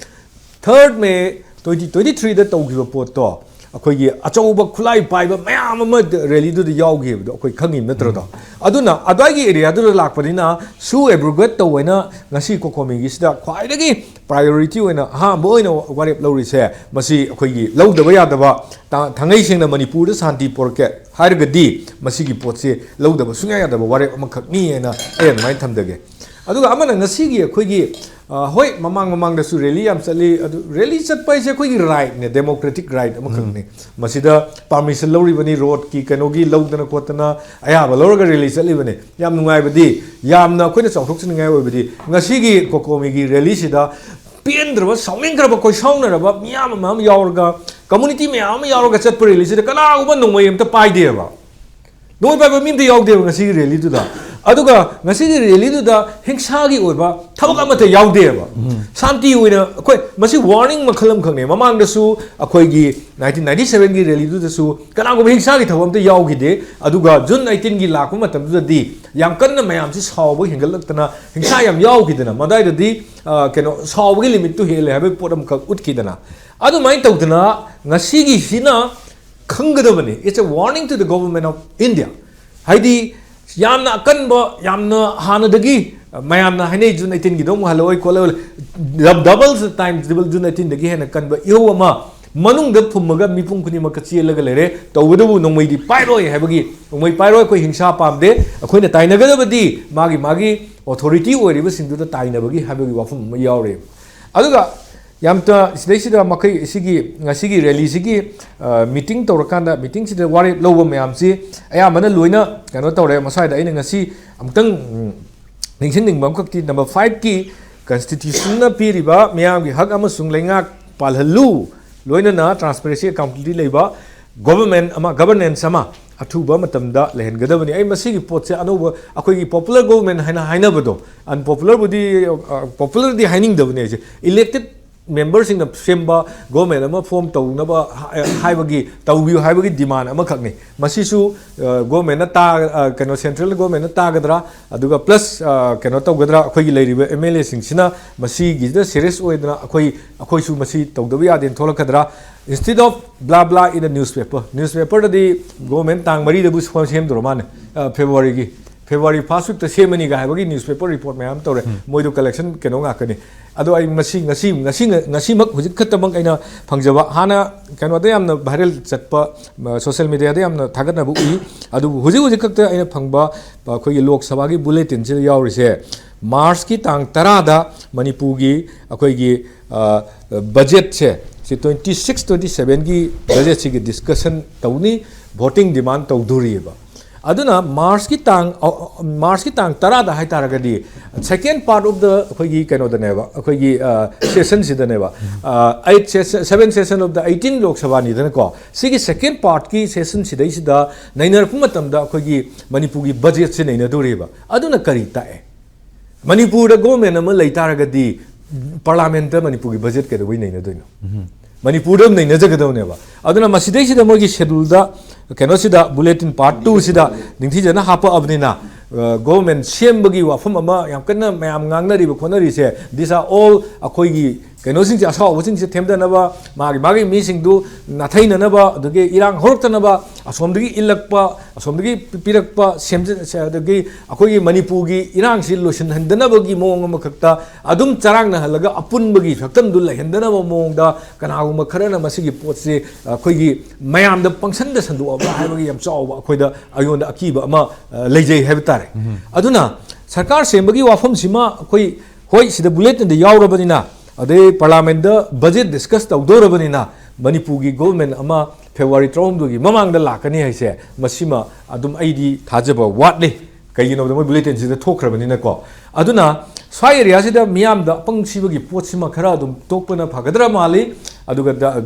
ꯊꯔꯗ ꯃꯦ ꯇ꯭ꯋꯦꯟꯇꯤ ꯇ꯭ꯋꯦꯟꯇꯤ ꯊ꯭ꯔꯤꯗ ꯇꯧꯈꯤꯕ ꯄꯣꯠꯇꯣ, ꯑꯩꯈꯣꯏꯒꯤ ꯑꯆꯧꯕ ꯈꯨꯠꯂꯥꯏ ꯄꯥꯏꯕ ꯃꯌꯥꯝ ꯑꯃ ꯔꯦꯂꯤꯗꯨꯗ ꯌꯥꯎꯈꯤꯕꯗꯣ ꯑꯩꯈꯣꯏ ꯈꯪꯉꯤꯕ ꯅꯠꯇ꯭ꯔꯣꯗꯣ? ꯎꯝ꯫ ꯑꯗꯨꯅ ꯑꯗ꯭ꯋꯥꯏꯒꯤ ꯑꯦꯔꯤꯌꯥꯗꯨꯗ ꯂꯥꯛꯄꯅꯤꯅ ꯁꯨ ꯑꯦꯕ꯭ꯔꯣꯒꯦꯠ ꯇꯧꯋꯦꯅ ꯉꯁꯤ ꯀꯣꯀꯣꯃꯤꯒꯤꯁꯤꯗ ꯈ꯭ꯋꯥꯏꯗꯒꯤ ꯄ꯭ꯔꯥꯏꯌꯣꯔꯤꯇꯤ ꯑꯣꯏꯅ ꯑꯍꯥꯟꯕ ꯑꯣꯏꯅ ꯋꯥꯔꯦꯞ ꯂꯧꯔꯤꯁꯦ, ꯃꯁꯤ ꯑꯩꯈꯣꯏꯒꯤ ꯂꯧꯗꯕ ꯌꯥꯗꯕ, ꯊꯥꯡꯉꯩ ꯁꯦꯡꯅ ꯃꯅꯤꯄꯨꯔꯗ ꯁꯥꯟꯇꯤ ꯄꯣꯔꯛꯀꯦ ꯍꯥꯏꯔꯒꯗꯤ ꯃꯁꯤꯒꯤ ꯄꯣꯠꯁꯤ ꯂꯧꯗꯕ ꯁꯨꯡꯌꯥ ꯌꯥꯗꯕ ꯋꯥꯔꯦꯞ ꯑꯃꯈꯛꯅꯤ ꯍꯥꯏꯅ ꯑꯩ ꯑꯗꯨꯃꯥꯏꯅ ꯊꯝꯖꯒꯦ꯫ ꯑꯗꯨꯒ ꯑꯃꯅ ꯉꯁꯤꯒꯤ ꯑꯩꯈꯣꯏꯒꯤ, ꯑ, ꯍꯣꯏ, ꯃꯃꯥꯡ ꯃꯃꯥꯡꯗꯁꯨ ꯔꯦꯂꯤ ꯌꯥꯝ ꯆꯠꯂꯤ꯫ ꯑꯗꯨ ꯔꯦꯂꯤ ꯆꯠꯄ ꯍꯥꯏꯁꯦ ꯑꯩꯈꯣꯏꯒꯤ ꯔꯥꯏꯠꯅꯦ, ꯗꯦꯃꯣꯀ꯭ꯔꯦꯇꯤꯛ ꯔꯥꯏꯠ ꯑꯃꯈꯛꯅꯤ꯫ ꯃꯁꯤꯗ ꯄꯥꯔꯃꯤꯁꯟ ꯂꯧꯔꯤꯕꯅꯤ, ꯔꯣꯗꯀꯤ ꯀꯩꯅꯣꯒꯤ ꯂꯧꯗꯅ ꯈꯣꯠꯇꯅ ꯑꯌꯥꯕ ꯂꯧꯔꯒ ꯔꯦꯂꯤ ꯆꯠꯂꯤꯕꯅꯤ꯫ ꯌꯥꯝ ꯅꯨꯡꯉꯥꯏꯕꯗꯤ, ꯌꯥꯝꯅ ꯑꯩꯈꯣꯏꯅ ꯆꯥꯎꯊꯣꯛꯆꯅꯤꯡꯉꯥꯏ ꯑꯣꯏꯕꯗꯤ, ꯉꯁꯤꯒꯤ ꯀꯣꯀꯣꯃꯤꯒꯤ ꯔꯦꯂꯤꯁꯤꯗ ꯄꯦꯟꯗ꯭ꯔꯕ, ꯁꯥꯎꯅꯤꯡꯈ꯭ꯔꯕ, ꯈꯣꯏꯁꯥꯎꯅꯔꯕ ꯃꯤꯌꯥꯝ ꯑꯃ ꯌꯥꯎꯔꯒ, ꯀꯝꯃꯨꯅꯤꯇꯤ ꯃꯌꯥꯝ ꯑꯃ ꯌꯥꯎꯔꯒ ꯆꯠꯄ ꯔꯦꯂꯤꯁꯤꯗ ꯀꯅꯥꯒꯨꯝꯕ ꯅꯣꯡꯃꯩ ꯑꯝꯇ ꯄꯥꯏꯗꯦꯕ꯫ ꯅꯣꯡꯃꯩ ꯄꯥꯏꯕ ꯃꯤ ꯑꯝꯇ ꯌꯥꯎꯗꯦꯕ ꯉꯁꯤꯒꯤ ꯔꯦꯂꯤꯗꯨꯗ꯫ ꯑꯗꯨꯒ ꯉꯁꯤꯒꯤ ꯔꯦꯂꯤꯗꯨꯗ ꯍꯤꯡꯁꯥꯒꯤ ꯑꯣꯏꯕ ꯊꯕꯛ ꯑꯃꯠꯇ ꯌꯥꯎꯗꯦꯕ꯫ ꯁꯥꯟꯇꯤ ꯑꯣꯏꯅ ꯑꯩꯈꯣꯏ, ꯃꯁꯤ ꯋꯥꯔꯅꯤꯡ ꯃꯈꯜ ꯑꯃꯈꯛꯅꯦ꯫ ꯃꯃꯥꯡꯗꯁꯨ ꯑꯩꯈꯣꯏꯒꯤ ꯅꯥꯏꯟꯇꯤꯟ ꯅꯥꯏꯟꯇꯤ ꯁꯚꯦꯟꯒꯤ ꯔꯦꯂꯤꯗꯨꯗꯁꯨ ꯀꯅꯥꯒꯨꯝꯕ ꯍꯤꯡꯁꯥꯒꯤ ꯊꯕꯛ ꯑꯝꯇ ꯌꯥꯎꯈꯤꯗꯦ꯫ ꯑꯗꯨꯒ ꯖꯨꯟ ꯑꯩꯠꯇꯤꯟꯒꯤ ꯂꯥꯛꯄ ꯃꯇꯝꯗꯨꯗꯗꯤ ꯌꯥꯝ ꯀꯟꯅ ꯃꯌꯥꯝꯁꯤ ꯁꯥꯎꯕ ꯍꯦꯟꯒꯠꯂꯛꯇꯅ ꯍꯤꯡꯁꯥ ꯌꯥꯝ ꯌꯥꯎꯈꯤꯗꯅ, ꯃꯗꯥꯏꯗꯗꯤ, ꯑ, ꯀꯩꯅꯣ, ꯁꯥꯎꯕꯒꯤ ꯂꯤꯃꯤꯠꯇꯨ ꯍꯦꯜꯂꯦ ꯍꯥꯏꯕꯒꯤ ꯄꯣꯠ ꯑꯃꯈꯛ ꯎꯠꯈꯤꯗꯅ꯫ ꯑꯗꯨꯃꯥꯏꯅ ꯇꯧꯗꯅ ꯉꯁꯤꯒꯤꯁꯤꯅ ꯈꯪꯒꯗꯕꯅꯤ, it's a warning to the government of India꯫ ꯍꯥꯏꯗꯤ ꯌꯥꯝꯅ ꯑꯀꯟꯕ, ꯌꯥꯝꯅ ꯍꯥꯟꯅꯗꯒꯤ ꯃꯌꯥꯝꯅ ꯍꯥꯏꯅꯩ, ꯖꯨꯟ ꯑꯩꯠꯇꯤꯟꯒꯤꯗꯣ ꯑꯃꯨꯛ ꯍꯜꯂꯛꯑꯣꯏ ꯈꯣꯠꯂꯛꯑꯣꯏ, double times double ꯖꯨꯟ ꯑꯩꯠꯇꯤꯟꯗꯒꯤ ꯍꯦꯟꯅ ꯀꯟꯕ ꯏꯍꯧ ꯑꯃ ꯃꯅꯨꯡꯗ ꯐꯨꯝꯃꯒ ꯃꯤꯄꯨꯝ ꯈꯨꯗꯤꯡꯃꯛꯀ ꯆꯦꯜꯂꯒ ꯂꯩꯔꯦ꯫ ꯇꯧꯕꯇꯕꯨ ꯅꯣꯡꯃꯩꯗꯤ ꯄꯥꯏꯔꯣꯏ ꯍꯥꯏꯕꯒꯤ, ꯅꯣꯡꯃꯩ ꯄꯥꯏꯔꯣꯏ, ꯑꯩꯈꯣꯏ ꯍꯤꯡꯁꯥ ꯄꯥꯝꯗꯦ, ꯑꯩꯈꯣꯏꯅ ꯇꯥꯏꯅꯒꯗꯕꯗꯤ ꯃꯥꯒꯤ ꯃꯥꯒꯤ ꯑꯣꯊꯣꯔꯤꯇꯤ ꯑꯣꯏꯔꯤꯕꯁꯤꯡꯗꯨꯗ ꯇꯥꯏꯅꯕꯒꯤ ꯍꯥꯏꯕꯒꯤ ꯋꯥꯐꯝ ꯑꯃ ꯌꯥꯎꯔꯦꯕ꯫ ꯑꯗꯨꯒ ꯌꯥꯝꯇ ꯁꯤꯗꯩꯁꯤꯗ ꯃꯈꯩ ꯁꯤꯒꯤ ꯉꯁꯤꯒꯤ ꯔꯦꯂꯤꯁꯤꯒꯤ, ꯑ, ꯃꯤꯇꯤꯡ ꯇꯧꯔꯀꯥꯟꯗ, ꯃꯤꯇꯤꯡꯁꯤꯗ ꯋꯥꯔꯦꯞ ꯂꯧꯕ ꯃꯌꯥꯝꯁꯤ ꯑꯌꯥꯝꯕꯅ ꯂꯣꯏꯅ ꯀꯩꯅꯣ ꯇꯧꯔꯦ꯫ ꯃꯁ꯭ꯋꯥꯏꯗ ꯑꯩꯅ ꯉꯁꯤ ꯑꯃꯨꯛꯇꯪ, ꯎꯝ, ꯅꯤꯡꯁꯤꯡꯅꯤꯡꯕ ꯑꯃꯈꯛꯇꯤ, ꯅꯝꯕꯔ ꯐꯥꯏꯚꯀꯤ ꯀꯟꯁꯇꯤꯇ꯭ꯌꯨꯁꯟꯅ ꯄꯤꯔꯤꯕ ꯃꯤꯌꯥꯝꯒꯤ ꯍꯛ ꯑꯃꯁꯨꯡ ꯂꯩꯉꯥꯛ ꯄꯥꯜꯍꯜꯂꯨ, ꯂꯣꯏꯅꯅ ꯇ꯭ꯔꯥꯟꯁꯄꯦꯔꯦꯟꯁꯤ, ꯑꯦꯀꯥꯎꯟꯇꯦꯕꯤꯂꯤꯇꯤ ꯂꯩꯕ ꯒꯣꯚꯔꯟꯃꯦꯟ ꯑꯃ, ꯒꯚꯔꯅꯦꯟꯁ ꯑꯃ ꯑꯊꯨꯕ ꯃꯇꯝꯗ ꯂꯩꯍꯟꯒꯗꯕꯅꯤ꯫ ꯑꯩ ꯃꯁꯤꯒꯤ ꯄꯣꯠꯁꯦ ꯑꯅꯧꯕ, ꯑꯩꯈꯣꯏꯒꯤ ꯄꯣꯄꯨꯂꯔ ꯒꯣꯚꯔꯟꯃꯦꯟ ꯍꯥꯏꯅ ꯍꯥꯏꯅꯕꯗꯣ, ꯑꯟꯄꯣꯄꯨꯂꯔꯕꯨꯗꯤ, ꯑ, ꯄꯣꯄꯨꯂꯔꯗꯤ ꯍꯥꯏꯅꯤꯡꯗꯕꯅꯤ ꯑꯩꯁꯦ, ꯏꯂꯦꯛꯇꯦꯗ ꯃꯦꯝꯕꯔꯁꯤꯡꯅ ꯁꯦꯝꯕ ꯒꯣꯚꯔꯟꯃꯦꯟ ꯑꯃ ꯐꯣꯔꯝ ꯇꯧꯅꯕ ꯍꯥꯏ-, ꯍꯥꯏꯕꯒꯤ, ꯇꯧꯕꯤꯌꯨ ꯍꯥꯏꯕꯒꯤ ꯗꯤꯃꯥꯟ ꯑꯃꯈꯛꯅꯤ꯫ ꯃꯁꯤꯁꯨ, ꯑ, ꯒꯣꯚꯔꯟꯃꯦꯟꯅ ꯇꯥ-, ꯑ, ꯀꯩꯅꯣ, ꯁꯦꯟꯇ꯭ꯔꯦꯜ ꯒꯣꯚꯔꯟꯃꯦꯟꯅ ꯇꯥꯒꯗ꯭ꯔꯥ, ꯑꯗꯨꯒ ꯄ꯭ꯂꯁ, ꯑ, ꯀꯩꯅꯣ ꯇꯧꯒꯗ꯭ꯔꯥ, ꯑꯩꯈꯣꯏꯒꯤ ꯂꯩꯔꯤꯕ ꯑꯦꯝ ꯑꯦꯜ ꯑꯦꯁꯤꯡꯁꯤꯅ ꯃꯁꯤꯒꯤꯁꯤꯗ ꯁꯦꯔꯤꯌꯁ ꯑꯣꯏꯗꯅ ꯑꯩꯈꯣꯏ, ꯑꯩꯈꯣꯏꯁꯨ ꯃꯁꯤ ꯇꯧꯗꯕ ꯌꯥꯗꯦꯅ ꯊꯣꯛꯂꯛꯀꯗ꯭ꯔꯥ? Instead of blah blah in a newspaper, ꯅ꯭ꯌꯨꯁꯄꯦꯄꯔꯗꯗꯤ ꯒꯣꯚꯔꯟꯃꯦꯟ ꯇꯥꯡ ꯃꯔꯤꯗꯕꯨ ꯁꯨꯝ ꯁꯦꯝꯗꯣꯔ ꯃꯥꯅꯦ, ꯑ, ꯐꯦꯕ꯭ꯔꯨꯋꯥꯔꯤꯒꯤ꯫ February first week ꯇ ꯁꯦꯝꯃꯅꯤꯒ ꯍꯥꯏꯕꯒꯤ newspaper report ꯃꯌꯥꯝ ꯇꯧꯔꯦ꯫ ꯃꯣꯏꯗꯣ collection ꯀꯩꯅꯣ ꯉꯥꯛꯇꯅꯤ꯫ ꯑꯗꯣ ꯑꯩ ꯃꯁꯤ ꯉꯁꯤ ꯉꯁꯤ ꯉꯁꯤꯃꯛ ꯍꯧꯖꯤꯛ ꯈꯛꯇꯃꯛ ꯑꯩꯅ ꯐꯪꯖꯕ, ꯍꯥꯟꯅ ꯀꯩꯅꯣꯗ ꯌꯥꯝꯅ viral ꯆꯠꯄ, social media ꯗ ꯌꯥꯝꯅ ꯊꯥꯒꯠꯅꯕ ꯎꯏ꯫ ꯑꯗꯨꯕꯨ ꯍꯧꯖꯤꯛ ꯍꯧꯖꯤꯛ ꯈꯛꯇ ꯑꯩꯅ ꯐꯪꯕ ꯑꯩꯈꯣꯏꯒꯤ ꯂꯣꯛ ꯁꯚꯥꯒꯤ bulletin ꯁꯤꯗ ꯌꯥꯎꯔꯤꯁꯦ, March ꯀꯤ ꯇꯥꯡ ꯇꯔꯥꯗ ꯃꯅꯤꯄꯨꯔꯒꯤ ꯑꯩꯈꯣꯏꯒꯤ budget ꯁꯦ, ꯁꯤ twenty six twenty seven ꯒꯤ budget ꯁꯤꯒꯤ discussion ꯇꯧꯅꯤ, voting demand ꯇꯧꯗꯣꯔꯤꯑꯕ꯫ ꯑꯗꯨꯅ March ꯀꯤ ꯇꯥꯡ, March ꯀꯤ ꯇꯥꯡ ꯇꯔꯥꯗ ꯍꯥꯏꯇꯥꯔꯒꯗꯤ, second part of the ꯑꯩꯈꯣꯏꯒꯤ ꯀꯩꯅꯣꯗꯅꯦꯕ, ꯑꯩꯈꯣꯏꯒꯤ session ꯁꯤꯗꯅꯦꯕ, eight session, seven session of the eighteen ꯂꯣꯛ ꯁꯚꯥꯅꯤꯗꯅꯀꯣ꯫ ꯁꯤꯒꯤ second part ꯀꯤ session ꯁꯤꯗꯩꯁꯤꯗ ꯅꯩꯅꯔꯛꯄ ꯃꯇꯝꯗ ꯑꯩꯈꯣꯏꯒꯤ ꯃꯅꯤꯄꯨꯔꯒꯤ budget ꯁꯦ ꯅꯩꯅꯗꯣꯔꯤꯕ꯫ ꯑꯗꯨꯅ ꯀꯔꯤ ꯇꯥꯛꯑꯦ? ꯃꯅꯤꯄꯨꯔꯗ government ꯑꯃ ꯂꯩ ꯇꯥꯔꯒꯗꯤ parliament ꯇ ꯃꯅꯤꯄꯨꯔꯒꯤ budget ꯀꯩꯗꯧꯕꯩ ꯅꯩꯅꯗꯣꯏꯅꯣ? ꯃꯅꯤꯄꯨꯔꯗ ꯑꯗꯨꯝ ꯅꯩꯅꯖꯒꯗꯧꯅꯦꯕ꯫ ꯑꯗꯨꯅ ꯃꯁꯤꯗꯩꯁꯤꯗ ꯃꯣꯏꯒꯤ schedule ꯗ, ꯀꯩꯅꯣꯁꯤꯗ, bulletin part two ꯁꯤꯗ ꯅꯤꯡꯊꯤꯖꯅ ꯍꯥꯞꯄꯛꯑꯕꯅꯤꯅ, government ꯁꯦꯝꯕꯒꯤ ꯋꯥꯐꯝ ꯑꯃ ꯌꯥꯝ ꯀꯟꯅ ꯃꯌꯥꯝ ꯉꯥꯡꯅꯔꯤꯕ ꯈꯣꯠꯅꯔꯤꯁꯦ, these are all ꯑꯩꯈꯣꯏꯒꯤ ꯀꯩꯅꯣꯁꯤꯡꯁꯦ, ꯑꯁꯥꯎꯕꯁꯤꯡꯁꯦ ꯊꯦꯝꯗꯅꯕ, ꯃꯥꯒꯤ ꯃꯥꯒꯤ ꯃꯤꯁꯤꯡꯗꯨ ꯅꯥꯊꯩꯅꯅꯕ, ꯑꯗꯒꯤ ꯏꯔꯥꯡ ꯍꯧꯔꯛꯇꯅꯕ, ꯑꯁꯣꯝꯗꯒꯤ ꯏꯜꯂꯛꯄ, ꯑꯁꯣꯝꯗꯒꯤ ꯄꯤꯔꯛꯄ, ꯑꯗꯒꯤ ꯑꯩꯈꯣꯏꯒꯤ ꯃꯅꯤꯄꯨꯔꯒꯤ ꯏꯔꯥꯡꯁꯤ ꯂꯣꯏꯁꯤꯟꯍꯟꯗꯅꯕꯒꯤ ꯃꯑꯣꯡ ꯑꯃꯈꯛꯇ ꯑꯗꯨꯝ ꯆꯔꯥꯡꯅꯍꯜꯂꯒ ꯑꯄꯨꯟꯕꯒꯤ ꯁꯛꯇꯝꯗꯨ ꯂꯩꯍꯟꯗꯅꯕ ꯃꯑꯣꯡꯗ ꯀꯅꯥꯒꯨꯝꯕ ꯈꯔꯅ ꯃꯁꯤꯒꯤ ꯄꯣꯠꯁꯤ ꯑꯩꯈꯣꯏꯒꯤ ꯃꯌꯥꯝꯗ ꯄꯪꯁꯟꯗ ꯁꯟꯗꯣꯛꯑꯕ꯭ꯔꯥ ꯍꯥꯏꯕꯒꯤ ꯌꯥꯝ ꯆꯥꯎꯕ ꯑꯩꯈꯣꯏꯗ, ꯑꯩꯉꯣꯟꯗ ꯑꯀꯤꯕ ꯑꯃ ꯂꯩꯖꯩ ꯍꯥꯏꯕ ꯇꯥꯔꯦ꯫ ꯑꯗꯨꯅ ꯁꯔꯀꯥꯔ ꯁꯦꯝꯕꯒꯤ ꯋꯥꯐꯝꯁꯤꯃ ꯑꯩꯈꯣꯏ, ꯍꯣꯏ, ꯁꯤꯗ bulletin ꯗ ꯌꯥꯎꯔꯕꯅꯤꯅ, ꯑꯗꯩ parliament ꯗ budget discuss ꯇꯧꯗꯧꯔꯕꯅꯤꯅ, ꯃꯅꯤꯄꯨꯔꯒꯤ government ꯑꯃ February ꯇꯔꯥꯍꯨꯝꯗꯣꯏꯒꯤ ꯃꯃꯥꯡꯗ ꯂꯥꯛꯀꯅꯤ ꯍꯥꯏꯁꯦ, ꯃꯁꯤꯃ ꯑꯗꯨꯝ ꯑꯩꯗꯤ ꯊꯥꯖꯕ ꯋꯥꯠꯂꯤ꯫ ꯀꯩꯒꯤꯅꯣꯗ ꯃꯣꯏ bulletin ꯁꯤꯗ ꯊꯣꯛꯈ꯭ꯔꯕꯅꯤꯅꯀꯣ꯫ ꯑꯗꯨꯅ ꯁ꯭ꯋꯥꯏ area ꯁꯤꯗ ꯃꯤꯌꯥꯝꯗ ꯑꯄꯪ ꯁꯤꯕꯒꯤ ꯄꯣꯠꯁꯤꯃ ꯈꯔ ꯑꯗꯨꯝ ꯇꯣꯛꯄꯅ ꯐꯒꯗ꯭ꯔꯥ ꯃꯥꯜꯂꯤ꯫ ꯑꯗꯨꯒ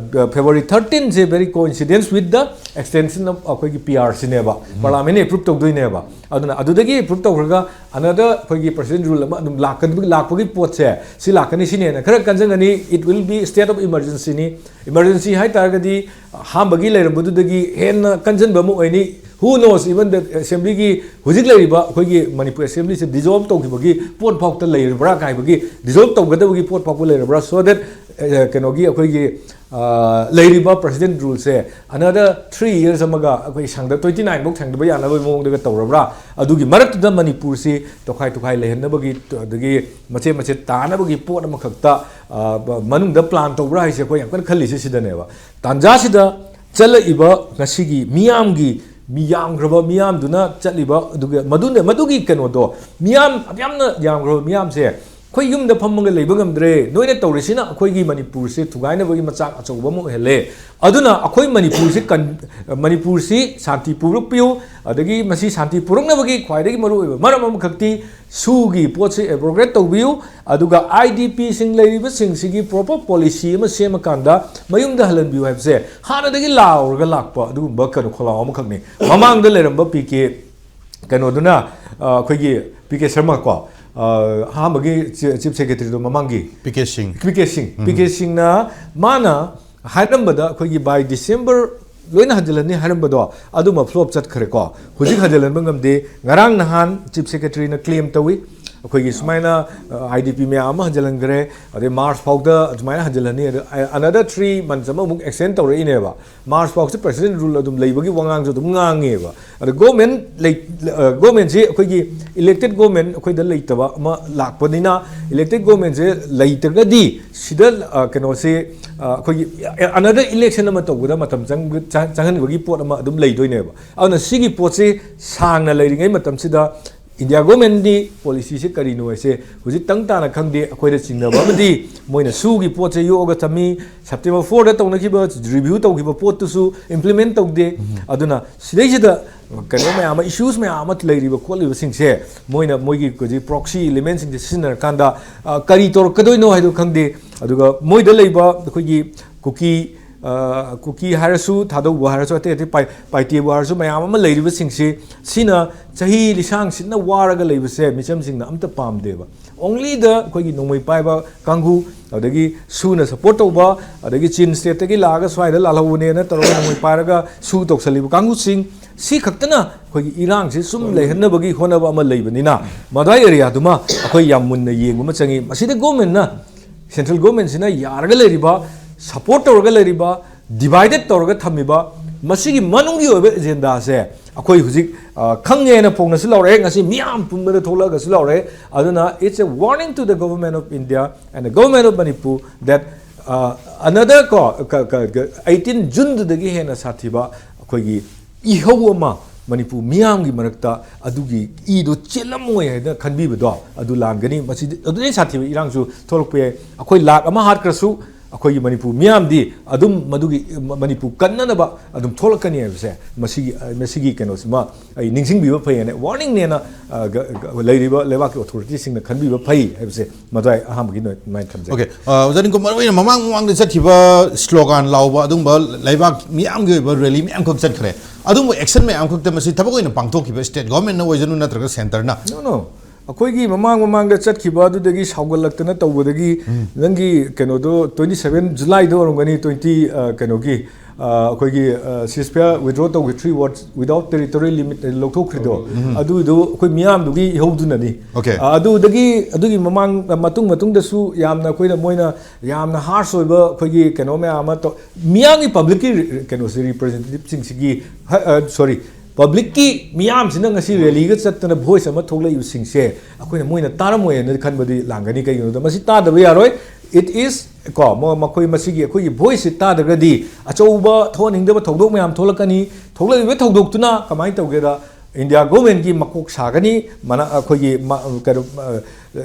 February thirteen say very coincidence with the extension of ꯑꯩꯈꯣꯏꯒꯤ P R C ꯅꯦꯕ, parliament ꯅ approve ꯇꯧꯗꯣꯏꯅꯦꯕ꯫ ꯑꯗꯨꯅ ꯑꯗꯨꯗꯒꯤ approve ꯇꯧꯈ꯭ꯔꯒ another ꯑꯩꯈꯣꯏꯒꯤ president rule ꯑꯃ ꯑꯗꯨꯝ ꯂꯥꯛꯀꯗꯕ, ꯂꯥꯛꯄꯒꯤ ꯄꯣꯠꯁꯦ, ꯁꯤ ꯂꯥꯛꯀꯅꯤ, ꯁꯤꯅ ꯍꯦꯟꯅ ꯈꯔ ꯀꯟꯖꯟꯒꯅꯤ꯫ It will be state of emergency ꯅꯤ꯫ Emergency ꯍꯥꯏ ꯇꯥꯔꯒꯗꯤ ꯑꯍꯥꯟꯕꯒꯤ ꯂꯩꯔꯝꯕꯗꯨꯗꯒꯤ ꯍꯦꯟꯅ ꯀꯟꯖꯟꯕ ꯑꯃ ꯑꯣꯏꯅꯤ꯫ Who knows, even the assembly ꯒꯤ ꯍꯧꯖꯤꯛ ꯂꯩꯔꯤꯕ ꯑꯩꯈꯣꯏꯒꯤ ꯃꯅꯤꯄꯨꯔ assembly ꯁꯦ dissolve ꯇꯧꯈꯤꯕꯒꯤ ꯄꯣꯠ ꯐꯥꯎꯇ ꯂꯩꯔꯕ꯭ꯔꯥ ꯀꯥꯏꯕꯒꯤ, dissolve ꯇꯧꯒꯗꯕꯒꯤ ꯄꯣꯠ ꯐꯥꯎꯕ ꯂꯩꯔꯕ꯭ꯔꯥ, so that, ꯑ, ꯀꯩꯅꯣꯒꯤ ꯑꯩꯈꯣꯏꯒꯤ, ꯑ, ꯂꯩꯔꯤꯕ ꯄ꯭ꯔꯦꯁꯤꯗꯦꯟ ꯔꯨꯜꯁꯦ another three years ꯑꯃꯒ ꯑꯩꯈꯣꯏ ꯁꯥꯡꯗ-, twenty nine ꯐꯥꯎ ꯁꯥꯡꯗꯕ ꯌꯥꯅꯕꯒꯤ ꯃꯑꯣꯡꯗꯒ ꯇꯧꯔꯕ꯭ꯔꯥ? ꯑꯗꯨꯒꯤ ꯃꯔꯛꯇꯨꯗ ꯃꯅꯤꯄꯨꯔꯁꯤ ꯇꯣꯈꯥꯏ ꯇꯣꯈꯥꯏ ꯂꯩꯍꯟꯅꯕꯒꯤ, ꯑꯗꯒꯤ ꯃꯆꯦꯠ ꯃꯆꯦꯠ ꯇꯥꯅꯕꯒꯤ ꯄꯣꯠ ꯑꯃꯈꯛꯇ, ꯑ, ꯃꯅꯨꯡꯗ ꯄ꯭ꯂꯥꯟ ꯇꯧꯕ꯭ꯔꯥ ꯍꯥꯏꯁꯦ ꯑꯩꯈꯣꯏ ꯌꯥꯝ ꯀꯟꯅ ꯈꯜꯂꯤꯁꯦ ꯁꯤꯗꯅꯦꯕ꯫ ꯇꯥꯟꯖꯥꯁꯤꯗ ꯆꯠꯂꯛꯏꯕ ꯉꯁꯤꯒꯤ ꯃꯤꯌꯥꯝꯒꯤ, ꯃꯤ ꯌꯥꯝꯈ꯭ꯔꯕ ꯃꯤꯌꯥꯝꯗꯨꯅ ꯆꯠꯂꯤꯕ, ꯑꯗꯨꯒ ꯃꯗꯨꯅ, ꯃꯗꯨꯒꯤ ꯀꯩꯅꯣꯗꯣ, ꯃꯤꯌꯥꯝ ꯌꯥꯝꯅ ꯌꯥꯝꯈ꯭ꯔꯕ ꯃꯤꯌꯥꯝꯁꯦ ꯑꯩꯈꯣꯏ ꯌꯨꯝꯗ ꯐꯝꯃꯒ ꯂꯩꯕ ꯉꯝꯗ꯭ꯔꯦ, ꯅꯣꯏꯅ ꯇꯧꯔꯤꯁꯤꯅ ꯑꯩꯈꯣꯏꯒꯤ ꯃꯅꯤꯄꯨꯔꯁꯦ ꯊꯨꯒꯥꯏꯅꯕꯒꯤ ꯃꯆꯥꯛ ꯑꯆꯧꯕ ꯑꯃ ꯑꯣꯏꯍꯜꯂꯦ꯫ ꯑꯗꯨꯅ ꯑꯩꯈꯣꯏ ꯃꯅꯤꯄꯨꯔꯁꯤ ꯀꯟ-, ꯃꯅꯤꯄꯨꯔꯁꯤ ꯁꯥꯟꯇꯤ ꯄꯨꯔꯛꯄꯤꯌꯨ, ꯑꯗꯒꯤ ꯃꯁꯤ ꯁꯥꯟꯇꯤ ꯄꯨꯔꯛꯅꯕꯒꯤ ꯈ꯭ꯋꯥꯏꯗꯒꯤ ꯃꯔꯨꯑꯣꯏꯕ ꯃꯔꯝ ꯑꯃꯈꯛꯇꯤ ꯁꯨꯒꯤ ꯄꯣꯠꯁꯤ ꯑꯦꯕ꯭ꯔꯣꯒꯦꯠ ꯇꯧꯕꯤꯌꯨ, ꯑꯗꯨꯒ IDPꯁꯤꯡ ꯂꯩꯔꯤꯕꯁꯤꯡꯁꯤꯒꯤ proper policy ꯑꯃ ꯁꯦꯝꯃꯀꯥꯟꯗ ꯃꯌꯨꯝꯗ ꯍꯜꯍꯟꯕꯤꯌꯨ ꯍꯥꯏꯕꯁꯦ ꯍꯥꯟꯅꯗꯒꯤ ꯂꯥꯎꯔꯒ ꯂꯥꯛꯄ ꯑꯗꯨꯒꯨꯝꯕ ꯀꯩꯅꯣ ꯈꯣꯜꯂꯥꯎ ꯑꯃꯈꯛꯅꯤ꯫ ꯃꯃꯥꯡꯗ ꯂꯩꯔꯝꯕ ꯄꯤ ꯀꯦ ꯀꯩꯅꯣꯗꯨꯅ, ꯑ, ꯑꯩꯈꯣꯏꯒꯤ ꯄꯤ ꯀꯦ ꯁꯔꯃ ꯀꯣ, ꯑ, ꯑꯍꯥꯟꯕꯒꯤ ꯆꯤ-, ꯆꯤꯐ ꯁꯦꯀ꯭ꯔꯦꯇꯔꯤꯗꯣ ꯃꯃꯥꯡꯒꯤ ꯄꯤ ꯀꯦ ꯁꯤꯡ꯫ ꯄꯤ ꯀꯦ ꯁꯤꯡ꯫ ꯄꯤ ꯀꯦ ꯁꯤꯡꯅ ꯃꯥꯅ ꯍꯥꯏꯔꯝꯕꯗ ꯑꯩꯈꯣꯏꯒꯤ by December ꯂꯣꯏꯅ ꯍꯟꯖꯤꯜꯂꯅꯤ ꯍꯥꯏꯔꯝꯕꯗꯣ ꯑꯗꯨꯃ ꯐ꯭ꯂꯣꯞ ꯆꯠꯈ꯭ꯔꯦꯀꯣ꯫ ꯍꯧꯖꯤꯛ ꯍꯟꯖꯤꯜꯍꯟꯕ ꯉꯝꯗꯦ꯫ ꯉꯔꯥꯡ ꯅꯍꯥꯟ ꯆꯤꯐ ꯁꯦꯀ꯭ꯔꯦꯇꯔꯤꯅ ꯀ꯭ꯂꯦꯝ ꯇꯧꯏ, ꯑꯩꯈꯣꯏꯒꯤ ꯁꯨꯃꯥꯏꯅ, ꯑ, IDP ꯃꯌꯥꯝ ꯑꯃ ꯍꯟꯖꯤꯜꯍꯟꯈ꯭ꯔꯦ, ꯑꯗꯩ ꯃꯥꯔꯆ ꯐꯥꯎꯗ ꯑꯗꯨꯃꯥꯏꯅ ꯍꯟꯖꯤꯜꯍꯟꯅꯤ, ꯑꯗ another three months ꯑꯃꯃꯨꯛ ꯑꯦꯛꯁꯇꯦꯟ ꯇꯧꯔꯛꯏꯅꯦꯕ꯫ ꯃꯥꯔꯆ ꯐꯥꯎꯁꯦ ꯄ꯭ꯔꯦꯁꯤꯗꯦꯟ ꯔꯨꯜ ꯑꯗꯨꯝ ꯂꯩꯕꯒꯤ ꯋꯥꯉꯥꯡꯁꯨ ꯑꯗꯨꯝ ꯉꯥꯡꯉꯦꯕ꯫ ꯑꯗ ꯒꯣꯔꯃꯦꯟ ꯂꯩ-, ꯑ, ꯒꯣꯔꯃꯦꯟꯁꯤ ꯑꯩꯈꯣꯏꯒꯤ ꯏꯂꯦꯛꯇꯦꯠ ꯒꯣꯔꯃꯦꯟ ꯑꯩꯈꯣꯏꯗ ꯂꯩꯇꯕ ꯑꯃ ꯂꯥꯛꯄꯅꯤꯅ, ꯏꯂꯦꯛꯇꯦꯠ ꯒꯣꯔꯃꯦꯟꯁꯦ ꯂꯩꯇ꯭ꯔꯒꯗꯤ ꯁꯤꯗ, ꯑ, ꯀꯩꯅꯣꯁꯤ, ꯑ, ꯑꯩꯈꯣꯏꯒꯤ another election ꯑꯃ ꯇꯧꯕꯗ ꯃꯇꯝ ꯆꯪ-, ꯆꯪ-, ꯆꯪꯍꯟꯕꯒꯤ ꯄꯣꯠ ꯑꯃ ꯑꯗꯨꯝ ꯂꯩꯗꯣꯏꯅꯦꯕ꯫ ꯑꯗꯨꯅ ꯁꯤꯒꯤ ꯄꯣꯠꯁꯤ ꯁꯥꯡꯅ ꯂꯩꯔꯤꯉꯩ ꯃꯇꯝꯁꯤꯗ ꯏꯟꯗꯤꯌꯥ ꯒꯣꯔꯃꯦꯟꯗꯤ ꯄꯣꯂꯤꯁꯤꯁꯦ ꯀꯔꯤꯅꯣ ꯍꯥꯏꯁꯦ ꯍꯧꯖꯤꯛ ꯇꯪ ꯇꯥꯅ ꯈꯪꯗꯦ꯫ ꯑꯩꯈꯣꯏꯗ ꯆꯤꯡꯅꯕ ꯑꯃꯗꯤ ꯃꯣꯏꯅ ꯁꯨꯒꯤ ꯄꯣꯠꯁꯦ ꯌꯣꯛꯑꯒ ꯊꯝꯃꯤ, ꯁꯦꯞꯇꯦꯝꯕꯔ ꯐꯣꯔꯗ ꯇꯧꯅꯈꯤꯕ ꯔꯤꯚ꯭ꯌꯨ ꯇꯧꯈꯤꯕ ꯄꯣꯠꯇꯨꯁꯨ ꯏꯝꯄ꯭ꯂꯤꯃꯦꯟ ꯇꯧꯗꯦ꯫ ꯑꯗꯨꯅ ꯁꯤꯗꯩꯁꯤꯗ ꯀꯩꯅꯣ ꯃꯌꯥꯝ ꯑꯃ, ꯏꯁꯨꯁ ꯃꯌꯥꯝ ꯑꯃ ꯂꯩꯔꯤꯕ ꯈꯣꯠꯂꯤꯕꯁꯤꯡꯁꯦ ꯃꯣꯏꯅ ꯃꯣꯏꯒꯤ ꯍꯧꯖꯤꯛ ꯄ꯭ꯔꯣꯛꯁꯤ ꯏꯂꯤꯃꯦꯟꯁꯤꯡꯁꯦ ꯁꯤꯖꯤꯟꯅꯔꯀꯥꯟꯗ, ꯑ, ꯀꯔꯤ ꯇꯧꯔꯛꯀꯗꯣꯏꯅꯣ ꯍꯥꯏꯗꯣ ꯈꯪꯗꯦ꯫ ꯑꯗꯨꯒ ꯃꯣꯏꯗ ꯂꯩꯕ ꯑꯩꯈꯣꯏꯒꯤ ꯀꯨꯀꯤ, ꯑ, ꯀꯨꯀꯤ ꯍꯥꯏꯔꯁꯨ, ꯊꯥꯗꯧꯕ ꯍꯥꯏꯔꯁꯨ, ꯑꯇꯩ ꯑꯇꯩ ꯄꯥꯏ-, ꯄꯥꯏꯇꯦꯕꯨ ꯍꯥꯏꯔꯁꯨ, ꯃꯌꯥꯝ ꯑꯃ ꯂꯩꯔꯤꯕꯁꯤꯡꯁꯤ, ꯁꯤꯅ ꯆꯍꯤ ꯂꯤꯁꯥꯡ ꯁꯤꯠꯅ ꯋꯥꯔꯒ ꯂꯩꯕꯁꯦ ꯃꯤꯆꯝꯁꯤꯡꯅ ꯑꯝꯇ ꯄꯥꯝꯗꯦꯕ꯫ Only the ꯑꯩꯈꯣꯏꯒꯤ ꯅꯣꯡꯃꯩ ꯄꯥꯏꯕ ꯀꯥꯡꯕꯨ, ꯑꯗꯒꯤ ꯁꯨꯅ ꯁꯞꯄꯣꯔꯠ ꯇꯧꯕ, ꯑꯗꯒꯤ ꯆꯤꯟ ꯁ꯭ꯇꯦꯠꯇꯒꯤ ꯂꯥꯛꯑꯒ ꯁ꯭ꯋꯥꯏꯗ ꯂꯥꯜꯍꯧꯕꯅꯦꯅ ꯇꯧꯔꯒ ꯅꯣꯡꯃꯩ ꯄꯥꯏꯔꯒ ꯁꯨ ꯇꯧꯁꯜꯂꯤꯕ ꯀꯥꯡꯕꯨꯁꯤꯡ, ꯁꯤ ꯈꯛꯇꯅ ꯑꯩꯈꯣꯏꯒꯤ ꯏꯔꯥꯡꯁꯤ ꯁꯨꯝ ꯂꯩꯍꯟꯅꯕꯒꯤ ꯍꯣꯠꯅꯕ ꯑꯃ ꯂꯩꯕꯅꯤꯅ, ꯃꯗ꯭ꯋꯥꯏ ꯑꯦꯔꯤꯌꯥꯗꯨꯃ ꯑꯩꯈꯣꯏ ꯌꯥꯝ ꯃꯨꯟꯅ ꯌꯦꯡꯕ ꯑꯃ ꯆꯪꯉꯤ꯫ ꯃꯁꯤꯗ ꯒꯣꯔꯃꯦꯟꯅ, ꯁꯦꯟꯇ꯭ꯔꯦꯜ ꯒꯣꯔꯃꯦꯟꯁꯤꯅ ꯌꯥꯔꯒ ꯂꯩꯔꯤꯕ ꯁꯄꯣꯔꯠ ꯇꯧꯔꯒ ꯂꯩꯔꯤꯕ, ꯗꯤꯚꯥꯏꯗꯦꯠ ꯇꯧꯔꯒ ꯊꯝꯃꯤꯕ, ꯃꯁꯤꯒꯤ ꯃꯅꯨꯡꯒꯤ ꯑꯣꯏꯕ ꯑꯦꯖꯦꯟꯗꯥꯁꯦ ꯑꯩꯈꯣꯏ ꯍꯧꯖꯤꯛ, ꯑ, ꯈꯪꯉꯦꯅ ꯐꯣꯡꯅꯁꯨ ꯂꯥꯎꯔꯛꯑꯦ, ꯉꯁꯤ ꯃꯤꯌꯥꯝ ꯄꯨꯝꯕꯗ ꯊꯣꯛꯂꯛꯑꯒꯁꯨ ꯂꯥꯎꯔꯛꯑꯦ꯫ ꯑꯗꯨꯅ it's a warning to the government of India and the government of Manipur that, uh, another ꯀꯣ, ꯀ-, ꯀ-, ꯀ-, eighteen Juneꯗꯨꯗꯒꯤ ꯍꯦꯟꯅ ꯁꯥꯊꯤꯕ ꯑꯩꯈꯣꯏꯒꯤ ꯏꯍꯧ ꯑꯃ ꯃꯅꯤꯄꯨꯔ ꯃꯤꯌꯥꯝꯒꯤ ꯃꯔꯛꯇ ꯑꯗꯨꯒꯤ ꯏꯗꯣ ꯆꯦꯜꯂꯝꯃꯣꯏ ꯍꯥꯏꯅ ꯈꯟꯕꯤꯕꯗꯣ ꯑꯗꯨ ꯂꯥꯟꯒꯅꯤ꯫ ꯃꯁꯤꯗꯤ ꯑꯗꯨꯗꯩ ꯁꯥꯊꯤꯕ ꯏꯔꯥꯡꯁꯨ ꯊꯣꯛꯂꯛꯄ ꯌꯥꯏ꯫ ꯑꯩꯈꯣꯏ ꯂꯥꯈ ꯑꯃ ꯍꯥꯠꯈ꯭ꯔꯁꯨ ꯑꯩꯈꯣꯏꯒꯤ ꯃꯅꯤꯄꯨꯔ ꯃꯤꯌꯥꯝꯗꯤ ꯑꯗꯨꯝ ꯃꯗꯨꯒꯤ ꯃꯅꯤꯄꯨꯔ ꯀꯟꯅꯅꯕ ꯑꯗꯨꯝ ꯊꯣꯛꯂꯛꯀꯅꯤ ꯍꯥꯏꯕꯁꯦ ꯃꯁꯤꯒꯤ, ꯃꯁꯤꯒꯤ ꯀꯩꯅꯣꯁꯤꯃ ꯑꯩ ꯅꯤꯡꯁꯤꯡꯕꯤꯕ ꯐꯩ ꯍꯥꯏꯅ, ꯋꯥꯔꯅꯤꯡꯅꯦꯅ, ꯑ, ꯒ-, ꯒ-, ꯂꯩꯔꯤꯕ ꯂꯩꯕꯥꯛꯀꯤ ꯑꯣꯊꯣꯔꯤꯇꯤꯁꯤꯡꯅ ꯈꯟꯕꯤꯕ ꯐꯩ ꯍꯥꯏꯕꯁꯦ ꯃꯗꯨ ꯑꯩ ꯑꯍꯥꯟꯕꯒꯤ ꯅꯣꯏ ꯑꯗꯨꯃꯥꯏꯅ ꯊꯝꯖꯒꯦ꯫ ꯑꯣꯀꯦ, ꯑ, ꯑꯣꯖꯥ ꯅꯤꯡꯀꯨꯝ, ꯃꯔꯨꯑꯣꯏꯅ ꯃꯃꯥꯡ ꯃꯃꯥꯡꯗ ꯆꯠꯈꯤꯕ ꯁ꯭ꯂꯣꯒꯥꯟ ꯂꯥꯎꯕ ꯑꯗꯨꯒꯨꯝꯕ ꯂꯩꯕꯥꯛ ꯃꯤꯌꯥꯝꯒꯤ ꯑꯣꯏꯕ ꯔꯦꯂꯤ ꯃꯌꯥꯝꯈꯛ ꯆꯠꯈ꯭ꯔꯦ꯫ ꯑꯗꯨꯒꯨꯝꯕ ꯑꯦꯛꯁꯟ ꯃꯌꯥꯝꯈꯛꯇ ꯃꯁꯤ ꯊꯕꯛ ꯑꯣꯏꯅ ꯄꯥꯡꯊꯣꯛꯈꯤꯕ ꯁ꯭ꯇꯦꯠ ꯒꯣꯔꯃꯦꯟꯅ ꯑꯣꯏꯖꯅꯨ ꯅꯠꯇ꯭ꯔꯒ ꯁꯦꯟꯇꯔꯅ? No, no. ꯑꯩꯈꯣꯏꯒꯤ ꯃꯃꯥꯡ ꯃꯃꯥꯡꯗ ꯆꯠꯈꯤꯕ ꯑꯗꯨꯗꯒꯤ ꯁꯥꯎꯒꯠꯂꯛꯇꯅ ꯇꯧꯕꯗꯒꯤ ꯅꯪꯒꯤ ꯀꯩꯅꯣꯗꯣ twenty seven Julyꯗ ꯑꯣꯏꯔꯝꯒꯅꯤ, twenty, ꯑ, ꯀꯩꯅꯣꯒꯤ, ꯑ, ꯑꯩꯈꯣꯏꯒꯤ ceasefire withdraw ꯇꯧꯈꯤ, three words without territory limit ꯂꯧꯊꯣꯛꯈ꯭ꯔꯤꯗꯣ, ꯑꯗꯨꯗꯣ ꯑꯩꯈꯣꯏ ꯃꯤꯌꯥꯝꯗꯨꯒꯤ ꯏꯍꯧꯗꯨꯅꯅꯤ꯫ Okay. ꯑ, ꯑꯗꯨꯗꯒꯤ, ꯑꯗꯨꯒꯤ ꯃꯃꯥꯡ, ꯃꯇꯨꯡ ꯃꯇꯨꯡꯗꯁꯨ ꯌꯥꯝꯅ ꯑꯩꯈꯣꯏꯅ, ꯃꯣꯏꯅ ꯌꯥꯝꯅ ꯍꯥꯔꯁ ꯑꯣꯏꯕ ꯑꯩꯈꯣꯏꯒꯤ ꯀꯩꯅꯣ ꯃꯌꯥꯝ ꯑꯃ ꯇꯧ-, ꯃꯤꯌꯥꯝꯒꯤ ꯄꯕ꯭ꯂꯤꯛꯀꯤ ꯔꯤ-, ꯀꯩꯅꯣꯁꯦ, ꯔꯤꯄ꯭ꯔꯖꯦꯟꯇꯦꯇꯤꯞꯁꯤꯡꯁꯤꯒꯤ, ꯁꯣꯔꯤ, ꯄꯕ꯭ꯂꯤꯛꯀꯤ ꯃꯤꯌꯥꯝꯁꯤꯅ ꯉꯁꯤ ꯔꯦꯂꯤꯒ ꯆꯠꯇꯅ ꯚꯣꯏꯁ ꯑꯃ ꯊꯣꯛꯂꯛꯏꯕꯁꯤꯡꯁꯦ ꯑꯩꯈꯣꯏꯅ ꯃꯣꯏꯅ ꯇꯥꯔꯝꯃꯣꯏ ꯍꯥꯏꯅ ꯈꯟꯕꯗꯤ ꯂꯥꯟꯒꯅꯤ꯫ ꯀꯩꯒꯤꯅꯣꯗ ꯃꯁꯤ ꯇꯥꯗꯕ ꯌꯥꯔꯣꯏ꯫ It is ꯀꯣ, ꯃ-, ꯃꯈꯣꯏ ꯃꯁꯤꯒꯤ ꯑꯩꯈꯣꯏꯒꯤ ꯚꯣꯏꯁꯁꯤ ꯇꯥꯗ꯭ꯔꯒꯗꯤ ꯑꯆꯧꯕ ꯊꯣꯛꯍꯟꯅꯤꯡꯗꯕ ꯊꯧꯗꯣꯛ ꯃꯌꯥꯝ ꯊꯣꯛꯂꯛꯀꯅꯤ꯫ ꯊꯣꯛꯂꯛꯂꯤꯕ ꯊꯧꯗꯣꯛꯇꯨꯅ ꯀꯃꯥꯏꯅ ꯇꯧꯒꯦꯗ, ꯏꯟꯗꯤꯌꯥ ꯒꯣꯔꯃꯦꯟꯒꯤ ꯃꯀꯣꯛ ꯁꯥꯒꯅꯤ, ꯃꯅꯥ-, ꯑꯩꯈꯣꯏꯒꯤ ꯃ-, ꯀꯩꯅꯣ, ꯑ,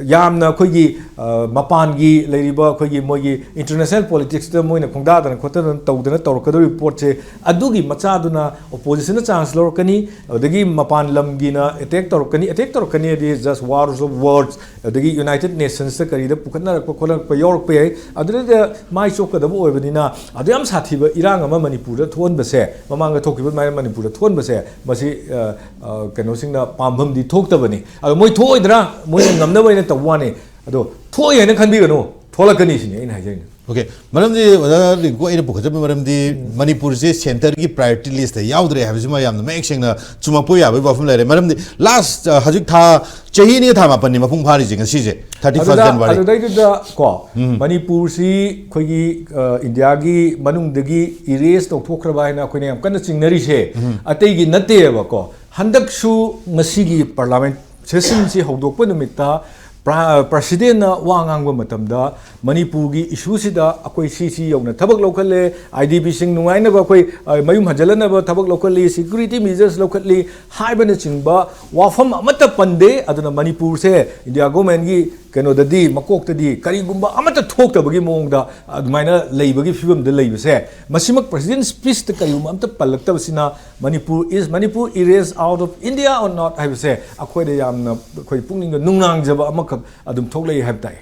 ꯌꯥꯝꯅ ꯑꯩꯈꯣꯏꯒꯤ, ꯑ, ꯃꯄꯥꯟꯒꯤ ꯂꯩꯔꯤꯕ ꯑꯩꯈꯣꯏꯒꯤ ꯃꯣꯏꯒꯤ ꯏꯟꯇꯔꯅꯦꯁꯅꯦꯜ ꯄꯣꯂꯤꯇꯤꯛꯁꯇ ꯃꯣꯏꯅ ꯈꯣꯡꯗꯥꯗꯅ ꯈꯣꯠꯇꯗꯅ ꯇꯧꯗꯅ ꯇꯧꯔꯛꯀꯗꯧꯔꯤꯕ ꯄꯣꯠꯁꯦ, ꯑꯗꯨꯒꯤ ꯃꯆꯥꯗꯨꯅ ꯑꯣꯄꯣꯖꯤꯁꯟꯅ ꯆꯥꯟꯁ ꯂꯧꯔꯛꯀꯅꯤ, ꯑꯗꯒꯤ ꯃꯄꯥꯟ ꯂꯝꯒꯤꯅ ꯑꯦꯇꯦꯛ ꯇꯧꯔꯛꯀꯅꯤ꯫ ꯑꯦꯇꯦꯛ ꯇꯧꯔꯛꯀꯅꯤ ꯍꯥꯏꯗꯤ just wars of words, ꯑꯗꯒꯤ ꯌꯨꯅꯥꯏꯇꯦꯠ ꯅꯦꯁꯟꯁꯇ ꯀꯔꯤꯗ ꯄꯨꯈꯠꯅꯔꯛꯄ ꯈꯣꯠꯅꯔꯛꯄ ꯌꯥꯎꯔꯛꯄ ꯌꯥꯏ꯫ ꯑꯗꯨꯗ ꯃꯥꯏ ꯆꯣꯛꯀꯗꯕ ꯑꯣꯏꯕꯅꯤꯅ, ꯑꯗꯨ ꯌꯥꯝ ꯁꯥꯊꯤꯕ ꯏꯔꯥꯡ ꯑꯃ ꯃꯅꯤꯄꯨꯔꯗ ꯊꯣꯛꯍꯟꯕꯁꯦ, ꯃꯃꯥꯡꯗ ꯊꯣꯛꯈꯤꯕ ꯑꯗꯨꯃꯥꯏꯅ ꯃꯅꯤꯄꯨꯔꯗ ꯊꯣꯛꯍꯟꯕꯁꯦ, ꯃꯁꯤ, ꯑ, ꯑ, ꯀꯩꯅꯣꯁꯤꯡꯅ ꯄꯥꯝꯐꯝꯗꯤ ꯊꯣꯛꯇꯕꯅꯤ꯫ ꯑꯗꯣ ꯃꯣꯏ ꯊꯣꯛꯑꯣꯏꯗ꯭ꯔꯥ? ꯃꯣꯏꯅ ꯉꯝꯅꯕ ꯑꯣꯏꯅ ꯇꯧꯕ ꯋꯥꯅꯤ꯫ ꯑꯗꯣ ꯊꯣꯛꯑꯣꯏ ꯍꯥꯏꯅ ꯈꯟꯕꯤꯒꯅꯨ, ꯊꯣꯛꯂꯛꯀꯅꯤ ꯁꯤꯅꯤ ꯑꯩꯅ ꯍꯥꯏꯖꯔꯤꯅ꯫ ꯑꯣꯀꯦ, ꯃꯔꯝꯗꯤ ꯑꯣꯖꯥ ꯔꯤꯡꯀꯨ, ꯑꯩꯅ ꯄꯨꯈꯠꯆꯕꯒꯤ ꯃꯔꯝꯗꯤ ꯃꯅꯤꯄꯨꯔꯁꯦ ꯁꯦꯟꯇꯔꯒꯤ ꯄ꯭ꯔꯥꯏꯌꯣꯔꯤꯇꯤ ꯂꯤꯁꯇ ꯌꯥꯎꯗ꯭ꯔꯦ ꯍꯥꯏꯕꯁꯤꯃ ꯌꯥꯝꯅ ꯃꯌꯦꯛ ꯁꯦꯡꯅ ꯆꯨꯝꯃꯛꯄ ꯌꯥꯕꯒꯤ ꯋꯥꯐꯝ ꯂꯩꯔꯦ꯫ ꯃꯔꯝꯗꯤ ꯂꯥꯁ, ꯍꯧꯖꯤꯛ ꯊꯥ, ꯆꯍꯤ ꯑꯅꯤꯒ ꯊꯥ ꯃꯥꯄꯟꯅꯤ ꯃꯄꯨꯡ ꯐꯥꯔꯤꯁꯦ ꯉꯁꯤꯁꯦ, ꯊꯥꯔꯇꯤ ꯐꯥꯔꯁ ꯑꯗꯨꯗ ꯖꯅꯋꯥꯔꯤ꯫ ꯑꯗꯨꯗꯩꯗꯨꯗ ꯀꯣ, ꯎꯝ꯫ ꯃꯅꯤꯄꯨꯔꯁꯤ ꯑꯩꯈꯣꯏꯒꯤ, ꯑ, ꯏꯟꯗꯤꯌꯥꯒꯤ ꯃꯅꯨꯡꯗꯒꯤ ꯏꯔꯦꯁ ꯇꯧꯊꯣꯛꯈ꯭ꯔꯕ ꯍꯥꯏꯅ ꯑꯩꯈꯣꯏꯅ ꯌꯥꯝ ꯀꯟꯅ ꯆꯤꯡꯅꯔꯤꯁꯦ ꯎꯝ꯫ ꯑꯇꯩꯒꯤ ꯅꯠꯇꯦꯕꯀꯣ꯫ ꯍꯟꯗꯛꯁꯨ ꯉꯁꯤꯒꯤ ꯄꯥꯔꯂꯥꯃꯦꯟ ꯁꯦꯁꯟꯁꯤ ꯍꯧꯗꯣꯛꯄ ꯅꯨꯃꯤꯠꯇ ꯄ꯭ꯔ-, ꯄ꯭ꯔꯁꯤꯗꯦꯟꯅ ꯋꯥ ꯉꯥꯡꯕ ꯃꯇꯝꯗ ꯃꯅꯤꯄꯨꯔꯒꯤ ꯏꯁꯨꯁꯤꯗ ꯑꯩꯈꯣꯏ ꯁꯤ ꯁꯤ ꯌꯧꯅ ꯊꯕꯛ ꯂꯧꯈꯠꯂꯦ, ꯑꯥꯏ ꯗꯤ ꯕꯤꯁꯤꯡ ꯅꯨꯡꯉꯥꯏꯅꯕ ꯑꯩꯈꯣꯏ, ꯑ, ꯃꯌꯨꯝ ꯍꯟꯖꯤꯜꯂꯅꯕ ꯊꯕꯛ ꯂꯧꯈꯠꯂꯤ, ꯁꯦꯀ꯭ꯌꯨꯔꯤꯇꯤ ꯃꯤꯖꯔꯁ ꯂꯧꯈꯠꯂꯤ ꯍꯥꯏꯕꯅꯆꯤꯡꯕ ꯋꯥꯐꯝ ꯑꯃꯠꯇ ꯄꯟꯗꯦ꯫ ꯑꯗꯨꯅ ꯃꯅꯤꯄꯨꯔꯁꯦ ꯏꯟꯗꯤꯌꯥ ꯒꯣꯔꯃꯦꯟꯒꯤ ꯀꯩꯅꯣꯗꯗꯤ, ꯃꯀꯣꯛꯇꯗꯤ ꯀꯔꯤꯒꯨꯝꯕ ꯑꯃꯠꯇ ꯊꯣꯛꯇꯕꯒꯤ ꯃꯑꯣꯡꯗ ꯑꯗꯨꯃꯥꯏꯅ ꯂꯩꯕꯒꯤ ꯐꯤꯕꯝꯗ ꯂꯩꯕꯁꯦ, ꯃꯁꯤꯃꯛ ꯄ꯭ꯔꯁꯤꯗꯦꯟ ꯁ꯭ꯄꯤꯆꯇ ꯀꯔꯤꯒꯨꯝꯕ ꯑꯃꯠꯇ ꯄꯜꯂꯛꯇꯕꯁꯤꯅ Manipur, is Manipur erased out of India or not ꯍꯥꯏꯕꯁꯦ ꯑꯩꯈꯣꯏꯗ ꯌꯥꯝꯅ, ꯑꯩꯈꯣꯏ ꯄꯨꯛꯅꯤꯡꯗ ꯅꯨꯡꯅꯥꯡꯖꯕ ꯑꯃꯈꯛ ꯑꯗꯨꯝ ꯊꯣꯛꯂꯛꯏ ꯍꯥꯏꯕ ꯇꯥꯏ꯫